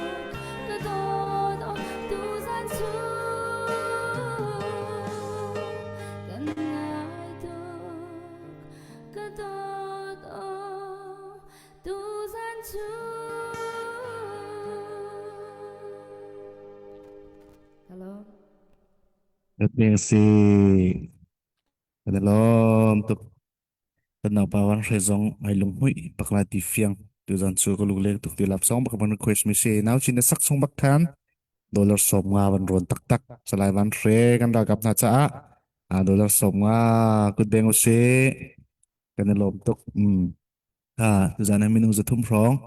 ka dawt aw tu zan cu kan ngai tuk ka dawt aw tu zan cu. Hello. Peng si kan i lawm tuk. Kan naupa van hre zong ai lunghmuih bak lai ti fiang. Tuzan cu ka lung tuk ti lap song bak van request mi si. Nau chin na sak chung bak khan dollar 50 van rawn taktak. Salai van hre kan ralkap hna caah a dollar 50 kut beng usih. Kan i lawm tuk. Mm. Ha, tuzan ah minung 300 hrawng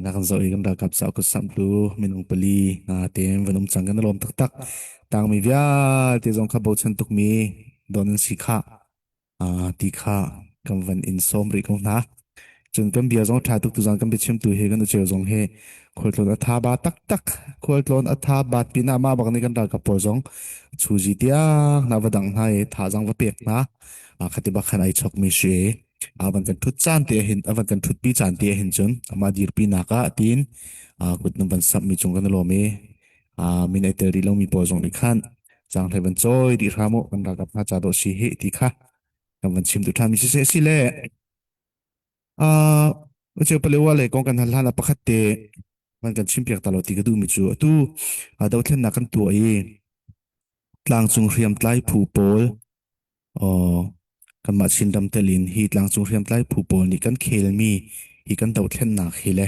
na kan zoh i kan ralkap cauk kan samhtu minung pali nga tein van um cang kan i lawm taktak. Tangmi vialte zong kha bochan tukmi don an si kha ti kha kan van in sawm rih ko hna. Cun kan bia zong ṭha tuk tuzan kan biachimtu hi kan ucheu zong hi khualtlawn a tha ba taktak khualtlawn a tha bat pinah mah bak nih kan ralkap pawl zong chuzi tiang hna va dang hna i thazang va pek hna khati bak khan ai chokmi si avan kan thut caan te hin avan kan thutpi caan te hin cun ama dirpi nak ah tin kut num van sap mi chung kan lawm i min ai tel rih lomi pawl zong nih khan chang hlei van cawi rih hram u kan ralkap hna ca dawh si hi ti kha kan van chim duh ṭhan mi siseh si le cheu palewa le kong kan hal hlan ah pakhat te van kan chim piak ta lo ti ka duh mi cu atu dothlennak kan tuah i tlangcung hriamtlai phu pawl. Kanmah Chinram tel in hi tlangcung hriamtlai phu pawl nih kan khelmi hi kan dohthlennak hi le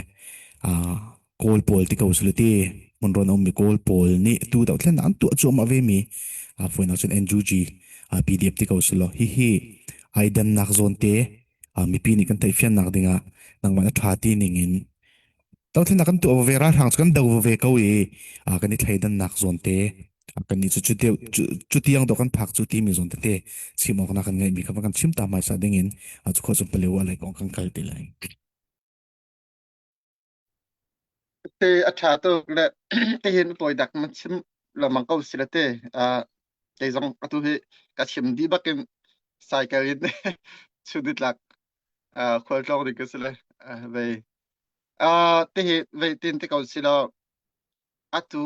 Kawl pawl ti ko sule ti hmunrawn a ummi Kawl pawl nih tu dohthlennak an tuah cuahmah vemi fawinak cun NUG PDF ti ko sulaw hihi ai dannak zawn te mipi nih kan theihfiannak dingah nangmah na ṭha ti ning in dohthlennak kan tuah ve ralhrang cu kan do ve ko i kan i thleidannak zawn te kan nih cu cu deuh cu tiang dawh kan phak cu timi zawn tete chim awk na kan ngeihmi kha kan chim ta hmaisa ding in cu khawh cu paleu a lei kong kan kal ti lai. Te a ṭha tuk le te hin tawi dak man chim lengmang ko si le te kei zong atu hi ka chim dih bakin cycle in chunitlak khualtlawng ding ka si le vei te hi vei tin te ko si lo atu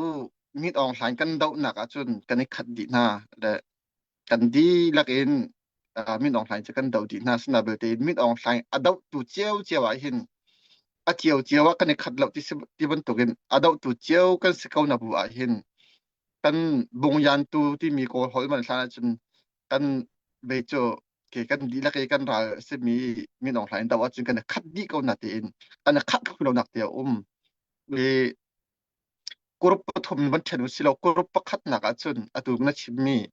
Min Aung Hlaing kan dohnak ahcun kan i khat dih hna le kan dihlak in Min Aung Hlaing cu kan doh dih hna. Asinain belte Min Aung Hlaing a dohtu ciocio ah hin a ciocio ah kan i khat lo ti, ti bantukin a dohtu cio kan si ko na bu ah hin kan bungyantu timi Kawl holh man hlan ahcun kan ve cu ke kan dihlak i kan ral a simi Min Aung Hlaing doh ahcun kan i khat dih ko na tiin kan i khat thlu lo nak te a um. I Group pathum van ṭhen usih law group pakhatnak ahcun atu na chimmi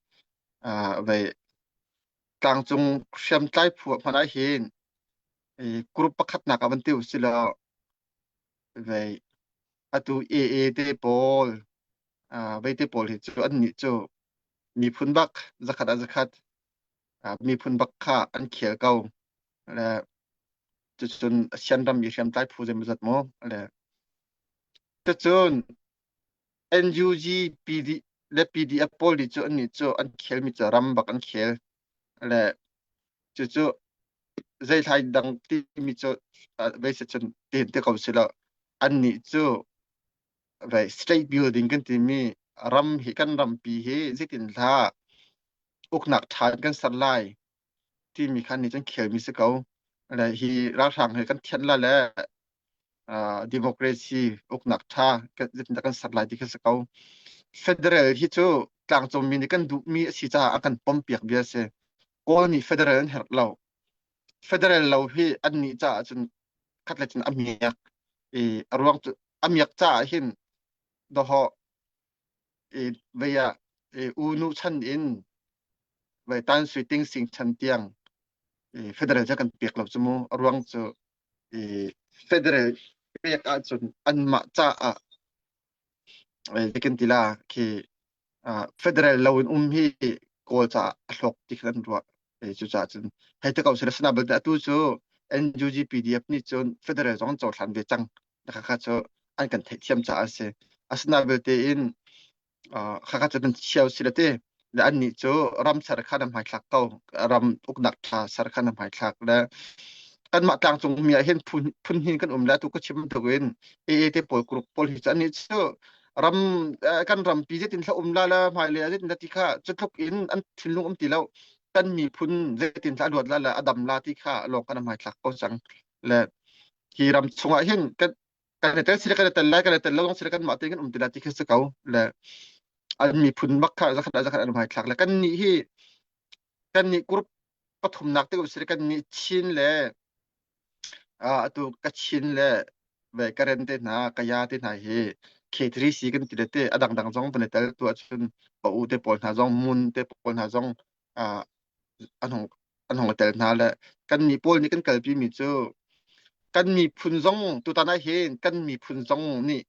vei tlangcung hriamtlai phu ah hmanh ahhin group pakhatnak ah van ti usih law vei atu AA te pawl vei te pawl hi cu annih cu miphun bak zakhat ah zakhat miphun bak kha an khel ko le cucun Sianram i hriamtlai phu zeimawzat maw le cucun NUG PD le PDF pawl nih cu annih cu an khelmi cu ram bak an khel le cucu zeithlai dang timi cu veise cun tin te ko si lo annih cu vei state building kan timi ram hi kan rampi hi zeitin hlah uknak ṭha in kan ser lai timi kha nih cun khelmi si ko. Le hi ralhrang hi kan thianh la le democracy uknak ṭha zeitindah kan ser lai ti kha si ko. Federal hi cu tlangcungmi nih kan duhmi a si caah a kan pompiak bia a si. Kawl nih federal an herh lo. Federal lo hi annih caah cun khat le cun a miak. I a ruang cu a miak caah hin dohawh i vei ah i u nu chan in vei tan sui ting sing chan tiang i federal cu kan pek lo cu mu a ruang cu i federal pek ahcun anmah caah kan ti la khi federal lo in um hi kawl caah a hlawk ti khan an ruah. Cucaah cun hei te ko sila sana belte atu cu NUG PDF nih cun federal zong an cohlan ve cang. Khakha cu an kan theihthiam caah a si. Asina belte in khakha cu nan chiao si le ti le annih cu ram ser kha na hmaithlak ko ram uknak ṭha ser kha na hmaithlak le kanmah tlangcung mi ah hin phun phun hin kan um le atu ka chim bantuk in AA te pawl group pawl hi cu annih cu ram kan rampi zeitin thla um la la hmailei ah zeitin ti kha cu tluk in an thinlung um ti lo kan miphun zeitin thla luat la le a dam la ti kha lawng kan hmaithlak ko cang le hi ram chungah hin kan kan i tel sile kan i tel lai kan i tel lo zong sile kan mah tein kan um ti lai ti khi si ko le an miphun bak kha zakhat zakhat an hmaithlak le kan nih hi kan nih group pathumnak te um sile kan nih Chin le atu Kachin le ve Karen te hna Kaya te hna hi K3C kan ti le te a dangdang zong van i tel tu ahcun pa u te pawl hna zong Mun te pawl hna zong an hung an hung i tel hna le kan nih pawl nih kan kalpi mi cu kan miphun zong tutan ah hin kan miphun zong nih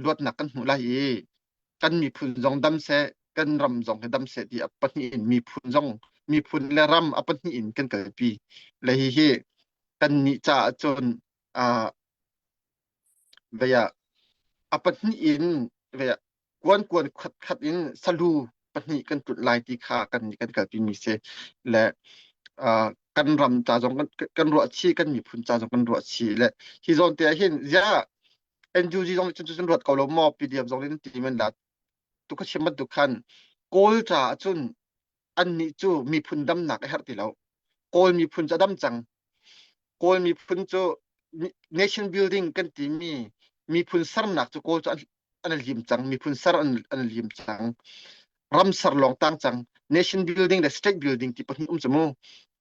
luatnak kan hmuh lai i kan miphun zong dam seh kan ram zong hi dam seh ti a pahnih in miphun zong miphun le ram a pahnih in kan kalpi le hi hi kan nih caah cun vei ah a pahnih in vei ah kuan kuan khat khat in salu pahnih kan tlut lai ti kha kan nih kan kalpi mi si le kan ram ca zong kan ruah chih kan miphun ca zong kan ruah chih le hi zawn te ah hin ziah NUG zong nih cun cun ruat ko lo maw PDF zong nih ti men la tu ka chim bantuk khan Kawl ca ah cun annih cu miphun damnak a herh ti lo Kawl miphun cu a dam cang Kawl miphun cu nation building kan timi miphun sernak cu Kawl cu an lim cang miphun ser an lim cang ram ser lawng tang cang nation building le state building ti pahnih um cu mu.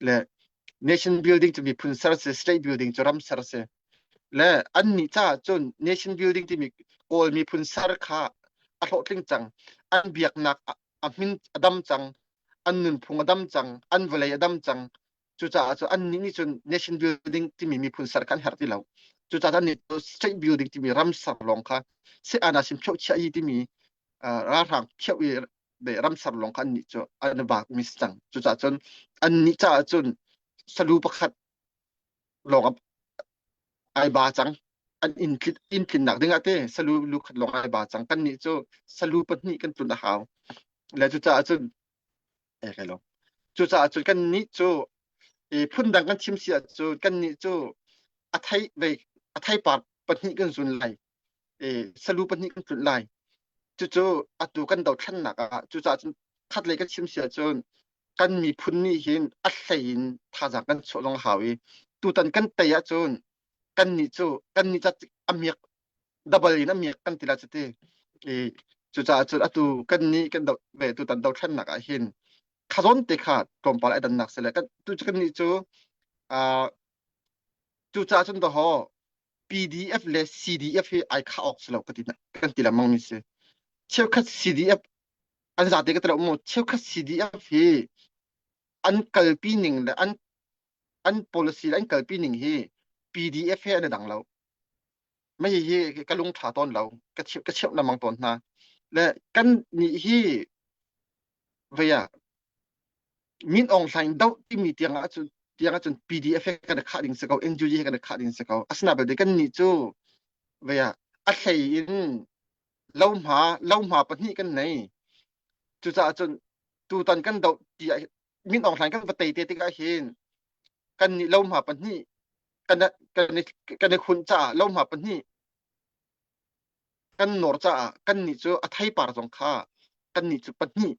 Le nation building cu miphun ser si, state building cu ram ser si. Le annih caah cun nation building timi Kawl miphun ser kha a hlawhtling cang. An biaknak a hmin a dam cang. An nunphung a dam cang. An vawlei a dam cang. Cucaah cu annih nih cun nation building timi miphun ser kha an herh ti lo. Cucaah annih cu state building timi ram ser lawng kha si ana sim kheuh chia i timi ralhrang kheuh i ram ser lawng kha annih cu an vak mi si cang. Cucaah cun annih caah cun salu pakhat lawng ai ba cang. An inn inn tlinnak ding ah te salu lu khat lawng ai ba cang. Kannih cu salu pahnih kan tlun a hau. Le cucaah cun eh lo. Cucaah cun kannih cu i phundang kan chim si ahcun kannih cu a thei vei a theipar pahnih kan zun lai. I salu pahnih kan tlunh lai. Cucu atu kan dothlennak ah cucaah cun khatlei kan chim si ahcun kan miphun nih hin a hlei in thazaang kan chuah zong a hau i tutan kan tei ahcun kannih cu kannih ca a miak double in a miak kan ti la cu ti i cucaah cun atu kan nih kan doh ve tutan dothlennak ah hin khazawn te kha tlawmpal ai dannak si le kan tu cu kan nih cu uh, cucaah cun dahaw PDF le CDF hi ai khah awk si lo ka ti kan ti lengmang mi si cheukhat CDF an zate ka ti lo mu cheukhat CDF hi an kalpi ning le an an policy le an kalpi ning hi PDF he an i dang lo mei hi ka lung ṭha tawn lo ka chimh ka chimh lengmang tawn hna le kan nih hi vei ah Min Aung Hlaing doh timi tiang ah cun tiang ah cun PDF he kan i khah ding si ko NUG he kan i khah ding si ko asina belte kan nih cu vei ah a hlei in lohma lohma pahnih kan nei cucaah cun tutan kan doh ti ah Min Aung Hlaing kan va tei te tikah hin kan nih lohma pahnih kan kan i kan i khunh caah lohma pahnih kan nawr caah kan nih cu a theipar zong kha kan nih cu pahnih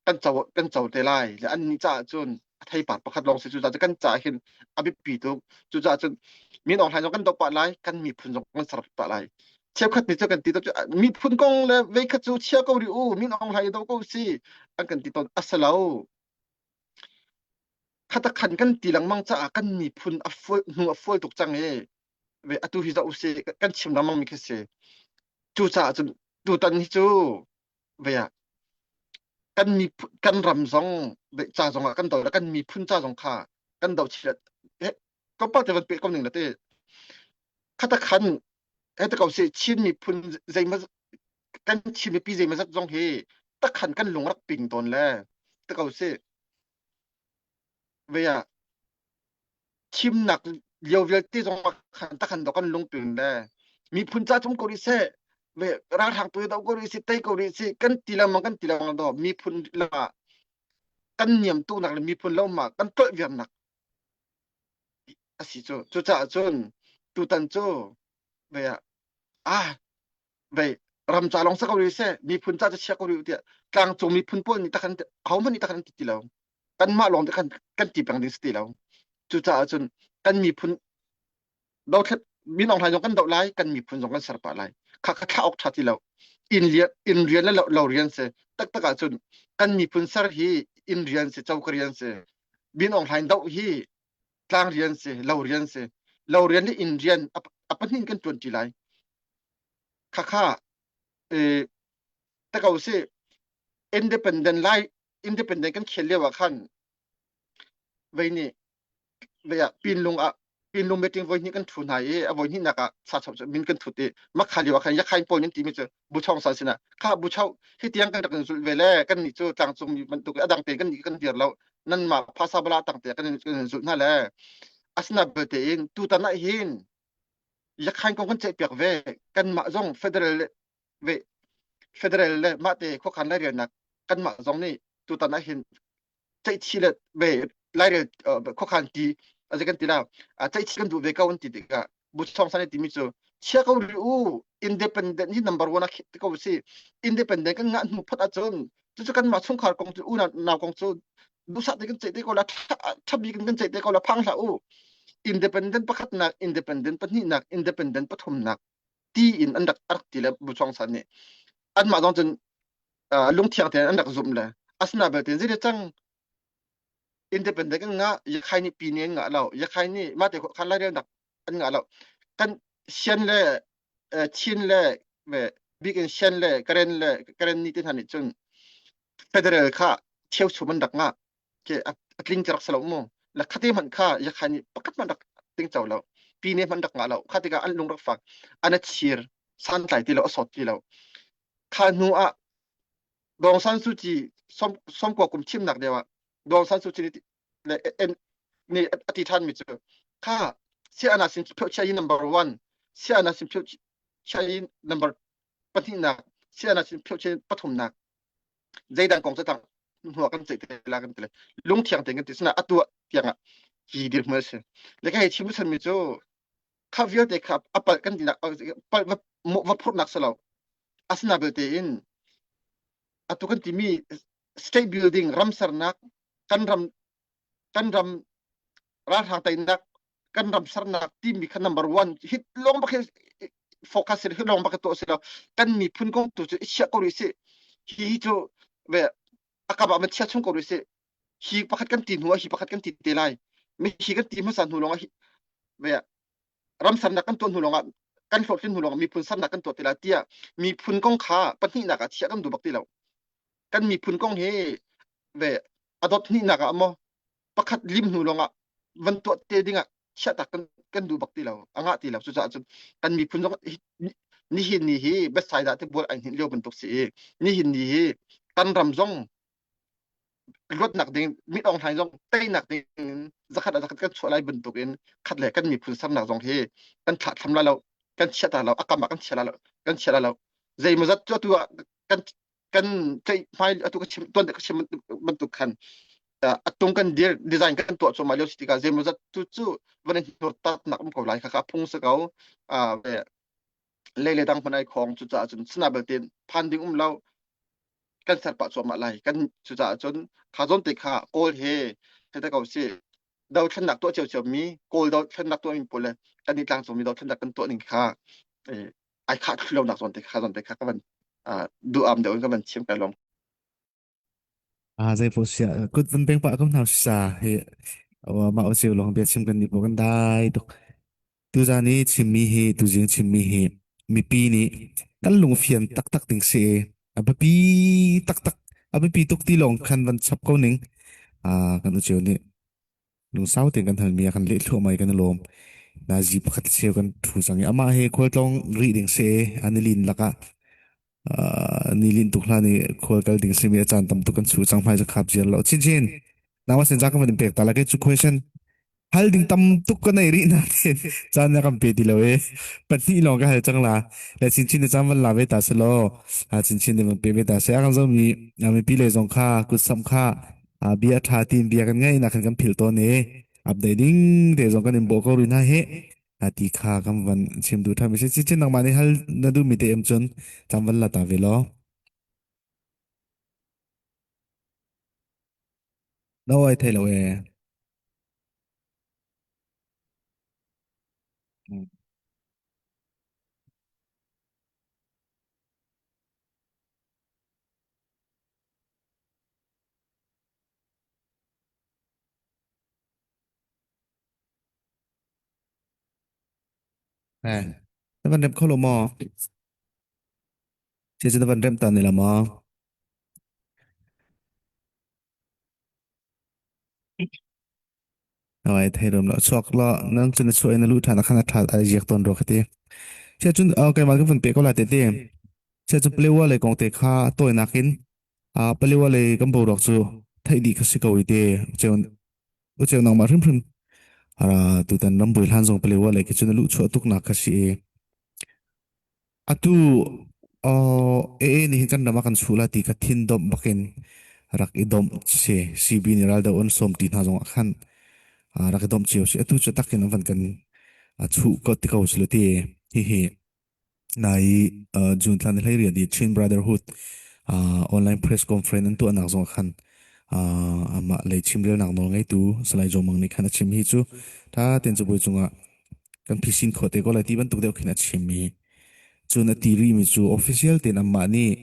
kan co kan co te lai le an nih caah cun a theipar pakhat lawng si cucaah kan caah hin a biapi tuk cucaah cun Min Aung Hlaing zong kan doh pah lai kan miphun zong kan ser pah lai cheukhat nih cu kan ti to miphun kong le veikhat cu chia ko rih u Min Aung Hlaing do ko si an kan ti tawn a si lo khatakhan kan ti lengmang caah kan miphun a fual hnu a fual tuk cang i ve atu hi zoh usih kan chim lengmang mi khi si cucaah cun tutan hi cu ve ah kan miphun kan ram zong ca zong ah kan do le kan miphun ca zong kha kan do chih he tlawmpal te van pe ko ning la te khatakhan he te ko si Chin miphun zeimaw kan Chin mipi zeimaw zat zong hi takhan kan lung rak ping tawn le te ko si ve ah thimnak lio vialte zong ah khan takhan do kan lungping le miphun ca cung ko rih seh ve ralhrang tu do ko rih si tei ko rih si kan ti lengmang kan ti lengmang do miphun lam ah kan niam tuknak le miphun lo ma kan tolh viarnak a si cu cucaah cun tutan cu ve ah ah ve ram ca lawng sa ko rih seh miphun ca cu chia ko rih tiah tlangcung miphun pawl nih takhan ahohmanh nih takhan an ti ti lo kanmah lawng te khan kan ti peng ding si ti lo cucaah cun kan miphun dothlat Min Aung Hlaing zong kan doh lai kan miphun zong kan ser pah lai kha kha thlah awk tha ti lo inn rian inn rian le lo rian si taktak ah cun kan miphun ser hi inn rian si choka rian si Min Aung Hlaing doh hi tlang rian si lo rian si lo rian le inn rian a pahnih kan tuan ti lai kha kha e ta ko si independent lai independent kan khel lio ah khan vei nih vei ah pinlung ah pinlung meeting voi hnih kan thu hna i a voi hnih nak ah sa chau min kan thut i makha lio ah khan yakhain pawl nan timi cu buchong san sinah kha buchau hi tiang kan rak in zulh ve le kan nih cu tlangcung mi bantuk a dang te kan nih kan dir lo nan mah phasa bala tang te kan in zulh hna le asina belte in tutan ah hin yakhain kong kan ceih piak ve kan mah zong federal ve federal le mah te khuakhan lairelnak kanmah zong nih tutan ah hin ceihchi le ve lairel khuakhan ti aze kan ti la ceihchi kan duh ve ko an ti tikah buchong san timi cu chia ko ri u independent hi number one a khit ko si independent kan ngah hnu phot ahcun cucu kanmah chungkhar kong cu u nau kong cu duhsah te kan ceih te ko la thabi kan kan ceih te ko la phang hlah u independent pakhatnak independent pahnihnak independent pathumnak ti in an rak rak ti le buchong san nih anmah zong cun lungthiang tein an rak zumh le asina belte zei cang. Independent kan ngah, Yakhai nih pine an ngah lo. Yakhai nih mah te khan lairelnak an ngah lo. Kan Shan le Chin le bik in Shan le Karen le Karen ni te hna nih cun federal kha cheuchum an rak ngah. Ke a tling ti rak si lo mu. La khate hmanh kha Yakhai nih pakhat hmanh rak ting co lo. Pine hmanh rak ngah lo. Kha tikah an lung rak fak. An a chir santlai ti lo, a sawt ti lo. Kha hnu ah Dawng San Suu Kyi sawmkua kum thimnak lio ah Dawng San Suu Kyi le nih a ti ṭhanmi cu kha siana sin phyo chia yi number one siana sin phyo chia yi number pahnihnak siana sin phyo chia pathumnak zeidang kong cu tang hnuah kan ceih te la kan ti le lungthiang tein kan ti sina atu tiang ah hi dirhmun a si le ka hei chim chanmi cu kha vialte kha a palh kan tinak palh va va phurhnak si lo asina belte in atu kan timi state building ram sernak kan ram kan ram ralhrang teinak kan ram sernak timi kha number one hit lawng bak focus hi lawng bak tuah si lo kan miphun kong tu cu i chiah ko rih si hi hi cu ve akam ah man chia chung ko rih si hi pakhat kan ti hnu ah hi pakhat kan ti te lai mi hi kan ti hmasa hnu lawng ah ve ram sernak kan tuah hnu lawng ah kan hlawhtlin hnu lawng ah miphun sernak kan tuah te lai tiah miphun kong kha pahnihnak ah chiah kan duh bak ti lo kan miphun kong hi ve a dot hnihnak ah maw pakhat lim hnu lawng ah van tuah te ding ah chiahtak kan kan duh bak ti lo a ngah ti lo cucaah cun kan miphun zong nihin ni hi Bethsaida te bual ai hnin lio bantuk si i nihin ni hi kan ram zong luatnak ding mit ong hlaing zong teinak ding in zakhat ah zakhat kan chuah lai bantuk in khat le kan miphun sernak zong hi kan thlah thlam lai lo kan chia ta lo akam ah kan chia lai lo kan chia lai lo zeimawzat cu atu ah kan kan ceih hmai atu ka chim tuan ka chim bantuk khan atung kan dir design kan tuah cuahmah lio si tikah zeimawzat tu cu van in hnur tat nak um ko lai kha kha phung si ko lei le dang hmanh ai khong cucaah cun sina belte phan ding um lo kan ser pah cuahmah lai kan cucaah cun kha zawn te kha kawl he he ko si dothlennak tuah cio mi kawl dothlennak tuah mi pawl le kan i tlangcung mi dothlennak kan tuah ning kha ai khah thlu lo nak zawn te kha zawn te kha ka van duh am deuh in ka van chim kai lom Ah zei po sia kut van peng pa kom hna sa hi awa ma o siu long bia chim kan ni po kan dai tuk tuzan i chimmi hi tuzing chimmi hi mipi nih kan lungfian taktak ding si a biapi taktak a biapi tuk ti lawng khan van chap ko ning ah kan ucio nih lungsau tein kan halmi a kan leh thluahmah i kan i lawm nazi pakhat cheu kan thu cang i amah hi khualtlawng rih ding si an i lin lakah ni lin tuk hlan i khual kal ding simi a caan tam tuk kan chu cang hmai cu khap ziar lo chin chin nama sen za kan van in pek ta la ke chu question hal ding tam tuk ka nei rih na ten caan na kan pe ti lo e pahnih lawng ka hal cang la le chin chin na caan van la ve ta se law a chin chin van pe ve ta se a kan zo mi mipi le zong kha kut sam kha a bia tha tin bia kan ngai na kan kan phil tawn e update ding te zong kan in bo ko ri na he a ti kha kan van chim du tham si chin nangmah nih hal na du mi te em chun cam van la ta ve lo no ai thei lo e Eh, na van rem kho lo maw? Che cu na van rem ta ne la maw? Ai thei rom lo chuak lo nang cun na chuah in na lu ṭhan khan a ṭha ai ziak tawn rua ka ti. Che cun keimah ka van pe ko la te te. Che cun Palewa lei kong te kha tawinak in Palewa lei kan boruak cu theih dih kha si ko i te. Cheu ucheu nangmah hrimhrim ara tutan rambui hlan zong Palewa lei khi cun na luh chuah tuk nak kha si i. Atu AA nih hin kan ram ah kan chuh la ti kha thin domh bakin rak i domh si. CB nih raldo an sawm ti hna zongah khan rak i domh cio si. Atu cu takin an van kan chuh ko ti ko si lo ti. Hihi nai June thla ni hlei riat i Chin Brotherhood online press conference an tuahnak zongah khan amah lei chimrelnak nawl ngeitu Salai Zaw Mang nih khan a chim hi cu tha tein cabuai cungah kan phisin khawh te ko lai ti bantuk deuh khin a chim i cun a ti rihmi cu official tein anmah nih.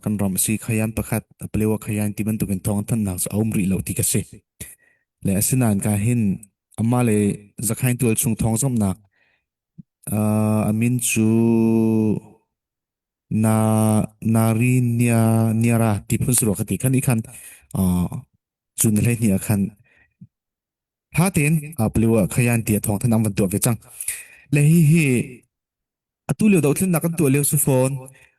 Kan ram si khayan pakhat Palewa khayan ti bantukin thawng thannak cu a um rih lo ti ka si. Le asinain ka hin amah le Zakhain tual chung thawng zomnak a min cu na nari nia niara ti phun suro ka ti khan i khan cu ni hlei hnih ah khan tha tein Palewa khayan ti a thawng than an van tuah ve cang. Le hi hi Atu lio dothlennak kan tuah lio si fawn.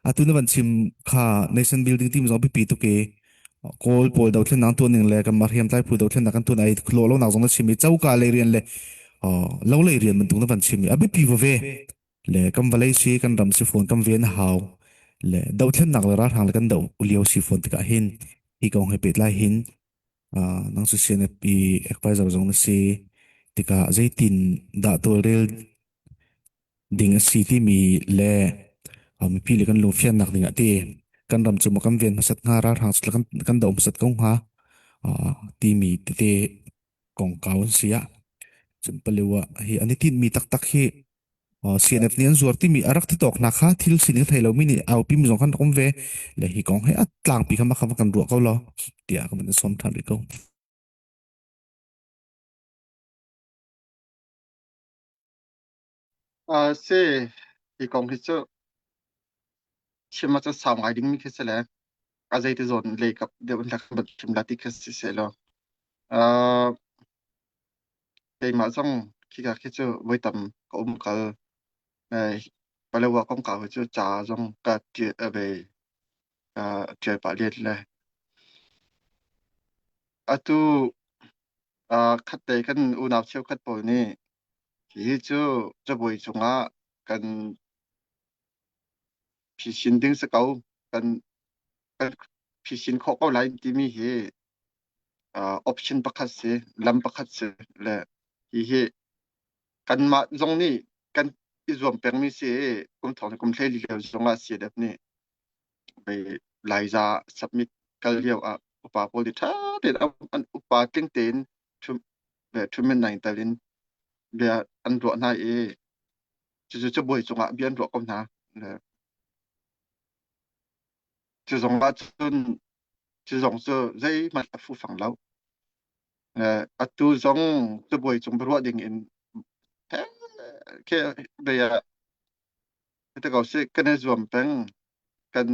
Atu na van chim kha nation building team zong biapi tuk i Kawl pawl dothlennak tuah ning le kanmah hriamtlai phu dothlennak kan tuah ai lawh lonak zong na chim i coka lei rian le lo lei rian bantuk na van chim i a biapi veve le kan vawlei si kan ram si fawn kan ven a hau le dothlennak le ralhrang le kan doh lio si fawn tikah hin hi kong he pehtlai hin nang cu CNF i advisor zong na si tikah zeitin dah tawlrel ding a si timi le mipi le kan lungfiannak ding ah ti kan ram cu maw kan ven hmasat hnga ralhrang cu kan kan doh hmasat ko hnga timi tete kongkau an si ah cun Palewa hi an i tinhmi taktak hi CNF nih an zuar timi a rak thi tawk hna kha thil sining thei lomi nih aupi mi zong khan rak um ve le hi kong he a tlangpi kha makha kan ruah ko law tiah ka van sawm ṭhan rih ko. Si, hi kong hi cu chim ahcun sau ngai dingmi khi si le a zeiti zawn lei kap deuh in kan van chim la ti khi si seh law. Uh, keimah zong khika khi cu voi tam ka um kal. Eh, Palawa kongkau hi cu ca zong ka ṭial ve ka ṭial pah len le. Atu uh, khatte kan unau cheukhat pawl nih Hihi cu cabuai cungah kan phisin ding si ko. Kan kan phisin khawh ko lai timi hi uh, option pakhat si, lam pakhat si le hihi kanmah zong nih kan i zuam pengmi si i kum thong kum hlei li lio zongah CNF nih Laiza submit kal lio ah upa pawl nih ṭha tein an upa tling tein ṭhumin nai tal in bia an ruah hna i cucu cabuai cungah bia an ruah ko hna. Cu zong ah cun cu zong cu zeihmanh a fufang lo. Atu zong cabuai cung biaruah ding in khi bia ti ko sih kan i zuam peng kan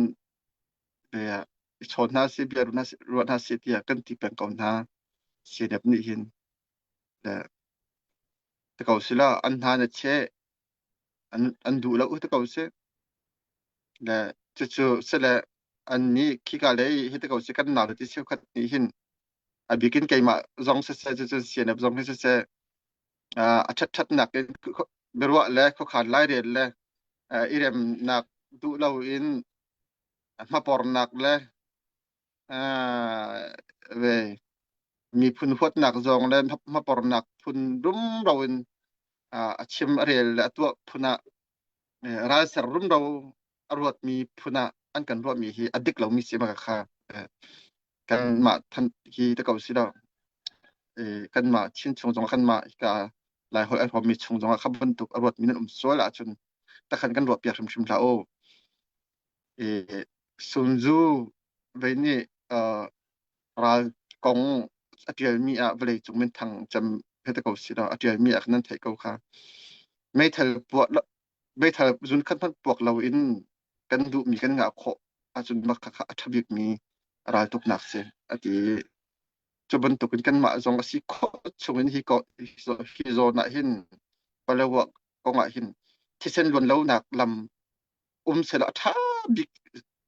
bia i chawn hna sih bia ruah hna sih tiah kan ti peng ko hna. CNF nih hin le ti ko sila an hna na cheh an an duh lo ti ko si le cucu sile an nih khika lei hi ti ko si kan nau ti cheukhat nih hin a bikin keimah zong siseh cucu CNF zong hi siseh a ṭhat ṭhatnak in biaruah le khuakhan lairel le i remnak duh lo in hmapornak le ve miphun huatnak zawng le hmapornak phun rumro in a chim a rel le a tuah phun ah ralser rumro a ruatmi phun ah an kan ruahmi hi a dik lomi si ma kha kanmah than hi te ko si lo kanmah Chin chung zong kanmah ka Laiholh a hrawmmi chung zong ah kha bantuk a ruatmi nan um sual ahcun takhan kan ruah piak hrimhrim hlah u. Sun Tzu vei nih ral kong a ṭialmi ah vawleicung minthang cem he te ko si lo a ṭialmi ah nan theih ko kha. Meithal puah meithal zun khat hmanh puak loin kan duhmi kan ngah khawh ahcun mah kha a ṭha bikmi raltuknak si a ti. Cu bantukin kanmah zong a si khawh chungin hi ko hi zawn ah hin Palawa kong ah hin thisen luan lonak lam um selaw a ṭha bik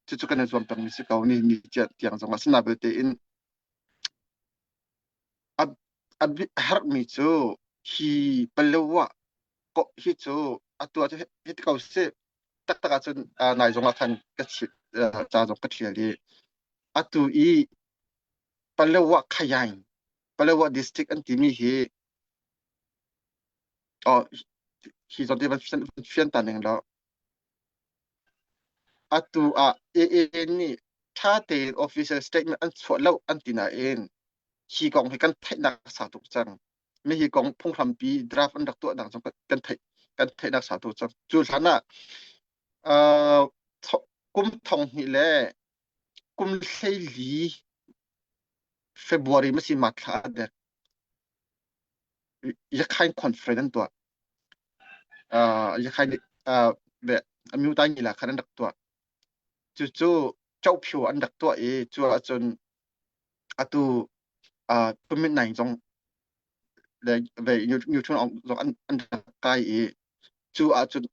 cucu kan i zuam pengmi si ko ni ni tiang zong ah sina belte in a a herhmi cu hi Palawa ko hi cu atu ah hi ti ko sih taktak ahcun nai zong ah khan ka chit ca zong ka ṭhial i atu i Palawa Khayain Palawa district an timi hi oh hi zawn te van fian ta ning law atu ah AA nih ṭha tein official statement an chuah lo an ti nain hi kong hi kan theihnak sau tuk cang mi hi kong phunghrampi draft an rak tuahnak zong kan theih kan theihnak sau tuk cang cu hlan ah uh, Kum thong hnih le kum 14 February masi ma thla dek Yakhain conference an tuah. Uh, Yakhain uh, be amyu ta ngi la khan an rak tuah. Cucu Chokphyo an rak tuah i cu ahcun atu uh, Tumit Naing zong le ve Newton zong an an rak kai i cu ahcun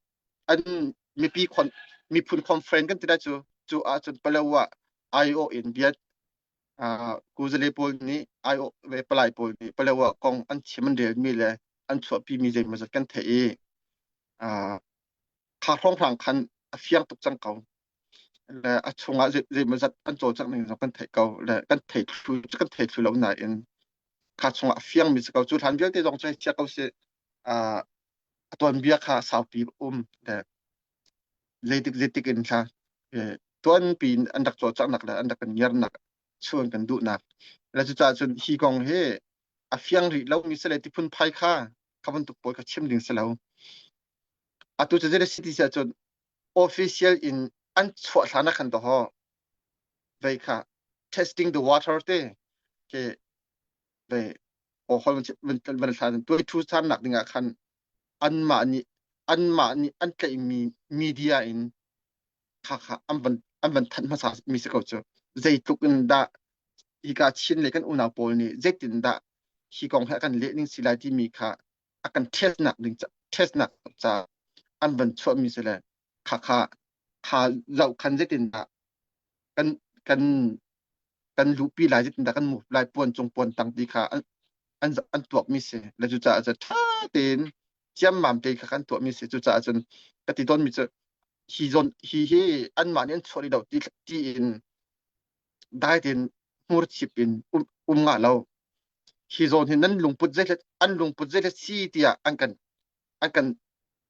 an mipi khon miphun conference kan ti lai cu cu ahcun Palawa IO in bia uh, kuzale pawl nih IO ve palai pawl nih Palawa kong an chim an relmi le an chuahpi mi zeimawzat kan theih i uh, kha hrawnghrang khan a fiang tuk cang ko le a chungah zeimawzat an cawlcangh ning zong kan theih ko le kan thei thlu kan thei thlu lo nain kha chungah a fiang mi si ko cu hlan vialte zong cu hei chia ko si a tuanbia kha saupi um le zeitik zeitik in thla tuanpi in an rak cawlcanghnak le an rak kan ngiarnak chuan kan duhnak le cucaah cun hi kong hi a fiang rih lo mi sile tiphun phai kha kha bantuk pawl kha chim ding si lo atu cu zei si ti si ahcun official in an chuah hlan ah khan dawh vei kha testing the water te ke ve o hol van hlan tuai thu san nak ding ah khan anmah nih anmah nih an tlaihmi media in kha kha an van an van thanh hmasa mi si ko cu zeitluk in dah hika Chin le kan unau pawl nih zeitin dah hi kong he kan leh ning si lai timi kha a kan test nak ding test nak ca an van chuah mi si le kha kha kha zoh khan zeitin dah kan kan kan luhpi lai zeitin dah kan move lai puan cung puan tang ti kha an an an tuak mi si le cucaah cun ṭha tein ciammam te kha kan tuah mi si cucaah cun ka ti tawn mi cu hi zawn hi hi anmah nih an chuah rih lo ti ti in dai tein hmur chip in um um ngah lo hi zawn hi nan lungput zei an lungput zei si tiah an kan an kan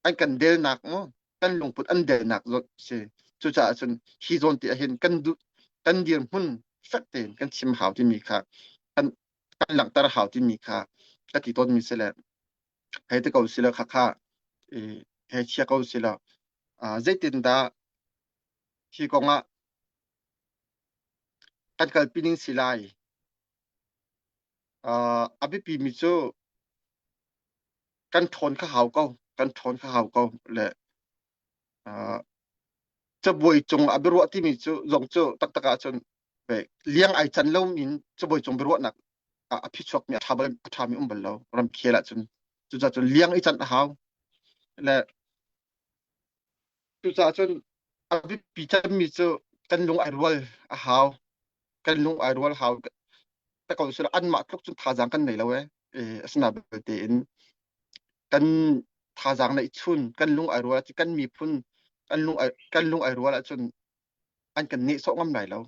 an kan delnak mu kan lungput an delnak zawn si cucaah cun hi zawn ti ahhin kan duh kan dirhmun fek tein kan chim hau timi kha kan kan langhter hau timi kha ka ti tawn mi si le hei ti ko si le kha kha hei chia ko si lo zeitin dah hi kong ah kan kalpi ning si lai a biapi mi cu kan ṭhawn kha hau ko kan ṭhawn kha hau ko le cabuai cung a biaruah timi cu zong cu taktak ahcun liang ai can lo in cabuai cung biaruahnak a phichuak mi a ṭha bal a ṭha mi um bal lo ramkhel ahcun cucaah cun liang i can a hau le cucaah cun a biapi cemmi cu kan lung ai rual a hau kan lung ai rual hau ta ko sila anmah tluk cun thazaang kan nei lo e asina belte in kan thazaang neih chun kan lung ai rual kan miphun kan lung ai kan lung ai rual ahcun an kan nehsawh ngam lai lo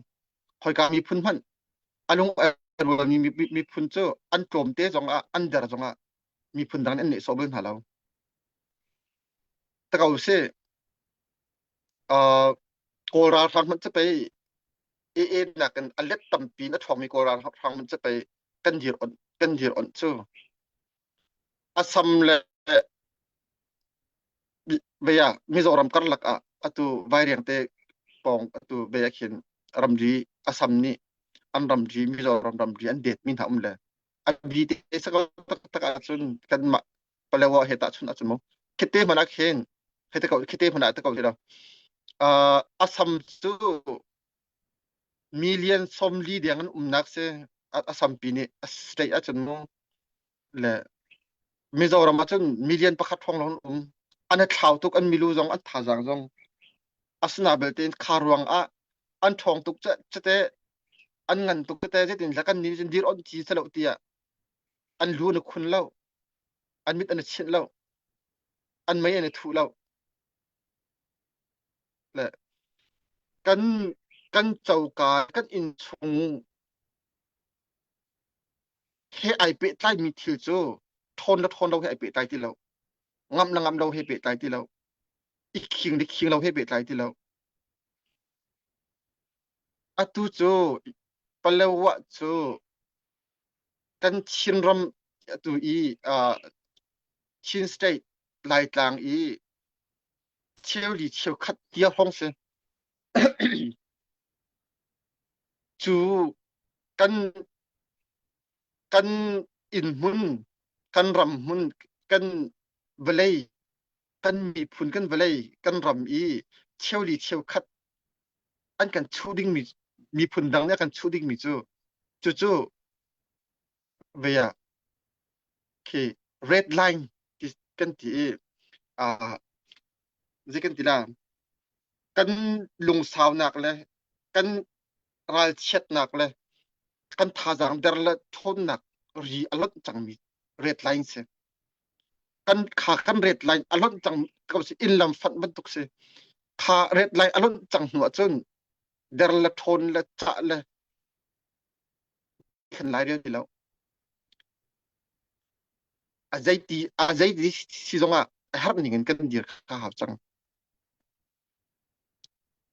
khoika miphun hmanh a lung ai rualmi miphun cu an tlawmte zongah an der zongah miphun dang nih an nehsawh bal hna lo ta ko si uh, Kawl ralhrang hmanh cu pei AA nakin a let tampi in a ṭhawngmi Kawl ralhrang hmanh cu pei kan dir on kan dir on cu Assam le veia Mizoram karlak ah atu Vairengte pawng atu veia khin ramri Assam nih an ramri Mizoram ramri an det mi hna um le a bi te sako taktak ahcun kanmah Palawa he tahchun ahcun mu khite hmanh ah khin khite ko khite hmanh ah te ko ti lo uh, Assam cu million 40 deng an umnak si Assam pi nih a state ahcun mu le Mizoram ahcun million pakhat hrawng lawng an um an i thlau tuk an milu zong an thazaang zong asina belte in kha ruang ah an ṭhawng tuk cate an ngan tuk cate zeitin la kan nih cun dir on ci selo tiah an lu an i khun lo an mit an i chinh lo an mei an i thuh lo le kan kan coka kan inn chung he ai pehtlaimi thil cu ṭhawn le ṭhawn lo he ai pehtlai ti lo ngamh le ngamh lo he pehtlai ti lo i khing le khing lo he pehtlai ti lo atu cu Palawa cu kan Chinram atu i uh, Chin State Laitlang i cheuli cheukhat tia hong si. Cu kan kan inn hmun, kan ram hmun, kan vawlei, kan miphun kan vawlei, kan ram i cheuli cheukhat an kan chuh dingmi miphun dang nih a kan chuh dingmi cu cucu ve ah khi red line ti kan ti i uh, zei kan ti la kan lungsaunak le kan ralchiatnak le kan thazaang der le ṭhawnnak ri a lonh cangmi red line si. Kan kha kan red line a lonh cang ko si inn lam fanh bantuk si. Kha red line a lonh cang hnu ahcun der le ṭhawn le cah le thlen lai rel ti lo. A zeiti a zeiti si zongah a herh ning in kan dir kha hau cang.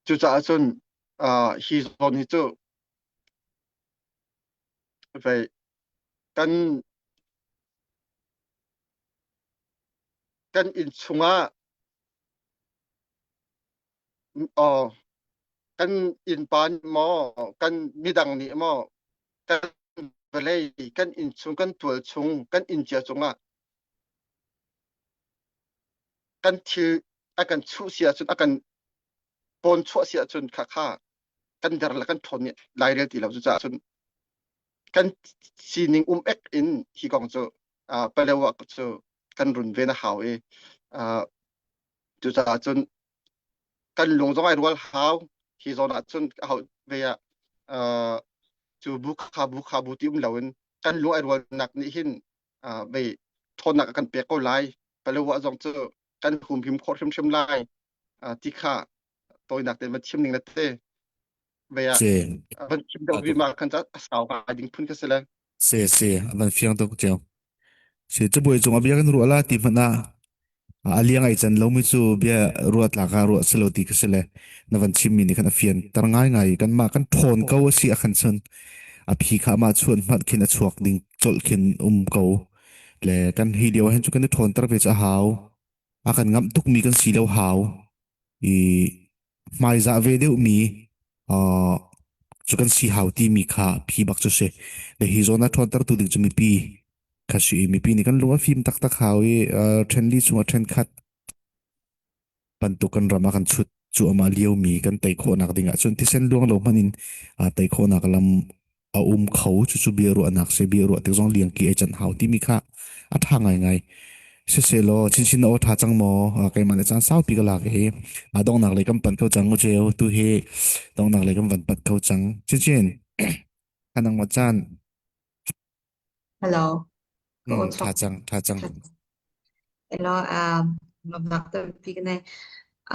Cucaah cun uh, hi zawn hi cu vei kan kan inn chungah uh, kan innpa nih maw kan midang nih maw kan vawlei kan inn chung kan tual chung kan inn cia cungah kan thil a kan chuh si ahcun a kan pawn chuah si ahcun kha kha kan der le kan ṭhawn nih lairel ti lo cucaah cun kan sining um ek in hi kong cu Palewa cu kan runven a hau i cucaah cun kan lung zong ai rual hau hi zawn ah cun hau ve ah cu bu kha bu kha bu ti um loin kan lung ai rualnak nih hin vei ṭhawnnak a kan pek ko lai Palewa zong cu kan humhim khawh hrimhrim lai ti kha tawinak tein van chim ning le te ve ah Se van chim deuh vi ma khan ca a sau ngai ding phun ka si le se se van fiang tuk cio se cabuai cung a bia kan ruah la ti hmanh ah a liang ai can lomi cu bia ruah tlak ah ruah silo ti ka si le na van chim mi nih khan a fian tar ngai ngai kan mah kan ṭhawn ko a si a khan chun a phi kha mah chuan hmanh khin a chuak ding colh khin um ko le kan hi lio hin cu kan i ṭhawn tar ve cu a hau a kan ngamh tukmi kan si lo hau i hmaizah ve deuhmi uh, cu kan si hau timi kha phi bak cu si le hi zawn a ṭhawntertu ding cu mipi kha si i mipi nih kan lung a fim taktak hau i uh, ṭhenli chungah ṭhenkhat bantuk kan ram ah kan chut cuahmah liomi kan tei khawhnak ding ahcun thisen luang lo hmanh in aa tei khawhnak lam a um kho cucu bia ruahnak se bia ruah tik zong liangki ai can hau timi kha a ṭha ngaingai siselaw chinchin na aw ṭha cang maw keimah le caan saupi ka lak i a donghnak lei kan panh kho cang uceu tu hi donghnak lei kan van panh kho cang chinchin anang ma caan Hello, ka aw ṭha chok. cang ṭha cang Hello, um, lawmnak tampi ka nei.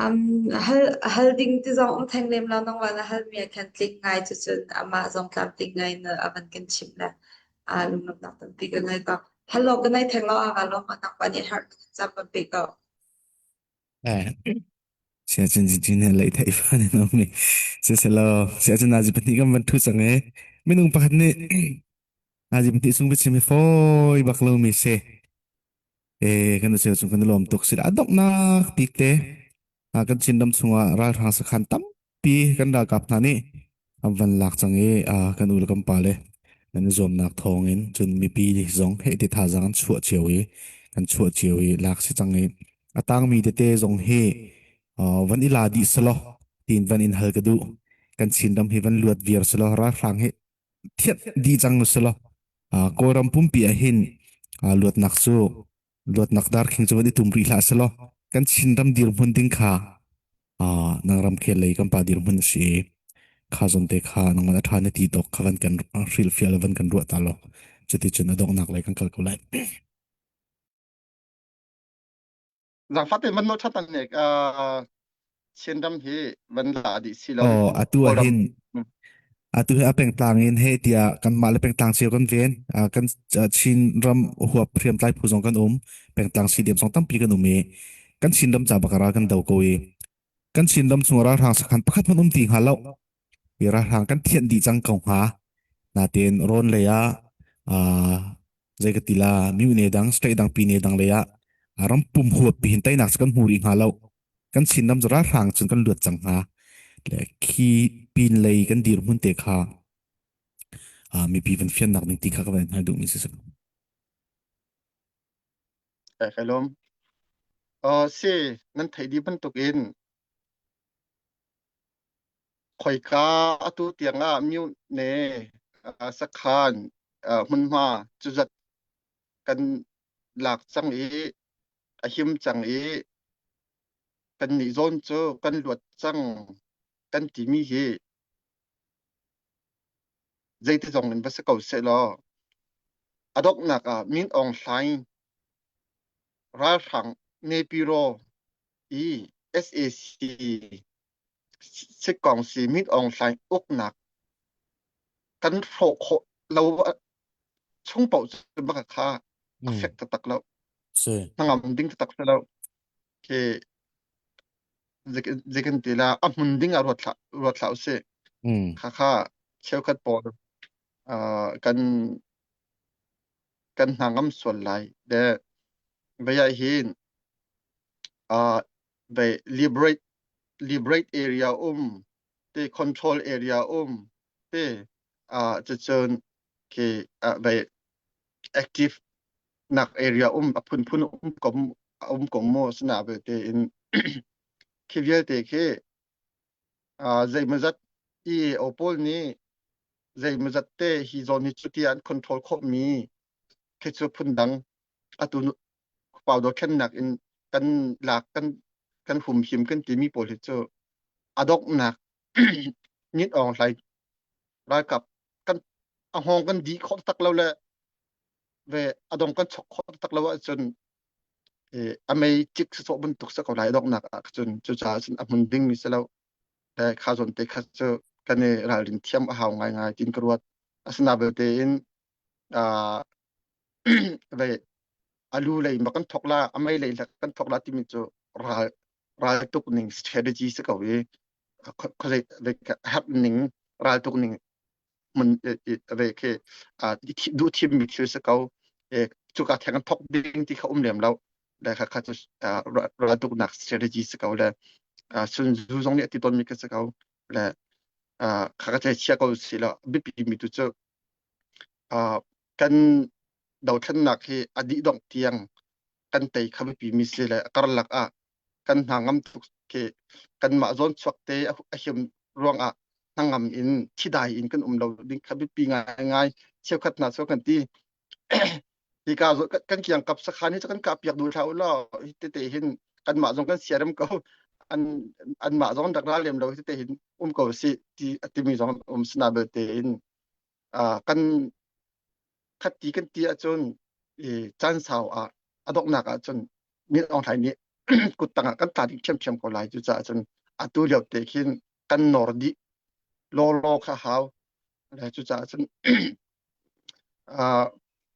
Um, hal hal ding ti zong um theng lem lo nang wa na hal mi a khan tlik ngai cu cun amah zong tlam tling ngai na avan kan chimh le a lunglawmnak tampi ka nei ko. Hello, ka nei theng lo a lawm nang pa nih har cam ban pe ko. Eh, sia cun cin he lei thei fan in um mi siselaw sia cun nazi pahnih kan van thu cang e minung pakhat nih nazi pahnih sung biachim hi fawi bak lo mi si e kan cheu chung kan lawm tuk si a donghnak bik te kan Chinram chungah ralhrang sakhan tampi kan ralkap hna nih an van lak cang i kan u le kan pa le nan i zuamnak thawngin cun mipi zong heh ti thazaang an chuah cio i kan chuah cio i lak si cang i a tangmi tete zong hi van i la dih selaw tiin van in hal ka duh kan Chinram hi van luat viar selaw ralhrang hi thianh dih cang selaw Kawlram pumpi ah hin luatnak cu luatnak darkhing cu van i tum rih hlah selaw kan Chinram dirhmun ding kha nang ramkhel lei kan pa dirhmun a si i kha zawn te kha nangmah a ṭha na ti tawk kha van kan hrilhfial van kan ruah ta law cuticun a donghnak lei kan kal ko lai. Zaangfah tein van nawl ṭhan tan nek Chinram hi van la dih si lo Oh, atu ah Kawlram hin atu hi a pengtlang in he tiah kanmah le pengtlang cio kan ven kan Chin ram huap hriamtlai phu zong kan um pengtlang CDM zong tampi kan um i kan Chinram ca bak ral kan do ko i kan Chinram chung ralhrang sakhan pakhat hmanh um ti hnga lo i ralhrang kan thianh dih cang ko hnga natein rawn lei ah zei ka ti la myu ne dang state dang pi ne dang lei ah ram pum huap pi hin teinak cu kan hmu rih hnga lo kan Chinram cu ralhrang cun kan luat cang hnga. Le khi pin lei kan dirhmun te kha mipi van fiannak ding ti kha ka van hal duhmi si. Kai lawm. Si nan theih dih bantuk in khoika atu tiang ah mute ne sakhan hmunhma cuzat kan lak cang i a him cang i kannih zawn cu kan luat cang kan timi hi zeiti zong in va si ko sehlaw a donghnak ah Min Aung Hlaing ralhrang Nepiro i sac Sikkongsi Min Aung Hlaing uknak kan hrawh khawh lo chung paoh cu baka kha a fek taktak lo. Hnangam ding taktak si lo. Khi zeikan ti la a hmun ding ah ruat hlah ruat hlah usih. Kha kha cheukhat pawl kan kan hna ngam sual lai. De vei ah hin vei liberate liberate area um te control area um te cucun khi vei active nak area um a phunphun um ko um ko mu sina belte in khi vialte khi zeimawzat EAO pawl nih zeimawzat te hi zawn hi cuti an control khawhmi khi cu phundang atu pau dothlennak in kan lak kan kan humhim kan timi pawl hi cu a donghnak nit awng hlai ralkap kan a hngawng kan dih khawh tak lo le ve a dong kan chok khawh tak lo ahcun a mei cik sawh bantuk sa ko lai donghnak ah cun cucaah cun a hmun ding mi si lo le kha zawn te kha cu kan i ralrin thiam a hau ngaingai tin ka ruat asina belte in ve alu lei ma kan thok la a mei lei kan thok la timi cu ral ral tuk ning strategy si ko i khozei herh ning ral tuk ning mun ve khi duh thimmi thil si ko cuka theng an thok ding ti kha um lem lo le kha kha cu raltuknak strategy si ko le Sun Tzu zong nih a ti tawnmi kha si ko le kha ka chia ko si lo biapi mi tu cu kan dothlennak hi a dih dongh tiang kan tei kha biapi mi si le karlak ah kan hna ngam tuk khi kanmah zawn chuak te a him ruangah hnangam in thidai in kan um lo ding kha biapi ngaingai cheukhat hna cu kan ti hika kan kiang kap sakhan hi cu kan kah piak duh hlah u law hi tete hin kanmah zong kan siarem ko an anmah zong rak ral lem lo hi tete hin um ko si ti timi zong um sina belte in kan khat ti kan ti ahcun i caan sau ah a donghnak ahcun Min Aung Hlaing nih kuttang ah kan tla ding ṭhiamṭhiam ko lai. Cucaah cun atu lio te khin kan nawr dih lawlaw kha hau. Le cucaah cun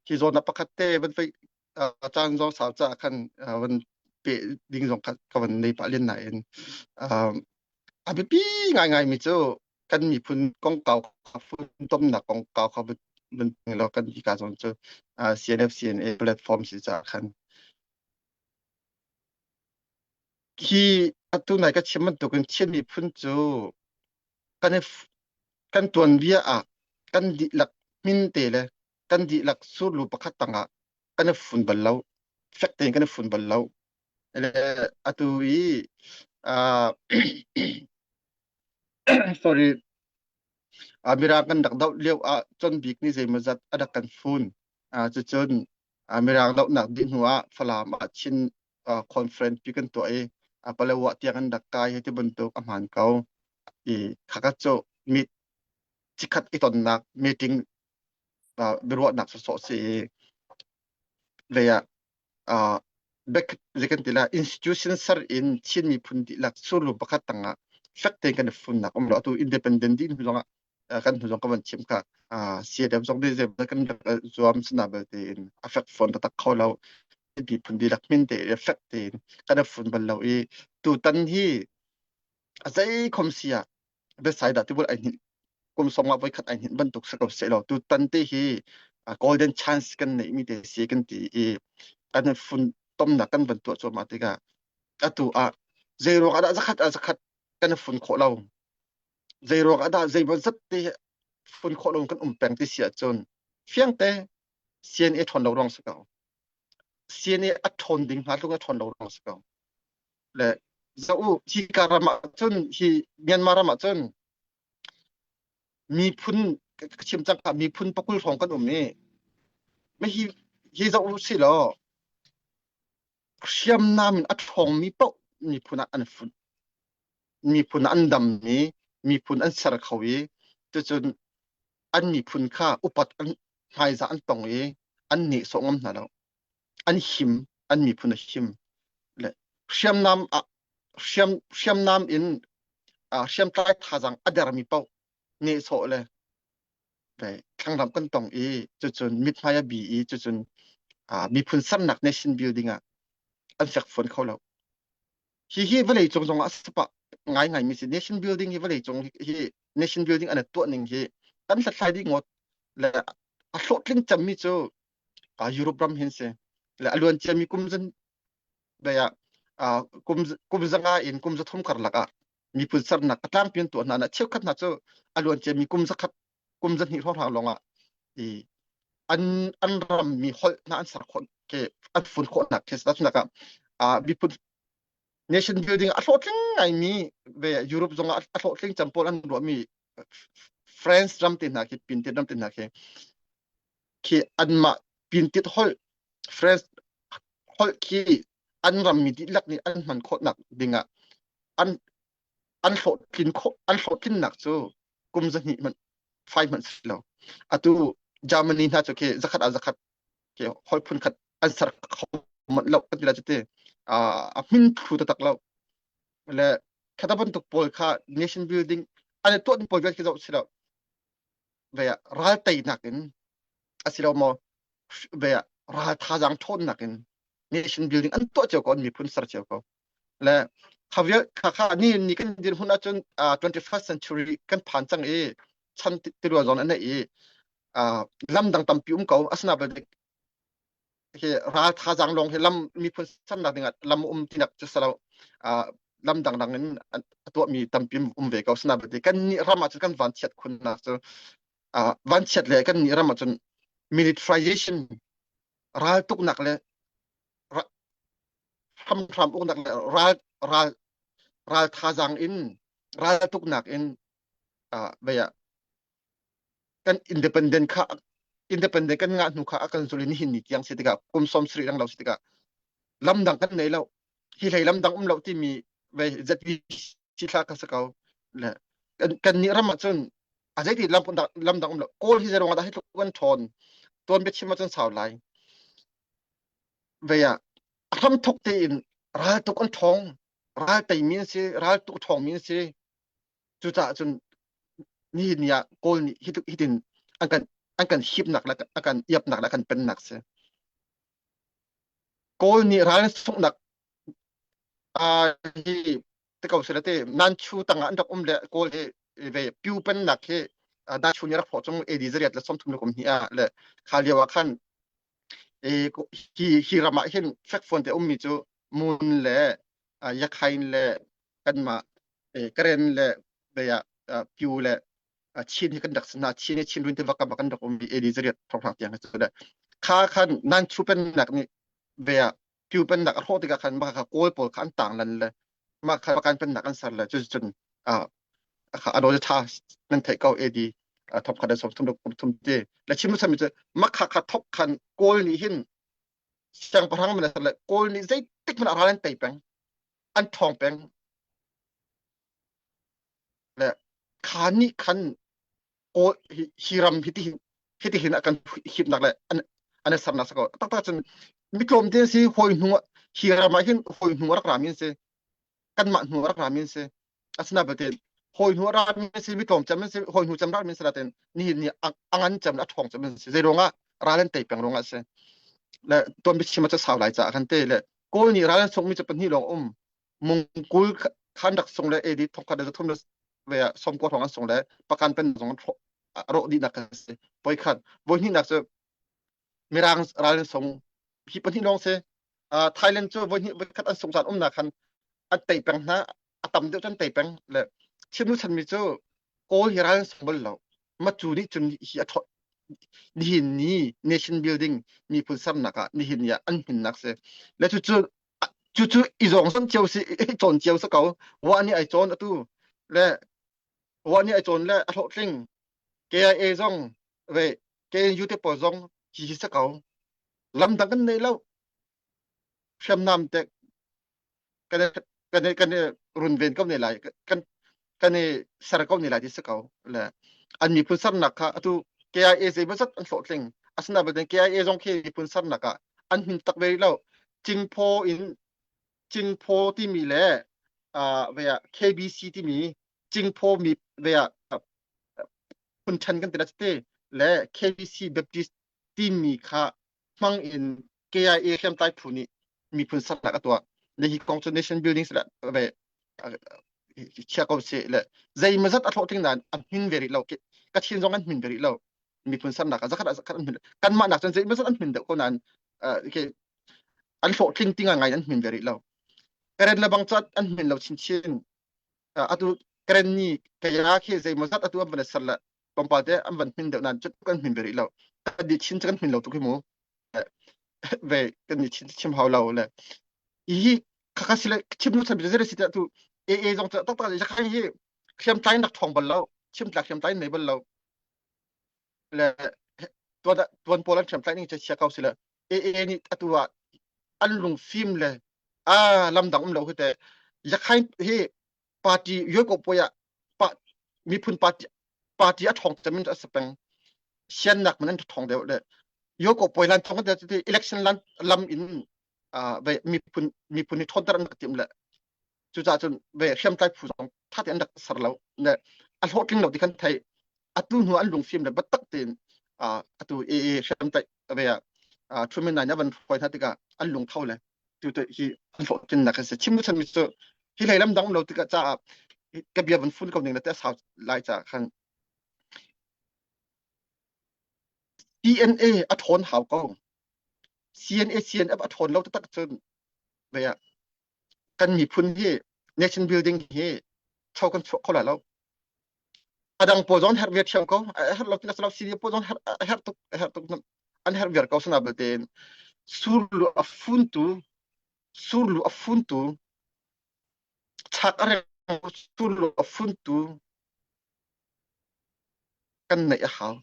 hi zawn ah pakhat te van fei caan zong sau caah khan van pe ding zong kha ka van nei pah len nain a biapi ngaingaimi cu kan miphun kongkau kha funtomnak kongkau kha van lo kan hika zawn cu CNF CNA platform si caah khan Hi atu nai ka chim bantukin Chin miphun cu kan i kan tuanbia ah kan dihlak hmin te le kan dihlak surlu pakhat tangah kan i fun bal lo. Fek tein kan i fun bal lo. Le atu i uh, sorry Mirang kan rak doh lio ah Con Bik nih zeimawzat a rak kan fun. Cucun Mirang dohnak dih hnu ah Falam ah Chin conference pi kan tuah i Palawa tiang an rak kai hi ti bantuk a hmaan ko. I khakhat cu meet cikhat i tonnak meeting biaruahnak sawsawh si i vei ah back zei kan ti la institution ser in Chin miphun dihlak surlu pakhat tangah fek tein kan i funnak um lo atu independent dih hnu zongah kan hnu zong ka van chim kha CDM zong nih zei kan rak zuam sina belte in a fek fawn taktak kho lo miphun dihlak min te fek tein kan i fun bal lo i tutan hi a zei khom si ah biasai dah tibul ai hnin kum song ah voikhat ai hnin bantuk si ko seh law tutan te hi golden chance kan neih mi te si kan ti i kan fun tomnak kan van tuah cuahmah tikah atu ah zei ruang ah dah zakhat ah zakhat kan i fun khawh lo? Zei ruang ah dah zeimaw zat te fun khawh lo kan um peng ti si ahcun fiangte CNA ṭhawn lo ruang si ko. CNA a ṭhawn ding hnga tluk a ṭhawn lo ruang si ko. Le zoh u, hi ka ram ah cun hi Myanmar ram ah cun miphun ka chim cang kha miphun pakul hrawng kan um i ma hi hi zoh u si law hriamnam in a ṭhawngmi paoh miphun ah an fun miphun ah an dammi miphun an ser kho i cucun an miphun kha upat an hmaizah an tong i an nehsawh ngam hna lo an him an miphun a him le hriamnam ah hriam hriamnam in hriamtlai thazaang a dermi paoh nehsawh le thlangram kan tong i cucun mithmai a bi i cucun miphun sernak nation building ah an fek fawn kho lo. Hi hi vawlei cung zong ah a sapa ngai ngai mi si nation building hi vawlei cung hi nation building an tuah ning hi kan hlathlai dih ngawt le a hlawhtling cemmi cu Europe ram hin si le a luan ciami kum zan bei ah kum kum zanga in kum 300 karlak ah miphun sernak a tlangpi an tuah hna na cheukhat hna cu a luan ciami kum zakhat kum zahnih hrawnghrang lawng ah i an an ram mi holh hna an ser khawh ke an fun khawhnak khi nak ah miphun nation building a hlawhtling ngaimi ve Europe zong ah a hlawhtling cem pawl an ruahmi France ram te hna khi pintit ram te hna khi khi anmah pintit holh France holh khi an rammi dihlak nih an hman khawhnak dingah an an hlawhtlin khawh an hlawhtlinnak cu kum zahnih hmanh fai hmanh si lo atu Germany hna cu khi zakhat ah zakhat khi holh phun khat an ser kho manh lo kan ti la cu ti a hmin thlu taktak lo le khata bantuk pawl kha nation building an i tuah pawl vial khi zoh si lo ve ral teinak in asilo maw ve ral thazaang ṭhawnnak in nation building an tuah cio ko an miphun ser cio ko le kha kha kha ni ni kan dirhmun ahcun 21st century kan phan cang i chan tiluan zong an nei i lam dang tampi um ko asina belte hi ral thazaang lawng hi lam miphun sernak dingah lam um tinak cu salo lam dangdang in a tuahmi tampi um ve ko asina belte kan nih ram ahcun kan vanchiat khunnak cu vanchiat le kan nih ram ahcun militarization ral tuknak le hramhram uknak le ral ral ral thazaang in ral tuknak in vei ah kan independent kha independent kan ngah hnu kha a kan zul in nihin ni tiang si tikah kum som sri rang lo si tikah lam dang kan nei lo hi hlei lam dang um lo timi vei ZBC thla ka sa ko le kan kan nih ram ah cun a zeiti lam lam dang um lo kawl hi zeruang dah hi tluk kan ṭhawn tuan bia chim ahcun sau lai vei ah a hramthok tein ral tuk an ṭhawng ral teimi an si ral tuk ṭhawngmi an si cucaah cun nihin ni ah kawl nih hitin an kan an kan hipnak le a kan iapnak le a kan pennak si kawl nih ral sunghnak hi te ko sila te Nanchu tangah an rak um le kawl hi ve pyu pennak hi Nanchu nih rak phawh chung AD zariat le 30 le kum hnih ah le kha lio ah khan hi hi ram ah hin fekfuan te ummi cu Mun le Yakhain le kanmah Karen le beya Pyu le Chin hi kan rak si hna Chin hi Chin rin tiva kam ah kan rak um i AD zariat thonghlang tiang hi cu le kha khan Nanchu pennak nih beya Pyu pennak a hrawh tikah khan mah kha Kawl pawl kha an tang lan le mah kha Pakan pennak an ser le cu cun kha a dawt tha nan theih ko AD thop khat som thum kum thum te le chim chami cu mak kha kha thok khan Kawl nih hin siangpahrang man le Kawl nih zeitik hmanh ah ral an tei peng an ṭhawng peng le kha nih khan Kawl hi ram hiti hiti hin a kan hipnak le an an sernak sa ko taktak cun mitlawm te si hawi hnu hi ram ah hin hawi hnu rak rami an si kanmah hnu rak rami an si asina belte hawi hnu rami an si mitlawm cem an si hawi hnu cem rami an si natin nihin ni a ngan cem le a ṭhawng cem an si zei ruangah ral an tei peng ruangah a si le tuan biachim a cu sau lai caah kan te le Kawl nih ral an sungmi cu pahnih lawng um Mongkul khan rak sung le AD thongkhat le zathum le ve ah sawmkua hrawng an sung le pakan pen zong a rawh dihnak a si voikhat voihnihnak cu Mirang ral an sung hi pahnih lawng si Thailand cu voihnih voikhat an sung caan umnak khan an tei peng hna a tam deuh cu an tei peng le chim nu chanmi cu. Kawl hi ral an sang bal lo. Macu nih cun hi a ṭhawt nihin ni nation building miphun sernak ah nihin ni ah an hminnak si. Le cucu cucu i zawng zon cio si i cawn cio si ko. Wa nih ai cawn atu le wa nih ai cawn le a hlawhtling. KIA zong ve KNU te pawl zong hi hi si ko. Lam dang kan nei lo. Hriamnam te kan kan kan runven ko ne lai kan kan i ser ko ne lai ti si ko le an miphun sernak kha atu KIA zeimawzat an hlawhtling asina belte KIA zong khi miphun sernak ah an hmin tak ve lo Cingphaw in Cingphaw timi le uh, ve ah KBC timi Cingphaw mi ve ah phun ṭhen kan ti la te le KBC Baptist timi kha hmang in KIA hriamtlai phu nih miphun sernak a tuah. Le hi kong cu nation building le ve chia ko si le zeimazat a hlawhtling nain an hmin ve rih lo. Kachin zong an hmin ve rih lo. Miphun sernak ah zakhat ah zakhat an hmin. Kanmah nak cun zeimazat an hmin deuh ko nain an hlawhtling ti ngai an hmin ve rih lo. Karen le bang cu an hmin lo chinchin. Atu Karen ni kaya khi zeimazat atu an van ser le tlawmpal te an van hmin deuh nain cu kan hmin ve rih lo. Kan di chin cu kan hmin lo tuk hi mu. Ve kan ni chin chim hau lo le hi khakha sile chim nu chan bi si tu AA zong tak tak jakhai hi hriam tlai nak thong bal lo chim tlak hriam tlai nei bal lo le tuan tuan pawl an hriam tlai ning che chia kau sile AA nih atu ah an lung fim le a lam dang um lo hi te yakhai hi party yoi ko poya pa miphun party party a thong chamin a sapeng siannak man an thong deuh le yo ko poi lan thong te election lan lam in ve miphun miphun ni thonter an rak tim le cucaah cun ve hriamtlai phu zong tha te an rak ser lo le a hlawhtling lo ti kan thei atu hnu an lungfim le biatak tein atu e e hriamtlai ve ah Truman nai na van hruai hna tikah an lung tho le tu tu hi an hlawhtlinnak an si chim chan mi cu hi hlei lam dang lo tikah caah ka bia van fun ko ning le te sau lai ca khan CNA a ṭhawn hau ko CNA CNF a ṭhawn lo taktak cun ve ah kan miphun hi nation building hi cho kan chuah kho lai lo a dang pawl zong herh ve ṭhiam ko a herh lo ti lo CD pawl zong herh herh tuk herh tuk an herh viar ko sana belte surlu a funtu surlu a funtu chak a reng surlu a funtu kan neih a hau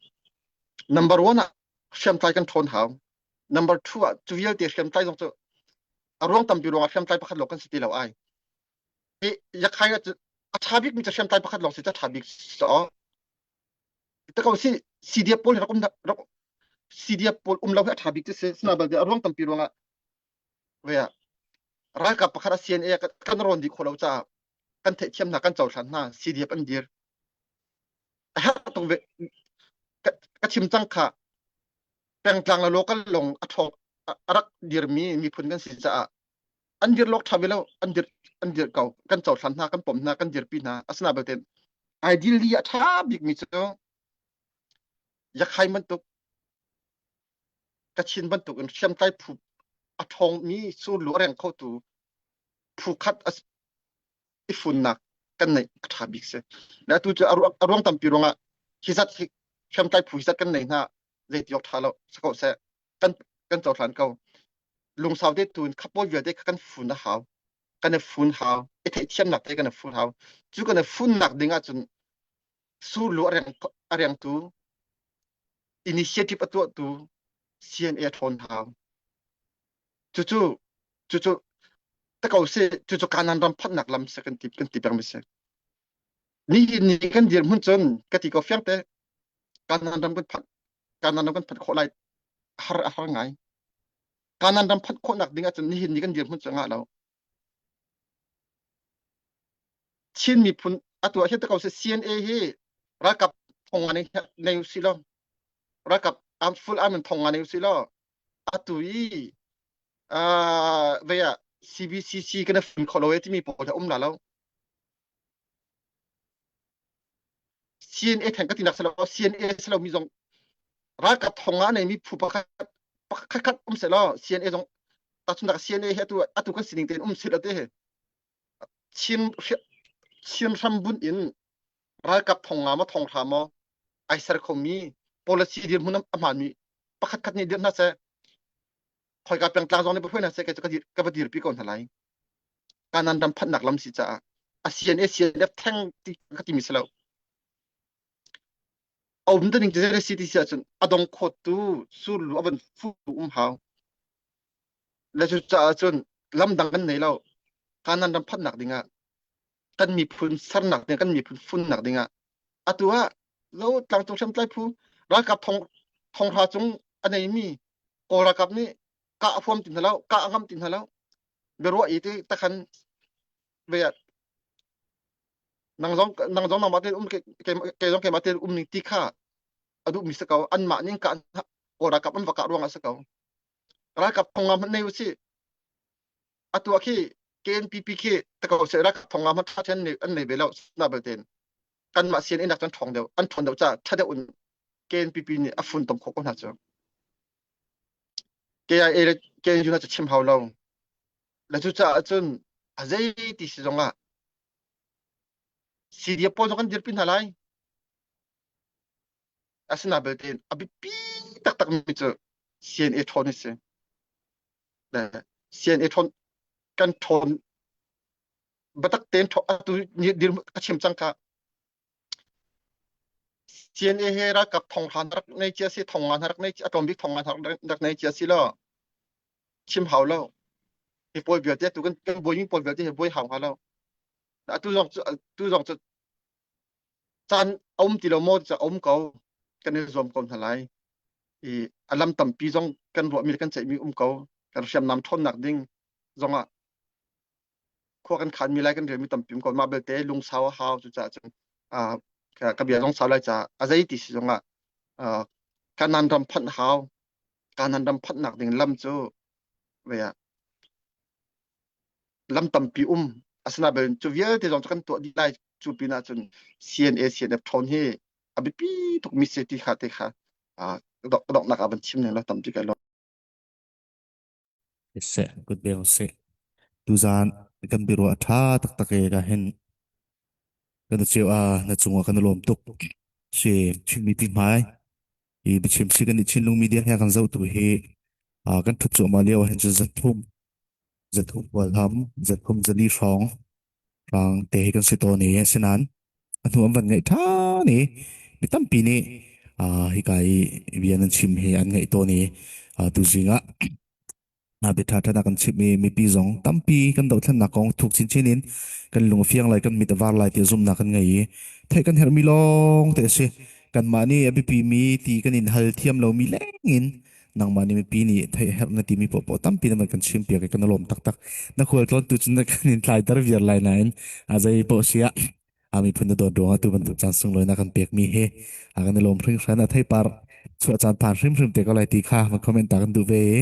number one ah hriamtlai kan ṭhawn hau number two ah cu vialte hriamtlai zong cu a ruang tampi ruangah hriamtlai pakhat lawng kan si ti lo ai hi yakhai a ṭha bikmi cu hriamtlai pakhat lawng si cu a ṭha bik si aw ta ko si CDF pawl rak um rak CDF pawl um lo hi a ṭha bik cu si sina balte a ruang tampi ruangah ve ah ralkap pakhat a CNA kan rawn dih khawh lo caah kan theihthiam hna kan cohlan hna CDF an dir a herh tuk ve ka chim cang kha pengtlang le local lawng a ṭhawng a rak dirmi miphun kan si caah an dir lawk ṭha ve lo an dir an dir ko kan cohlan hna kan pom hna kan dirpi hna asina belte ideally a ṭha bikmi cu yakhai bantuk Kachin bantuk in hriamtlai phu a ṭhawngmi surlu a reng khotu phu khat i funnak kan neih a ṭha bik si. Le atu cu a ruang tampi ruangah hi zat hi hriamtlai phu hi zat kan nei hna zeiti awk ṭha lo si ko seh kan kan cohlan ko. Lungsau te tu in khapawl vialte kha kan fun a hau. Kan i fun hau. I theihthiamnak te kan i fun hau. Cu kan i funnak ding ahcun surlu a reng a rengtu initiative a tuahtu CNA ṭhawn hau. Cucu cucu ta ko si cucu kanan ram phanhnak lam si kan ti kan ti peng mi si. Nihin ni kan dirhmun cun ka ti ko fiang te kanan ram kan phanh kanan ram kan phanh khawh lai har a har ngai. Kanan ram phanh khawhnak ding ahcun nihin ni kan dirhmun cu ngah lo. Chin miphun atu ah hin ta ko si CNA hi ralkap thong nga nei usih law ralkap armed full arm in thong nga nei usih law atu i vei ah CBCC kan fim kho lo e timi pawl hi um la lo CNA theng ka tinak selo CNA selo mi zong ralkap thong nga nei mi phu pakhat pakhat khat um se law CNA zong tahchunhnak CNA hi atu atu kan sining tein um se lo te he Chin Chin hram bunh in. Ralkap thong nga maw thong hra maw ai ser khomi policy dirhmun a hmaanmi pakhat khat nih dirh hna seh khoika pengtlang zong nih va hruai hna seh kei cu ka va dirpi ko hna lai. Kanan ram phanhnak lam si caah a CNA CNF theng ti ka timi si lo. A um ning ti si ti si ahcun a dong khawttu surlu a van fu um hau. Le cu caah cun lam dang kan nei lo. Kanan ram phanhnak dingah kan miphun sernak ding kan miphun funnak dingah atu ah lo tlangcung hriamtlai phu ralkap thong thonghra cung a neimi kawl ralkap nih kah a huam ti hna lo kah a ngam ti hna lo biaruah i ti takhan ve ah nang zong nang zong nangmah tein um ke ke zong keimah tein um ning ti kha a duhmi si ko anmah ning ka kawl ralkap an va kah ruangah si ko ralkap thong nga hmanh nei usih atu ah khi KNPP khi tako se rak thong nga hmanh tha then an nei ve lo na belte kanmah sian in cun ṭhawng deuh an ṭhawn deuh ca ṭha deuh in KNPP nih a funtom khawh ko hna cu KIA le KNU na cu chim hau lo le cu caah cun a zei ti si zong ah CDF pawl zong kan dirpi hna lai asina belte a biapi taktak mi cu CNA ṭhawn hi si le CNA ṭhawn kan ṭhawn biatak tein atu dir ka chim cang ka CNA he ralkap thong hlan rak nei cia si thong nga rak nei a tlawm bik thong nga rak nei cia si lo chim hau lo hi pawl vialte tu kan kan buai mi pawl vialte he buai hau hnga lo atu zong cu tu zong cu caan a um ti lo maw ca um ko kan i zuam ko hna lai i a lam tampi zong kan ruahmi le kan ceihmi um ko kan hriamnam ṭhawnnak ding zongah khua kan khanmi lai kan relmi tampi um ko mah belte lungsau a hau cucaah cun ka bia zong sau lai caah a zei ti si zongah kanan ram phanh hau kanan ram phanhnak ding lam cu vei ah lam tampi um asina bel cu vialte zong cu kan tuah dih lai cu pinah cun CNA CNF ṭhawn hi a biapi tuk mi si ti kha te kha donghnak ah van chim ning la tampi kai lo Seh, kut bel seh. Tuzaan kan biaruah a ṭha taktak e ka hin kan cio a na cungah kan i lawm tuk. Si Chin mipi hmai i biachim si kan i Chinlung media he kan zohtu hi kan ṭhut cuahmah lio ah hin cun zathum zathum hualham zathum zali hrawng rang te hi kan si tawn i asinain a hnu an van ngaih ṭhan i mi tampi nih hika i bia nan chim hi an ngaih tawn i tuzing ah bia ṭha ṭha kan chimh i mipi zong tampi kan dohthlennak kong thuk chinchin in kan lung a fiang lai kan mit a var lai ti zumhnak kan ngei i theih kan herhmi lawng te a si kanmah nih a biapi mi ti kan in hal thiam lomi leng in nangmah nih mipi nih theih herh na timi paohpaoh tampi na van kan chim piak i kan lawm taktak na khual tlawn tu cun na kan in tlaiter viar lai nain a zei paoh si ah a miphun na dawt ruangah tu bantuk caan sunglawi na kan pekmi hi a kan i lawm hringhran a theipar chuah caan phan hrimhrim te ko lai ti kha van comment ta kan duh ve i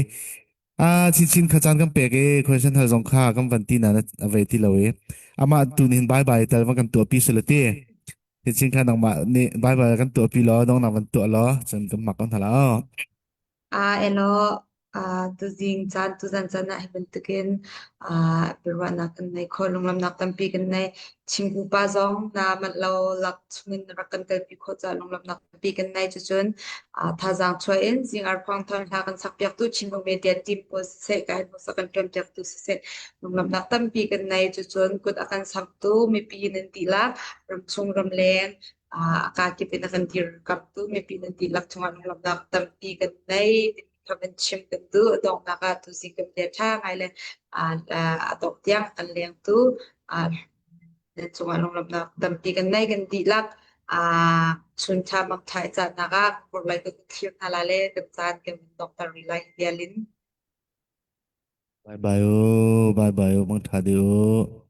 a chin chin kha caan kan pek i question hal zong kha kan van ti na a vei ti lo i amah tu nih bye bye tal van kan tuah pi sula ti Chin chin kha nangmah nih bye bye kan tuah pi law dong nak van tuah law cun kan mak ko hna la Elaw, tuzing caan tuzan caan ah hi bantukin biaruahnak kan nei kho, lunglamnak tampi kan nei. Chimku pa zong na manh lo lak chungin na rak kan telpi khawh caah lunglamnak tampi kan nei. Cucun thazaang chuah in zing arkhuang thawng hla kan sakpiaktu Chinlung Media team pawl siseh, kai hmuhsak kan ṭuanpiaktu siseh, lunglamnak tampi kan nei. Cucun kut a kan samtu mipi nan dihlak, ramchung ramleng, a kakip in a kan dirkamtu mipi nan dihlak cungah lunglawmhnak tampi kan nei timi kan chim kan duh. A donghnak ah tuzing kan bia ṭha ngai le a dongh tiang kan lengtu nan cungah lunglawmhnak tampi kan nei kan dihlak. Chun ṭha mang ṭha i caannak ah purlai kan thlir hna la le kan caan kan donghter rih lai vial in. Bye bye o, bye bye o, mang ṭha deuh o.